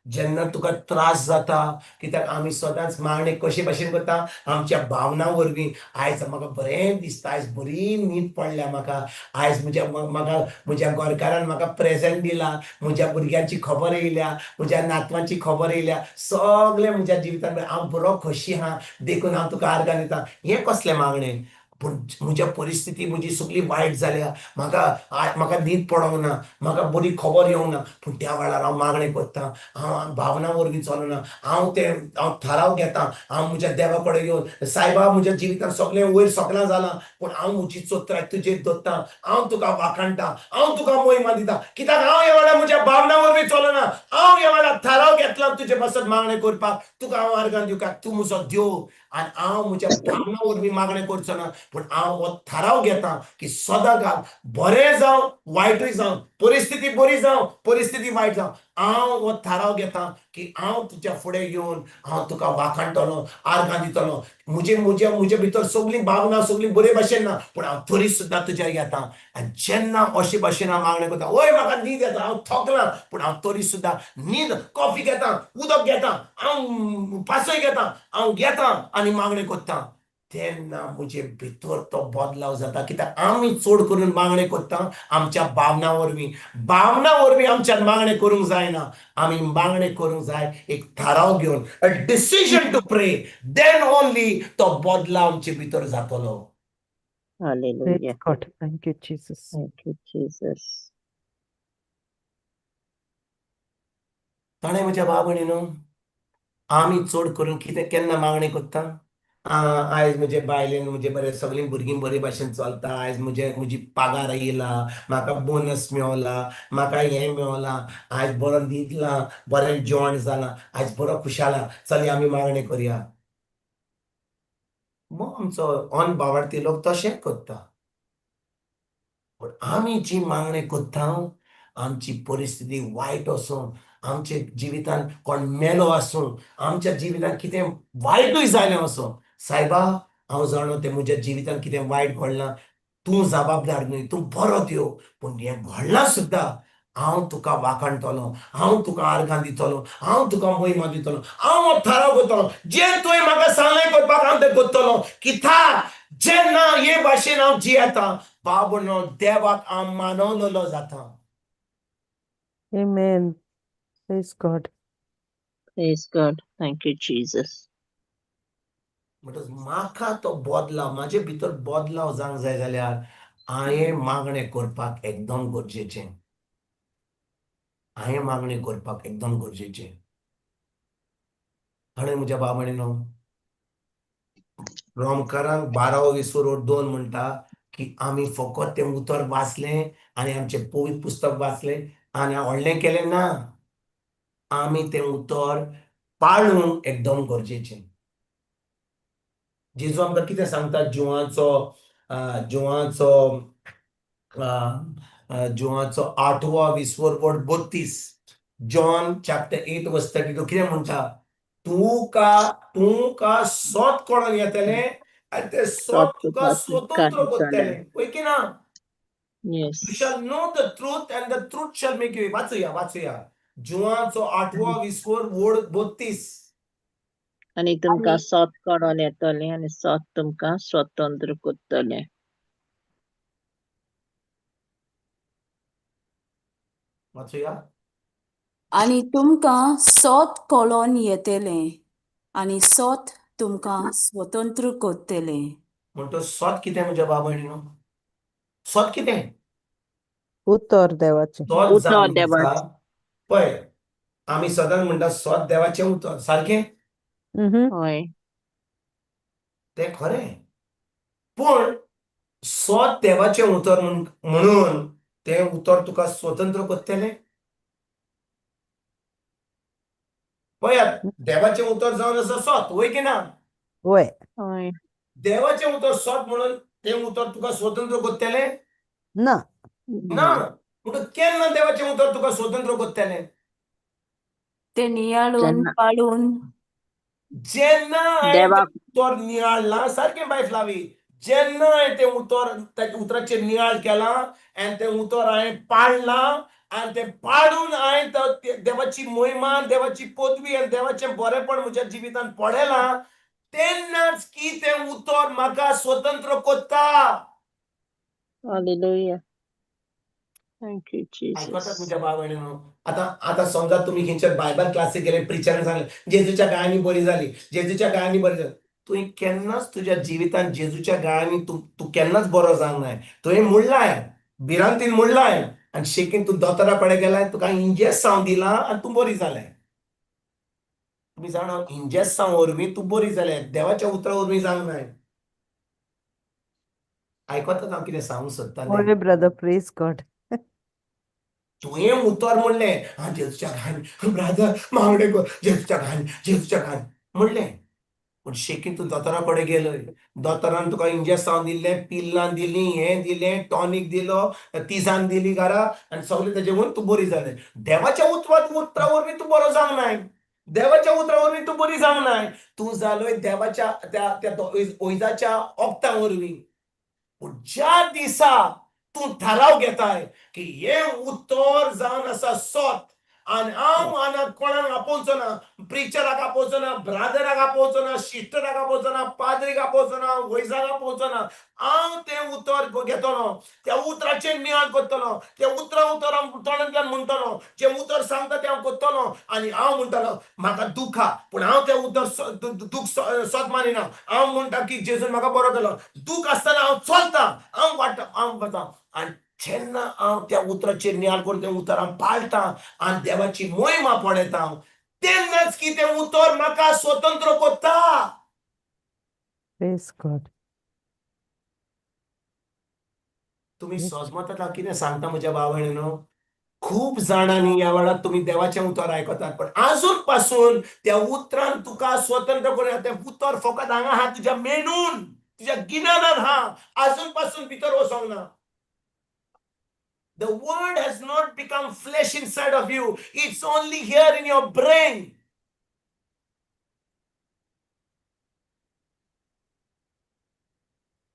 जेन्ना तुका त्रास जाता. कित्याक आमी सदांच मागणें कशे भाशेन करता? आमच्या भावना वरवीं. आयज म्हाका बरें दिसता, आयज बरी न्हीद पडल्या म्हाका, आयज म्हज्या म्हाका म्हज्या गोरकारान म्हाका प्रेजेंट दिला, म्हज्या भुरग्यांची खबर येयल्या, म्हज्या नातवांची खबर येयल्या, सगळें म्हज्या जिवितान हांव बरो खोशी आहा, देखून हांव तुका आर्गां दिता. हें कसलें मागणें? पूण म्हज्या परिस्थिती म्हजी सगळी वायट जाल्या, म्हाका म्हाका न्हीद पडोंक ना, म्हाका बरी खबर येवंक ना, पूण त्या वेळार हांव मागणें करता, हांव भावना वरवीं चलना, हांव तें हांव थाराव घेता, हांव म्हज्या देवा कडेन येवन, सायबा म्हज्या जिवितान सगळें वयर सगळें जालां, पूण हांव म्हजी चोत्राय तुजेर दवरता, हांव तुका वाखाणटा, हांव तुका मोहिमा दिता, कित्याक हांव ह्या वेळार म्हज्या भावना वरवीं चलना, हांव ह्या वेळार थाराव घेतला तुजे पासत मागणें करपाक, तुका हांव आर्गां दिवपाक, तूं म्हजो देव. आनी हांव म्हज्या भावना वरवीं मागणें करचो ना, पूण हांव हो थाराव घेता की सदांकाळ बरें जावं वायटूय जावं, परिस्थिती बरी जावं परिस्थिती वायट जावं, हांव हो थाराव घेता की हांव तुज्या फुडें येवन हांव तुका वाखाणटलो, आर्गां दितलो. म्हजे म्हज्या म्हजे भितर सगळीं भावना सगळीं बरे भाशेन ना, पूण हांव तरी सुद्दां तुज्या येता. आनी जेन्ना अशे भाशेन हांव मागणें करता, वय म्हाका न्हीद येता, हांव थकलां, पूण हांव तरी सुद्दां न्हीद कॉफी घेता, उदक घेता, हांव पासय घेता, हांव घेता आनी मागणें करता, तेन्ना म्हजे भितर तो बदलाव जाता. कित्याक आमी चड करून मागणें करता आमच्या भावना वरवीं. भावना वरवीं आमच्यान मागणें करूंक जायना, आमी मागणें करूंक जाय एक थाराव घेवन, a decision to pray, then only तो बदलाव आमचे भितर जातलो. Hallelujah. Praise God. Thank you, Jesus. Thank you, Jesus. ताणें म्हज्या भाव भयणीनो, आमी चड करून कितें केन्ना मागणें करता? आयज म्हजे बायलेन म्हजे बरें सगळीं भुरगीं बरे भाशेन चलता, आयज म्हजे म्हजी पागार येयला, म्हाका बोनस मेवला, म्हाका हें मेवलां, आयज बरो न्हिदलां, बरें जेवण जालां, आयज बरो खुशाला, चल आमी मागणें करया. मग आमचो अनभावार्थी लोक तशें करता. पूण आमी जी मागणें करता, आमची परिस्थिती वायट आसूं, आमच्या जिवितान कोण मेलो आसूं, आमच्या जिवितान कितें वायटूय जालें आसूं, सायबा हांव जाणो तें म्हज्या जिवितान कितें वायट घडलां, तूं जबाबदार न्हय, तूं बरो देव, पूण हें घडलां सुद्दां हांव तुका वाखाणटलो, हांव तुका आर्गां दितलो, हांव तुका मोहिमा दितलो, हांव थाराव करतलो, जें तुवें म्हाका सांगलें करपाक हांव तें करतलो. कित्याक जेन्ना हे भाशेन हांव जियेता, बाबनो देवाक हांव मानवलेलो जाता. Amen. Praise God. Praise God. Thank you, Jesus. म्हणटच म्हाका तो बदलाव, म्हाजे भितर बदलाव जावंक जाय जाल्यार हांवें मागणें करपाक एकदम गरजेचें, हांवें मागणें करपाक एकदम गरजेचें. आनी म्हज्या भाव भयणीनो, रोमकारांक 12:2 म्हणटा की आमी फकत तें उतर वाचलें आनी आमचें पवित्र पुस्तक वाचलें आनी व्हडलें केलें ना, आमी तें उतर पाळूंक एकदम गरजेचें. जेजू आमकां कितें सांगता? जुवाचो जुवाचो जुवाचो 8:32, जॉन चॅप्टर 8 verse 32 कितें म्हणटा? तुका तुका सोत कोणाक येतलें आनी तें सोत तुका स्वतंत्र करतलें, वय की ना? Yes. You shall know the truth and the truth shall make you. वाचुया वाचुया, जुवाचो 8:32. आनी तुमकां सोत कळोन येतलें आनी सोत तुमकां स्वतंत्र करतलें. वाचुया. आनी तुमकां सोत कळोन येतलें आनी सोत तुमकां स्वतंत्र करतलें. म्हणटो सोत कितें म्हज्या भाव भयणीनो? सोत कितें? उतर देवाचें. सोद उतर जावन देवाचें. आसा. पळय, आमी सदांच म्हणटा सोद देवाचें उतर, सारकें? हय. तें खरें, पूण सोद देवाचें उतर म्हणून तें उतर तुका स्वतंत्र करतलें? पळयात, देवाचें उतर जावन आसा सोत, वय की ना? वय. हय. देवाचें उतर सोत म्हणून तें उतर तुका स्वतंत्र करतलें? ना. ना. म्हणटकच केन्ना देवाचें उतर तुका स्वतंत्र करतलें? ते नियाळून जेन्ना पाळून. जेन्ना हांवें देवाक तें उतर नियाळलां, सारकें बाय फ्लावी, जेन्ना हांवें तें उतर, त्या उतराचेर नियाळ केलां आनी तें उतर हांवें पाळलां आनी तें पाळून हांवें देवाची मोहिमा, देवाची पदवी आनी देवाचें बरेंपण म्हज्या जिवितांत पळयलां, तेन्नाच की तें उतर म्हाका स्वतंत्र करता. हालेलुया. Thank you आयकतात जीसस. म्हज्या भाव भयणीनो? आतां आतां समजा तुमी खंयच्या बायबल क्लासीक गेले, प्रिचरान सांगलें जेजूच्या गायांनी बरी जाली, जेजूच्या गायांनी बरी जाली, तुवें केन्नाच तुज्या जिवितांत जेजूच्या गायांनी तूं तूं केन्नाच बरो जावंक नाय. तुवें म्हणलाय, भिरांतीन म्हणलाय आनी शेकीन तूं दोतोरा कडेन गेलाय, तुका इंजेसांव दिलां आनी तूं बरी जालें. तुमी जाणा, इंजेसांव वरवीं तूं बरी जालें, देवाच्या उतरा वरवीं जावंक नाय. आयकतात हांव कितें सांगूंक सोदता तें? वय ब्रदर, प्रेज गॉड. तुवें उतर म्हणलें, आं जेजूच्या घान ब्रादर मागणें कर, जेजूच्या घान, जेजूच्या घान म्हणलें, पूण शेकीन तूं दोतोरा कडेन गेलय, दोतोरान तुका इंजेसांव दिलें, पिल्लां दिलीं, हें दिलें, टॉनीक दिलो, तिजान दिली घरा आनी सगळें तेजें वरून तूं बरी जालें. देवाच्या उतरा वरवीं तूं बरो जावंक नाय, देवाच्या उतरा वरवीं तूं बरी जावंक नाय, तूं जालोय देवाच्या त्या त्या वैजाच्या ओखदां वरवीं. पूण ज्या दिसा तूं थाराव घेताय की हें उतर जावन आसा सोत आनी हांव आनी कोणाक आपोवचो ना, प्रिचराक आपोवचो ना, ब्रादराक आपोवचो ना, सिस्टराक आपोवचो ना, पाद्रीक आपोवचो ना, वैजाक आपोवचो ना, हांव तें उतर घेतलो, त्या उतराचेर नियाळ करतलो, त्या उतरा उतर हांव तोंडांतल्यान म्हणटलो, जें उतर सांगता तें हांव करतलो आनी हांव म्हणटलो म्हाका दुख्ख आहा पूण हांव तें उतर दूख सोत मानिना, हांव म्हणटा की जेजून म्हाका बरो केलो, दूख आसतना हांव चलता, हांव वाडटा, हांव वता. आनी जेन्ना हांव त्या उतराचेर नियाळ करून तें उतर हांव पाळटा आनी देवाची मोहिमा पळयता, तेन्नाच की तें उतर म्हाका स्वतंत्र करता. प्रेज गॉड. तुमी सोजमतात हांव कितें सांगता म्हज्या भाव भयणीनो? खूब जाणांनी ह्या वेळार तुमी देवाचें उतर आयकतात, पण आजून पासून त्या उतरान तुका स्वतंत्र करूया. तें उतर फकत हांगा आहा तुज्या मेणून, तुज्या गिन्यानान आहा, आजून पासून भितर वचोंक ना. The word has not become flesh inside of you. It's only here in your brain.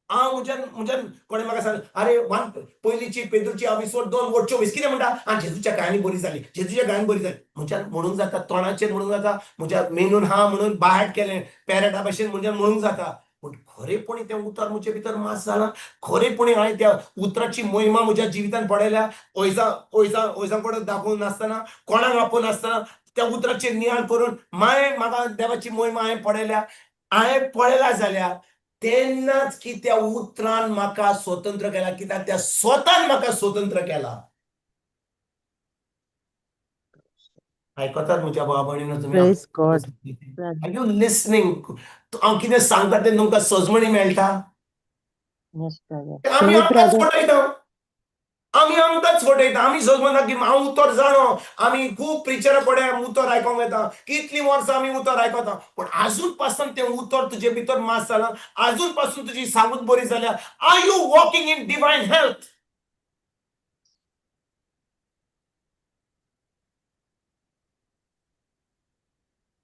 हांव म्हज्यान म्हज्यान कोणें म्हाका सांगलें, आरे वन पयलींची पेद्रूची अविसोड 2:24 कितें म्हणटा? आं जेजूच्या गायांनी बरी जाली, जेजूच्या गायांनी बरी जाली. म्हज्यान म्हणूंक जाता, तोंडाचेर म्हणूंक जाता, म्हज्या मेनून हा म्हणून बायट केलें पॅरटा भशेन म्हज्यान म्हणूंक जाता, पूण खरेपणी तें उतर म्हजे भितर मास जालां? खरेपणी हांवें त्या उतराची मोहिमा म्हज्या जिवितान पळयल्या? वैजा वैजा वैजां कडेन दाखोवन नासतना, कोणाक आपोवन नासतना त्या उतराचेर नियाळ करून मागीर म्हाका देवाची मोहिमा हांवें पळयल्या. हांवें पळयला जाल्यार तेन्नाच की त्या उतरान म्हाका स्वतंत्र केला, कित्याक त्या स्वतान म्हाका स्वतंत्र केला. आयकतात म्हज्या भाव भयणीनो तुमी? Praise God. Are you listening? हांव कितें सांगता तें तुमकां सजमणी मेळटा? Yes, brother. आमी हय आमकांच ब्रदर. फटयता, आमी आमकांच फटयता. आमी सजमना की हांव उतर जाणो, आमी खूब प्रिचरा कडेन उतर आयकोंक वता, कितलीं वर्सां आमी उतर आयकता, पूण आजून पासून तें उतर तुजे भितर मास जालां? आजून पासून तुजी सावूत बरी जाल्या? Are you walking in divine health?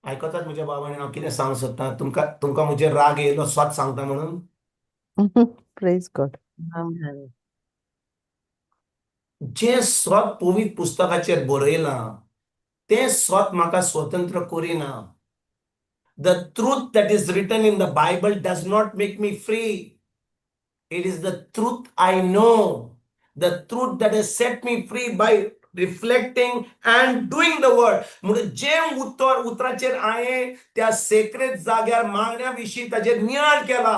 आयकतात म्हज्या भाव, हांव कितें सांगूंक सोदता तुमकां? तुमकां म्हजेर राग येयलो स्वत सांगता म्हणून? Praise God. Amen. जें स्वत पवित्र पुस्तकाचेर बरयलां तें स्वत म्हाका स्वतंत्र करिना. The truth that is written in the Bible does not make me free. It is the truth I know, the truth that has set me free by reflecting and doing the word. म्हणून जें उतर उतराचेर हांवें त्या सेक्रेट जाग्यार मागण्या विशीं ताचेर नियाळ केला,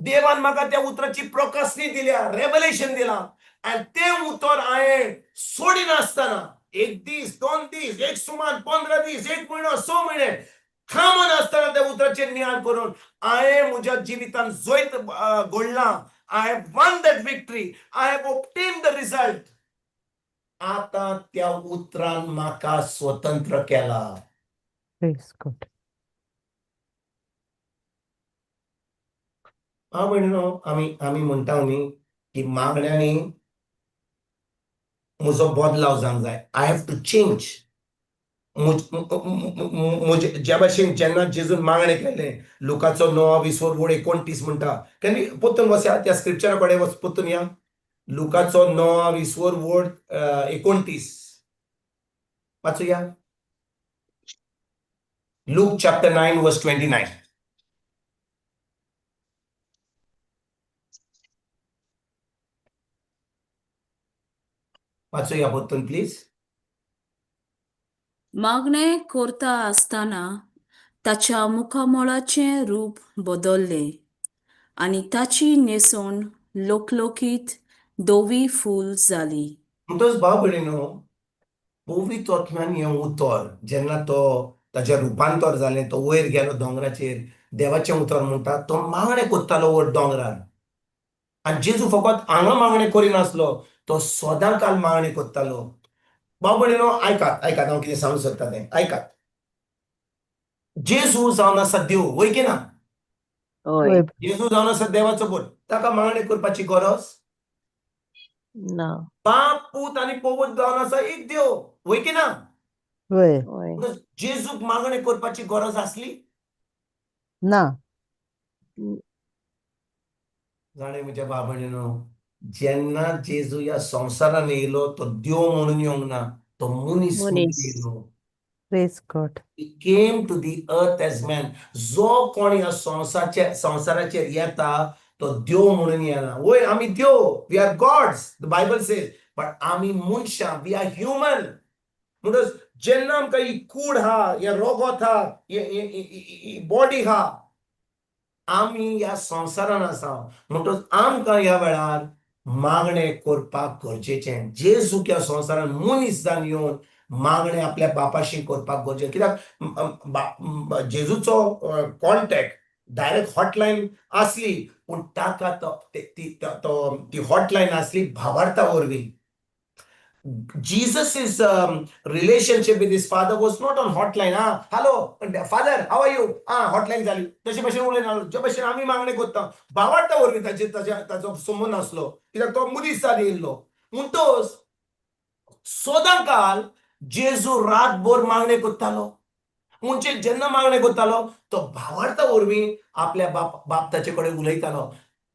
देवान म्हाका त्या उतराची प्रकाशनी दिल्या, रेवलेशन दिला आनी तें उतर हांवें सोडिनासतना एक दीस, 2 दीस, एक सुमार 15 दीस, 1 म्हयनो, 6 म्हयने थांबनासतना त्या उतराचेर नियाळ करून हांवें म्हज्या जिवितान जैत घडलां. I have won that victory, I have obtain the result. आतां त्या उतरान म्हाका स्वतंत्र केला. Praise God. हांव भयणीनो, आमी आमी म्हणटा न्ही की मागण्यांनी म्हजो बदलाव जावंक जाय. I have to change. म्हजे ज्या भशेन जेन्ना जेजून मागणें केलें, लुकाचो 9:29 म्हणटा, केन्ना परतून वचया त्या स्क्रिप्चरा कडेन, वच परतून या. लुकाचो 9:29 वाचुया. Luke chapter 9 verse 29. वाचुया परतून प्लीज. मागणें करता आसतना ताच्या मुखामळाचें रूप बदल्लें आनी ताची न्हेसण लोकलोकीत धवी फूल जाली. म्हणटच भाव भयणीनो, पवित्र आत्म्यान हें उतर जेन्ना तो ताचें रुपांतर जालें, तो वयर गेलो दोंगराचेर, देवाचें उतर म्हणटा तो मागणें करतालो वयर दोंगरार. आनी जेजू फकत हांगा मागणें करिनासलो, तो सदां काल मागणें करतालो. भाव भयणीनो, आयकात आयकात, हांव कितें सांगूंक सोदता तें आयकात. जेजू जावन आसा देव, वय की ना? हय. जेजू जावन आसा देवाचो पूत, ताका मागणें करपाची गरज ना. बाप, पूत आनी पवित्र जावन आसा एक देव, वय की ना? वय. जेजूक मागणें करपाची गरज आसली ना. जाणें म्हज्या भाव भयणीनो, जेन्ना जेजू ह्या संवसारान येयलो तो देव म्हणून येवंक ना, तो मनीस म्हणून येयलो. Praise God. He came to the earth as man. जो कोण ह्या संवसाराचेर येता तो देव म्हणून येना. वय, आमी देव, we are gods, the Bible says, but आमी मनशां, we are human. म्हणटच जेन्ना आमकां ही कूड आहा, हें रोगोत आहा, ही बॉडी आहा, आमी ह्या संवसारान आसा, म्हणटच आमकां ह्या वेळार मागणें करपाक गरजेचें. जेजू ह्या संवसारान मनीस जावन येवन मागणें आपल्या बापाशी करपाक गरजेचें. कित्याक जेजूचो कॉन्टेक्ट डायरेक्ट हॉटलायन आसली, पूण ताका ती हॉटलायन आसली भावार्था वरवीं. Jesus' relationship with his father was not on hotline. Ah, hello, father, how are you? Ah, hotline जाली. तशे भशेन उलयना जे भशेन आमी मागणें करता, भावार्था वरवीं ताचे ताचो संबंद आसलो, कित्याक तो मनीस जावन येयल्लो. म्हणटच सदां काल जेजू रातभर मागणें करतालो. म्हणजे जेन्ना मागणें करतालो तो भावार्था वरवीं आपल्या बाप ताचे कडेन उलयतालो.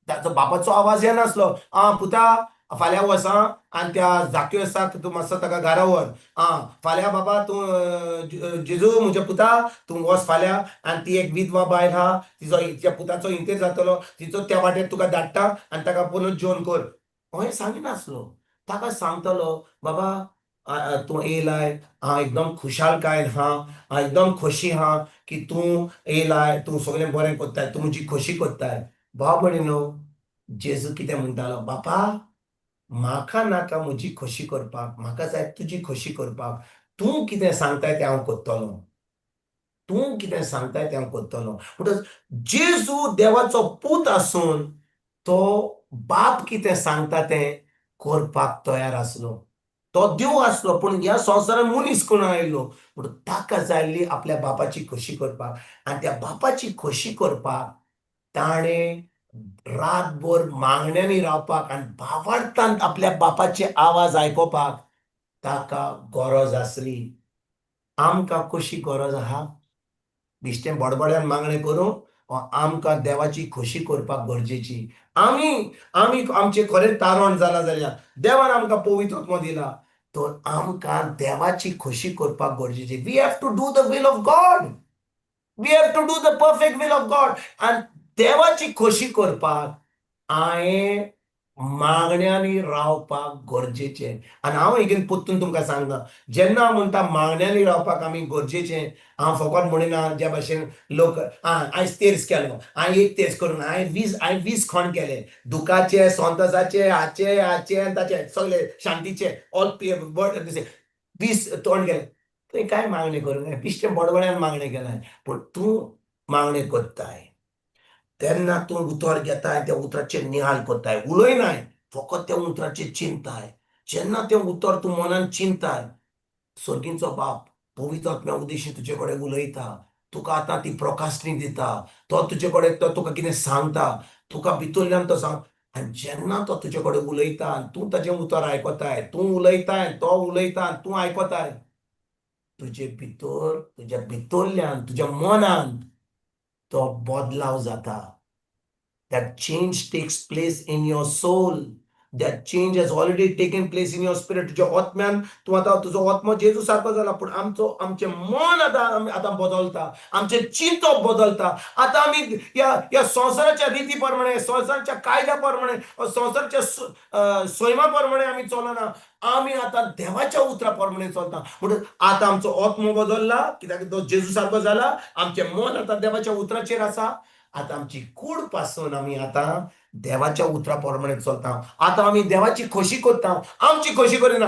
ताचो बापाचो आवाज येनासलो, आं पुता फाल्यां वच आं आनी त्या जाक्योसाक तूं मातसो ताका घरा व्हर, आं फाल्यां बाबा तूं जेजू म्हज्या पुता तूं वच फाल्यां आनी ती एक विधवा बायल आहा, तिजो तिच्या पुताचो इंतेर जातलो, तिचो त्या वाटेर तुका धाडटा आनी ताका पुनः जेवण कर, हें सांगिनासलो. ताका सांगतालो, बाबा तूं येयलाय, हांव एकदम खुशालकायेन आहा, हांव एकदम खोशी आहा की तूं येयलाय, तूं सगळें बरें करताय, तूं म्हजी खोशी करताय. भाव भयणीनो, जेजू कितें म्हणटालो, बापा म्हाका नाका म्हजी खोशी करपाक, म्हाका जाय तुजी खोशी करपाक, तूं कितें सांगताय तें हांव करतलो, तूं कितें सांगताय तें हांव करतलो. म्हणटच जेजू देवाचो पूत आसून तो बाप कितें सांगता तें करपाक तयार आसलो. तो देव आसलो, पूण ह्या संवसारान मनीस कोण आयलो, म्हणून ताका जाल्ली आपल्या बापाची खोशी करपाक, आनी त्या बापाची खोशी करपाक ताणें रातभर मागण्यांनी रावपाक आनी भावार्थान आपल्या बापाचे आवाज आयकोपाक ताका गरज आसली. आमकां कशी गरज आहा? बेश्टें बडबड्यान मागणें करूं, आमकां देवाची खोशी करपाक गरजेची. आमी आमी आमचें खरें तारण जालां जाल्यार देवान आमकां पवित्र आत्मो दिला, तर आमकां देवाची खोशी करपाक गरजेची. We have to do the will of God, we have to do the perfect will of God. आनी देवाची खोशी करपाक हांवें मागण्यांनी रावपाक गरजेचें. आनी हांव एगेन परतून तुमकां सांगता, जेन्ना हांव म्हणटा मागण्यांनी रावपाक आमी गरजेचें, हांव फकत म्हणिना ज्या भाशेन लोक आयज तेर्स केलो, हांवें एक तेर्स करून हांवें 20 खण केले, दुखाचे, संतोसाचे, हाचे हाचे आनी ताचे सगळे शांतीचे ऑल 20 तोंड केले. तुवें कांय मागणें करूंक जाय, बिश्टें बडबड्यान मागणें केलां. पूण तूं मागणें करताय तेन्ना तूं उतर घेताय, त्या उतराचेर निहाल करताय, उलयनाय, फकत त्या उतराचेर चिंताय. जेन्ना तें उतर तूं मनान चिंताय, सर्गींचो बाप पवित्र आत्म्या उद्देशी तुजे कडेन उलयता, तुका आतां ती प्रकाशणी दिता, तो तुजे कडेन तो तुका कितें सांगता, तुका भितरल्यान तो सांग. आनी जेन्ना तो तुजे कडेन उलयता आनी तूं ताजें उतर आयकताय, तूं उलयताय, तो उलयता आनी तूं आयकताय, तुजे भितर, तुज्या भितरल्यान, तुज्या मनान तो बदलाव जाता. That change takes place in your soul. That change has already taken place in your spirit. तुज्या आत्म्यान तूं आतां तुजो आत्मो जेजू सारको जाला, पूण आमचो आमचें मन आतां आतां बदलता, आमचें चिंतप बदलता. आतां आमी ह्या ह्या संवसाराच्या रिती प्रमाणे, संवसाराच्या कायद्या प्रमाणे, संवसाराच्या सैमा प्रमाणे आमी चलना. आमी आतां देवाच्या उतरा प्रमाणे चलता. म्हणून आतां आमचो आत्मो बदलला, कित्याक तो जेजू सारको जाला. आमचें मन आतां देवाच्या उतराचेर आसा. आतां आमची कूड पासून आमी आतां देवाच्या उतरा प्रमाणे चलता. आतां आमी देवाची खोशी करता, आमची खोशी करिना.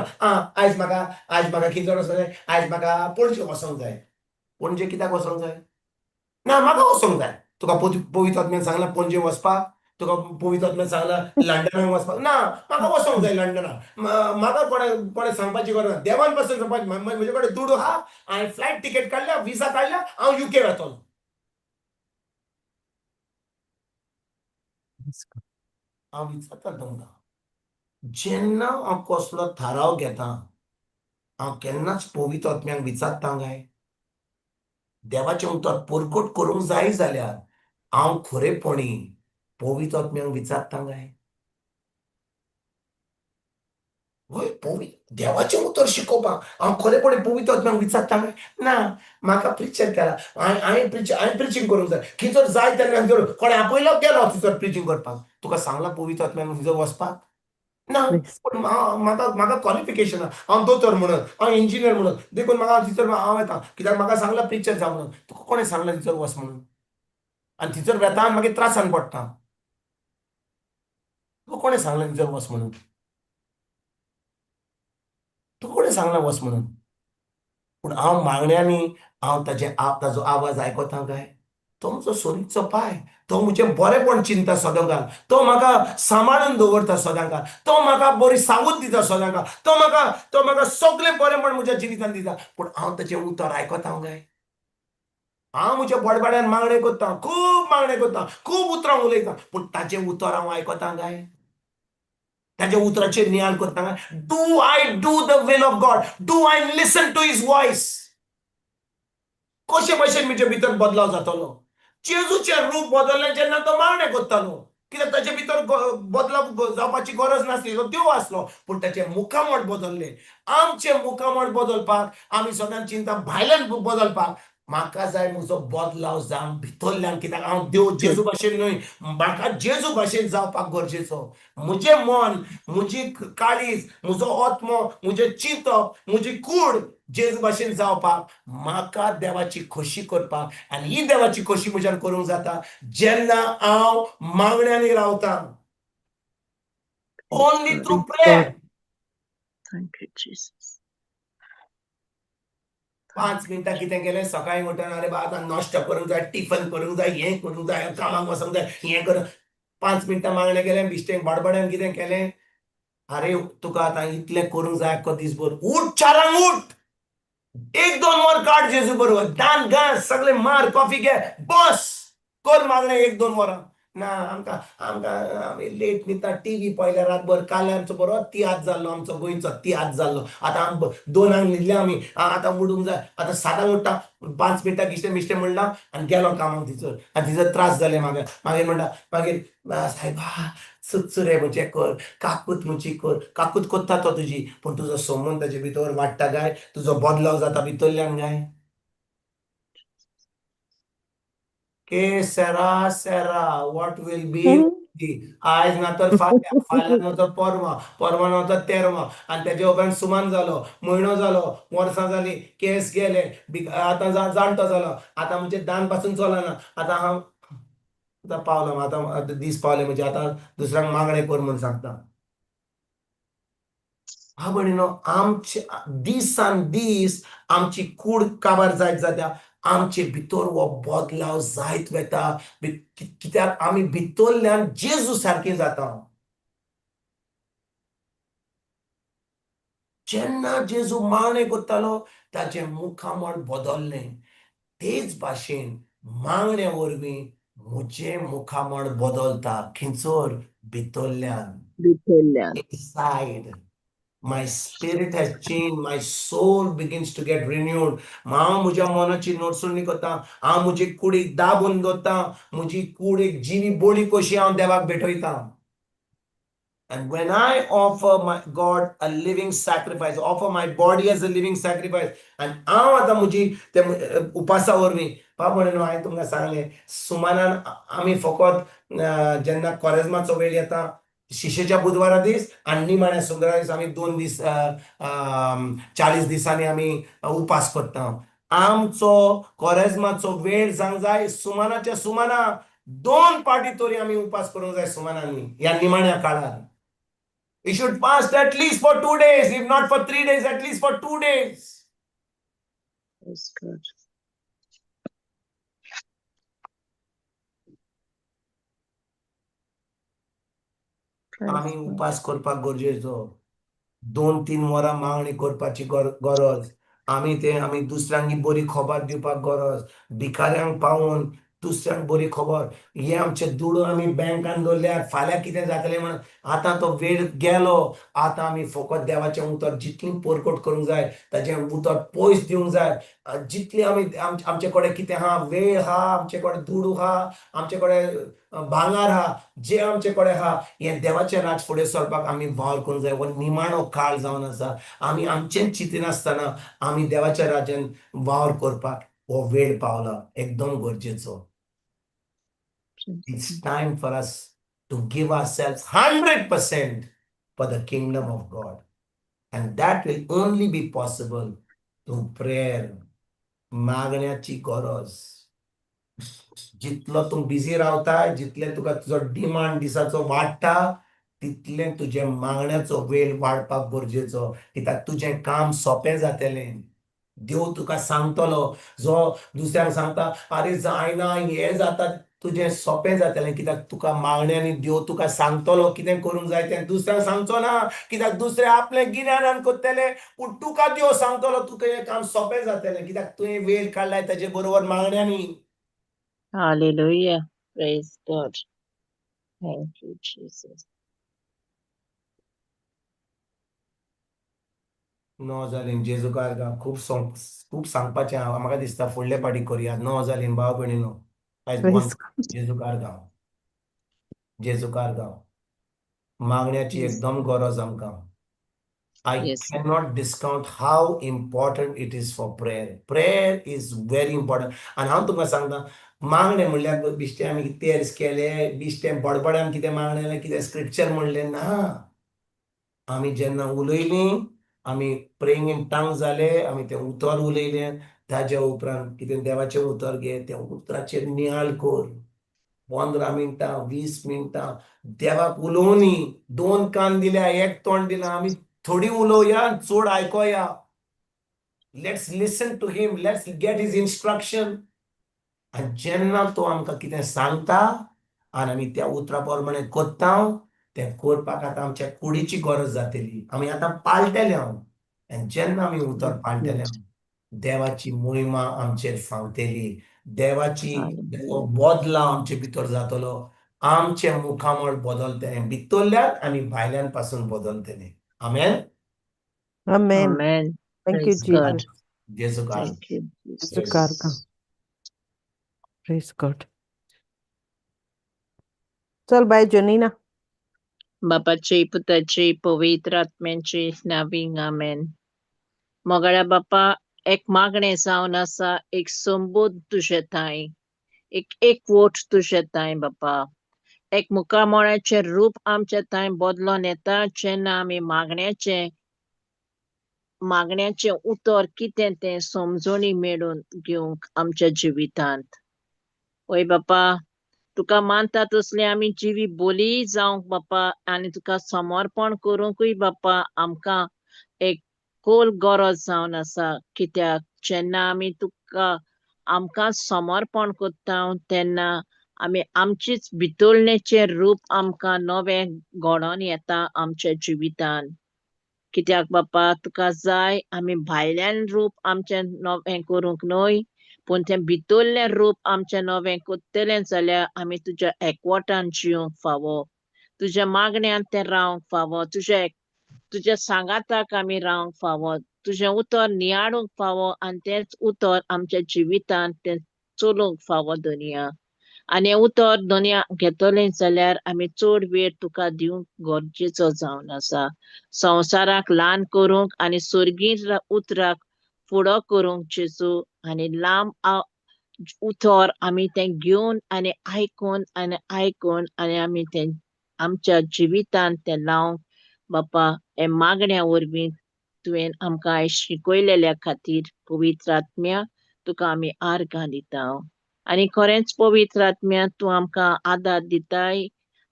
आयज म्हाका, आयज म्हाका कितें वचोंक जाय, आयज म्हाका पणजे वचोंक जाय. पणजे कित्याक वचोंक जाय? ना, म्हाका वचोंक जाय. तुका पवित्र आत्म्यान सांगलां पणजे वचपाक? तुका पवित्र आत्म्यान सांगलां लंडनाक वचपाक? ना, म्हाका वचोंक जाय लंडनाक. म्हाका कोणें कोणें सांगपाची गरज ना, देवान पासून सांगपाची. म्हजे कडेन दुडू आहा, हांवें फ्लायट टिकेट काडल्या, विजा काडल्या, हांव युके वतलो. हांव विचारता तुमकां, जेन्ना हांव कसलो थाराव घेता, हांव केन्नाच पवित्र आत्म्याक विचारता काय? देवाचें उतर परकट करूंक जाय जाल्यार हांव खरेपणी पवित्र आत्म्याक विचारता काय? वय, पवित्र देवाचें उतर शिकोवपाक हांव खरेपणी पवित्र आत्म्याक विचारता काय? ना, म्हाका प्रिचर केला, हांवें हांवें प्रिचींग करूंक जाय. खंयसर जाय तेन्ना कोणें आपयलो गेलो थंयसर प्रिचींग करपाक. तुका सांगलां पवित्र आत्म्यान थंयसर वचपाक? ना. पूण म्हाका म्हाका क्वॉलिफिकेशन आहा, हांव दोतोर म्हणून, हांव इंजिनियर म्हणून, देखून म्हाका थंयसर हांव येता, कित्याक म्हाका सांगलां प्रिचर जा म्हणून. तुका कोणें सांगलां थंयसर वच म्हणून? आनी थंयसर वेता आनी मागीर त्रासान पडटा. तुका कोणें सांगलां थंयसर वच म्हणून? तुका कोणें सांगलां वच म्हणून? पूण हांव मागण्यांनी हांव ताजे ताजो आवाज आयकता काय? तो म्हजो सोरीचो पाय, तो म्हजें बरेंपण चिंता सदांकाळ, तो म्हाका सांबाळून दवरता सदांकाळ, तो म्हाका बरी सावूद दिता सदांकाळ, तो म्हाका सगळें बरेंपण म्हज्या जिवितान दिता. पूण हांव ताचें उतर आयकता काय? हांव म्हज्या बडबड्यान मागणें करता, खूब मागणें करता, खूब उतरां उलयता, पूण ताचें उतर हांव आयकता काय? ताच्या उतराचेर नियाळ करता काय? Do I do the will of God? Do I listen to his voice? कशे भशेन म्हजे भितर बदलाव जातलो? जेजूचें रूप बदललें जेन्ना तो मागणें करतालो, कित्याक ताचे भितर बदलाव जावपाची गरज नासली, तो देव आसलो. पूण ताचें मुखामळ बदललें. आमचें मुखामळ बदलपाक आमी सदांच चिंता भायल्यान बदलपाक. म्हाका जाय म्हजो बदलाव जावन भितरल्यान, कित्याक हांव देव जेजू भाशेन न्हय, म्हाका जेजू भाशेन जावपाक गरजेचो. म्हजें मन, म्हजी काळीज, म्हजो आत्मो, म्हजें चिंतप, म्हजी कूड जेजू भाशेन जावपाक, म्हाका देवाची खोशी करपाक. आनी ही देवाची खोशी म्हज्यान करूंक जाता जेन्ना हांव मागण्यांनी रावता, only through prayer. Thank you, Jesus. 5 मिनटां कितें केलें सकाळीं उठून, अरे बा आतां नाश्तो करूंक जाय, टिफन करूंक जाय, हें करूंक जाय, कामाक वचोंक जाय, हें कर. 5 मिनटां मागणें केलें, बिश्टें बडबड्यान कितें केलें. अरे तुका आतां इतलें करूंक जाय आख्खो दीसभर. उठ, 4आंक उठ, 1-2 वर काड जेजू बरोबर, दांत घास, सगळे मार, कॉफी घे, बस कर मागणें 1-2 वरां. ना, आमकां आमकां आमी लेट न्हिदता, टिवी पळयल्या रातभर. काल आमचो बरो तियात्र जाल्लो, आमचो गोंयचो तियात्र जाल्लो. आतां आम 2आंक न्हिदले आमी, आतां उडूंक जाय, आतां 7आंक उठ्ठा, 5 मिनटां कितें मिश्टें म्हणलां आनी गेलो कामाक थंयसर. आनी थंयसर त्रास जाले म्हाका. मागीर म्हणटा, मागीर सायबा चुरचुरे म्हजे कर, काकूत म्हजी कर. काकूत करता तो तुजी, पूण तुजो संबंद ताजे भितर वाडटा काय? तुजो बदलाव जाता भितरल्यान काय? Que sera, sera, what will be, दी. आयज ना तर फाल्यां, फाल्यां ना तर परवां, परवां ना तर तेरवां, आनी तेजे उपरांत सुमान जालो, म्हयनो जालो, वर्सां जालीं, केंस गेले, आतां जाणटो जालो, आतां म्हणजे दान पासून चलना, आतां हांव आतां पावलो, आतां दीस पावले म्हणजे आतां दुसऱ्यांक मागणें कर म्हूण सांगता. हा भयणीनो, आमचे दिसान दीस आमची कूड काबार जायत जाता, आमचे भितर हो बदलाव जायत वता, कित्याक आमी भितरल्यान जेजू सारके जाता. जेन्ना जेजू मागणें करतालो ताचें मुखामळ बदल्लें, तेच भाशेन मागण्या वरवीं म्हजें मुखामळ बदलता. खंयसर? भितरल्यान, भितरल्यान. Inside. My spirit has changed. My soul begins to get renewed. हांव म्हज्या मनाची नोटसणी करता, हांव म्हजी कुडीक दाबून दवरता, म्हजी कूड एक जिवी बोली कशी हांव देवाक भेटयता. And when I offer my God a living sacrifice, offer my body as a living sacrifice, and हांव आतां म्हजी ते उपासा वरवीं, बाबा हांवें तुमकां सांगलें, सुमानान आमी फकत जेन्ना कोरेज्माचो वेळ येता, शिशेच्या बुधवारा दीस आनी निमाण्या सुंदरा दीस, आमी 2 दीस 40 दिसांनी आमी उपास करता. आमचो कोरेज्माचो वेळ जावंक जाय सुमानाच्या सुमाना 2 पाटी तरी आमी उपास करूंक जाय सुमानांनी ह्या निमाण्या काळार. You should fast at least for 2 days, if not for 3 days, at least for 2 days. That's good. आमी उपास करपाक गरजेचो, 2-3 वरां मागणी करपाची गरज. आमी ते आमी दुसऱ्यांक बरी खबर दिवपाक गरज, भिकाऱ्यांक पावोवन दुसऱ्यांक बरी खबर. हे आमचे दुडू आमी बँकान दवरल्यार फाल्यां कितें जातलें म्हण आतां तो वेळ गेलो. आतां आमी फकत देवाचें उतर जितलें परकोट करूंक जाय, ताचें उतर पयस दिवंक जाय, जितलें आमी आमचे कडेन कितें आहा, वेळ आहा, आमचे कडेन दुडू आहा, आमचे कडेन भांगर आहा, जे आमचे कडेन आहा, हें देवाचें राज फुडें सरपाक आमी वावर करूंक जाय. हो निमाणो काळ जावन आसा. आमी आमचेंच चिंतिनासतना आमी देवाच्या राज्यान वावर करपाक हो वेळ पावला, एकदम गरजेचो. It's time for us to give ourselves 100% for the kingdom of God. And that will only be possible through prayer. मागण्याची गरज. जितलो तूं बिझी रावता, जितले तुका तुजो डिमांड दिसाचो वाडटा, तितलें तुजें मागण्याचो वेळ वाडपाक गरजेचो. कित्याक तुजें काम सोंपें जातलें. देव तुका सांगतलो, जो दुसऱ्यांक सांगता अरे जायना हें जाता, तुजें सोंपें जातलें. कित्याक तुका मागण्यांनी देव तुका सांगतलो कितें करूंक जाय तें, दुसऱ्यांक सांगचो ना, कित्याक दुसरे आपलें गिन्यानान करतले, पूण तुका देव सांगतलो तुका हें काम सोंपें जातलें, कित्याक तुवें वेळ काडलाय ताजे बरोबर मागण्यांनी. Hallelujah. Praise God. Thank you, Jesus. 9 जालीं. जेजू कारगा खूब खूब सांगपाचें आहा म्हाका दिसता, फुडले पाटी करुया. 9 जालीं भाव भयणीनो. आयज जेजू कारगांव, जेजू कारगांव मागण्याची एकदम गरज आमकां. I cannot discount how important it is for prayer. Prayer is very important. आनी हांव तुमकां सांगता, मागणें म्हणल्यार बिश्टें आमी तेर्स केले, बिश्टें बडबड्यान कितें मागणें, कितें स्क्रिप्चर म्हणलें ना. आमी जेन्ना उलयलीं, आमी प्रेइंग इन टंग जाले, आमी तें उतर उलयलें, ताज्या उपरांत कितें देवाचें उतर घे, त्या उतराचेर नियाळ कर. 15 मिनटां 20 मिनटां देवाक उलोवनी. 2 कान दिल्या, 1 तोंड दिला, आमी थोडी उलोवया, चड आयकोया. Let's listen to him, let's get his instruction. आनी जेन्ना तो आमकां कितें सांगता आनी आमी त्या उतरा प्रमाणे करता, तें करपाक आतां आमच्या कुडीची गरज जातली. आमी आतां पाळटले हांव. आनी जेन्ना आमी उतर पाळटले, देवाची मोहिमा आमचेर फावतली, देवाची बदलाव आमचे भितर जातलो, आमचें मुखामळ बदलतलें, भितरल्यान आनी भायल्यान पासून बदलतलें. आमेन. आमेन. Amen. Thank you Jesus. जेजू कार. Thank you, जेजू car. Praise God. चल बाय जोनीना. बापाची पुताची पवित्र आत्म्यांची नावींग आमेन. मोगाळ्या बापा, एक मागणें जावन आसा, एक संबोध तुजे थांय, एक एकवट तुजे थांय बापा. एक मुखामळाचें रूप आमच्या थंय बदलोन येता जेन्ना आमी मागण्याचें मागण्याचें उतर कितें तें समजणी मेळून घेवंक आमच्या जिवितांत. ओय बापा, तुका मानता तसली आमी जिवी बोली जावंक बापा आनी तुका समर्पण करूंकूय बापा आमकां एक खोल गरज जावन आसा. कित्याक जेन्ना आमी तुका आमकां समर्पण करता तेन्ना आमी आमचीच भितरलेचें रूप आमकां नवें घडोवन येता आमच्या जिवितान. कित्याक बापा तुका जाय आमी भायल्यान रूप आमचें नवें करूंक न्हय, पूण तें भितरलें रूप आमचें नवें करतलें जाल्यार आमी तुज्या एकवटान जिवंक फावो, तुज्या मागण्यान तें रावंक फावो, तुज्या तुज्या सांगाताक आमी रावंक फावो, तुजें उतर नियाळूंक फावो आनी तेंच उतर आमच्या जिवितान तें चलोवंक फावो दुनिया. आनी हें उतर दुनिया घेतलें जाल्यार आमी चड वेळ तुका दिवंक गरजेचो जावन आसा. संवसाराक ल्हान करूंक आनी स्वर्गीय उतराक फुडो करूंक जेजू, आनी लांब उतर आमी तें घेवन आनी आयकून आनी आयकून आनी आमी तें आमच्या जिवितान तें लावंक बापा हे मागण्या वरवीं तुवें आमकां आयज शिकयलेल्या खातीर पवित्र आत्म्या तुका आमी आर्गां दिता. आनी खरेंच पवित्र आत्म्या तूं आमकां आदार दिताय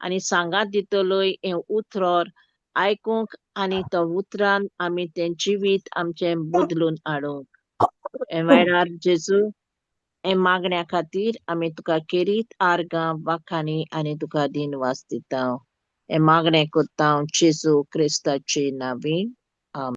आनी सांगात दितलोय हें उतर आयकूंक आनी तो उतरान आमी तें जिवीत आमचें बदलून हाडूंक. हे वेळार जेजू हे मागण्या खातीर आमी तुका केरीत आर्गां वाखाणी आनी तुका दिनवास दिता. हे मागणें करता जेजू क्रिस्ताचे नांवीन.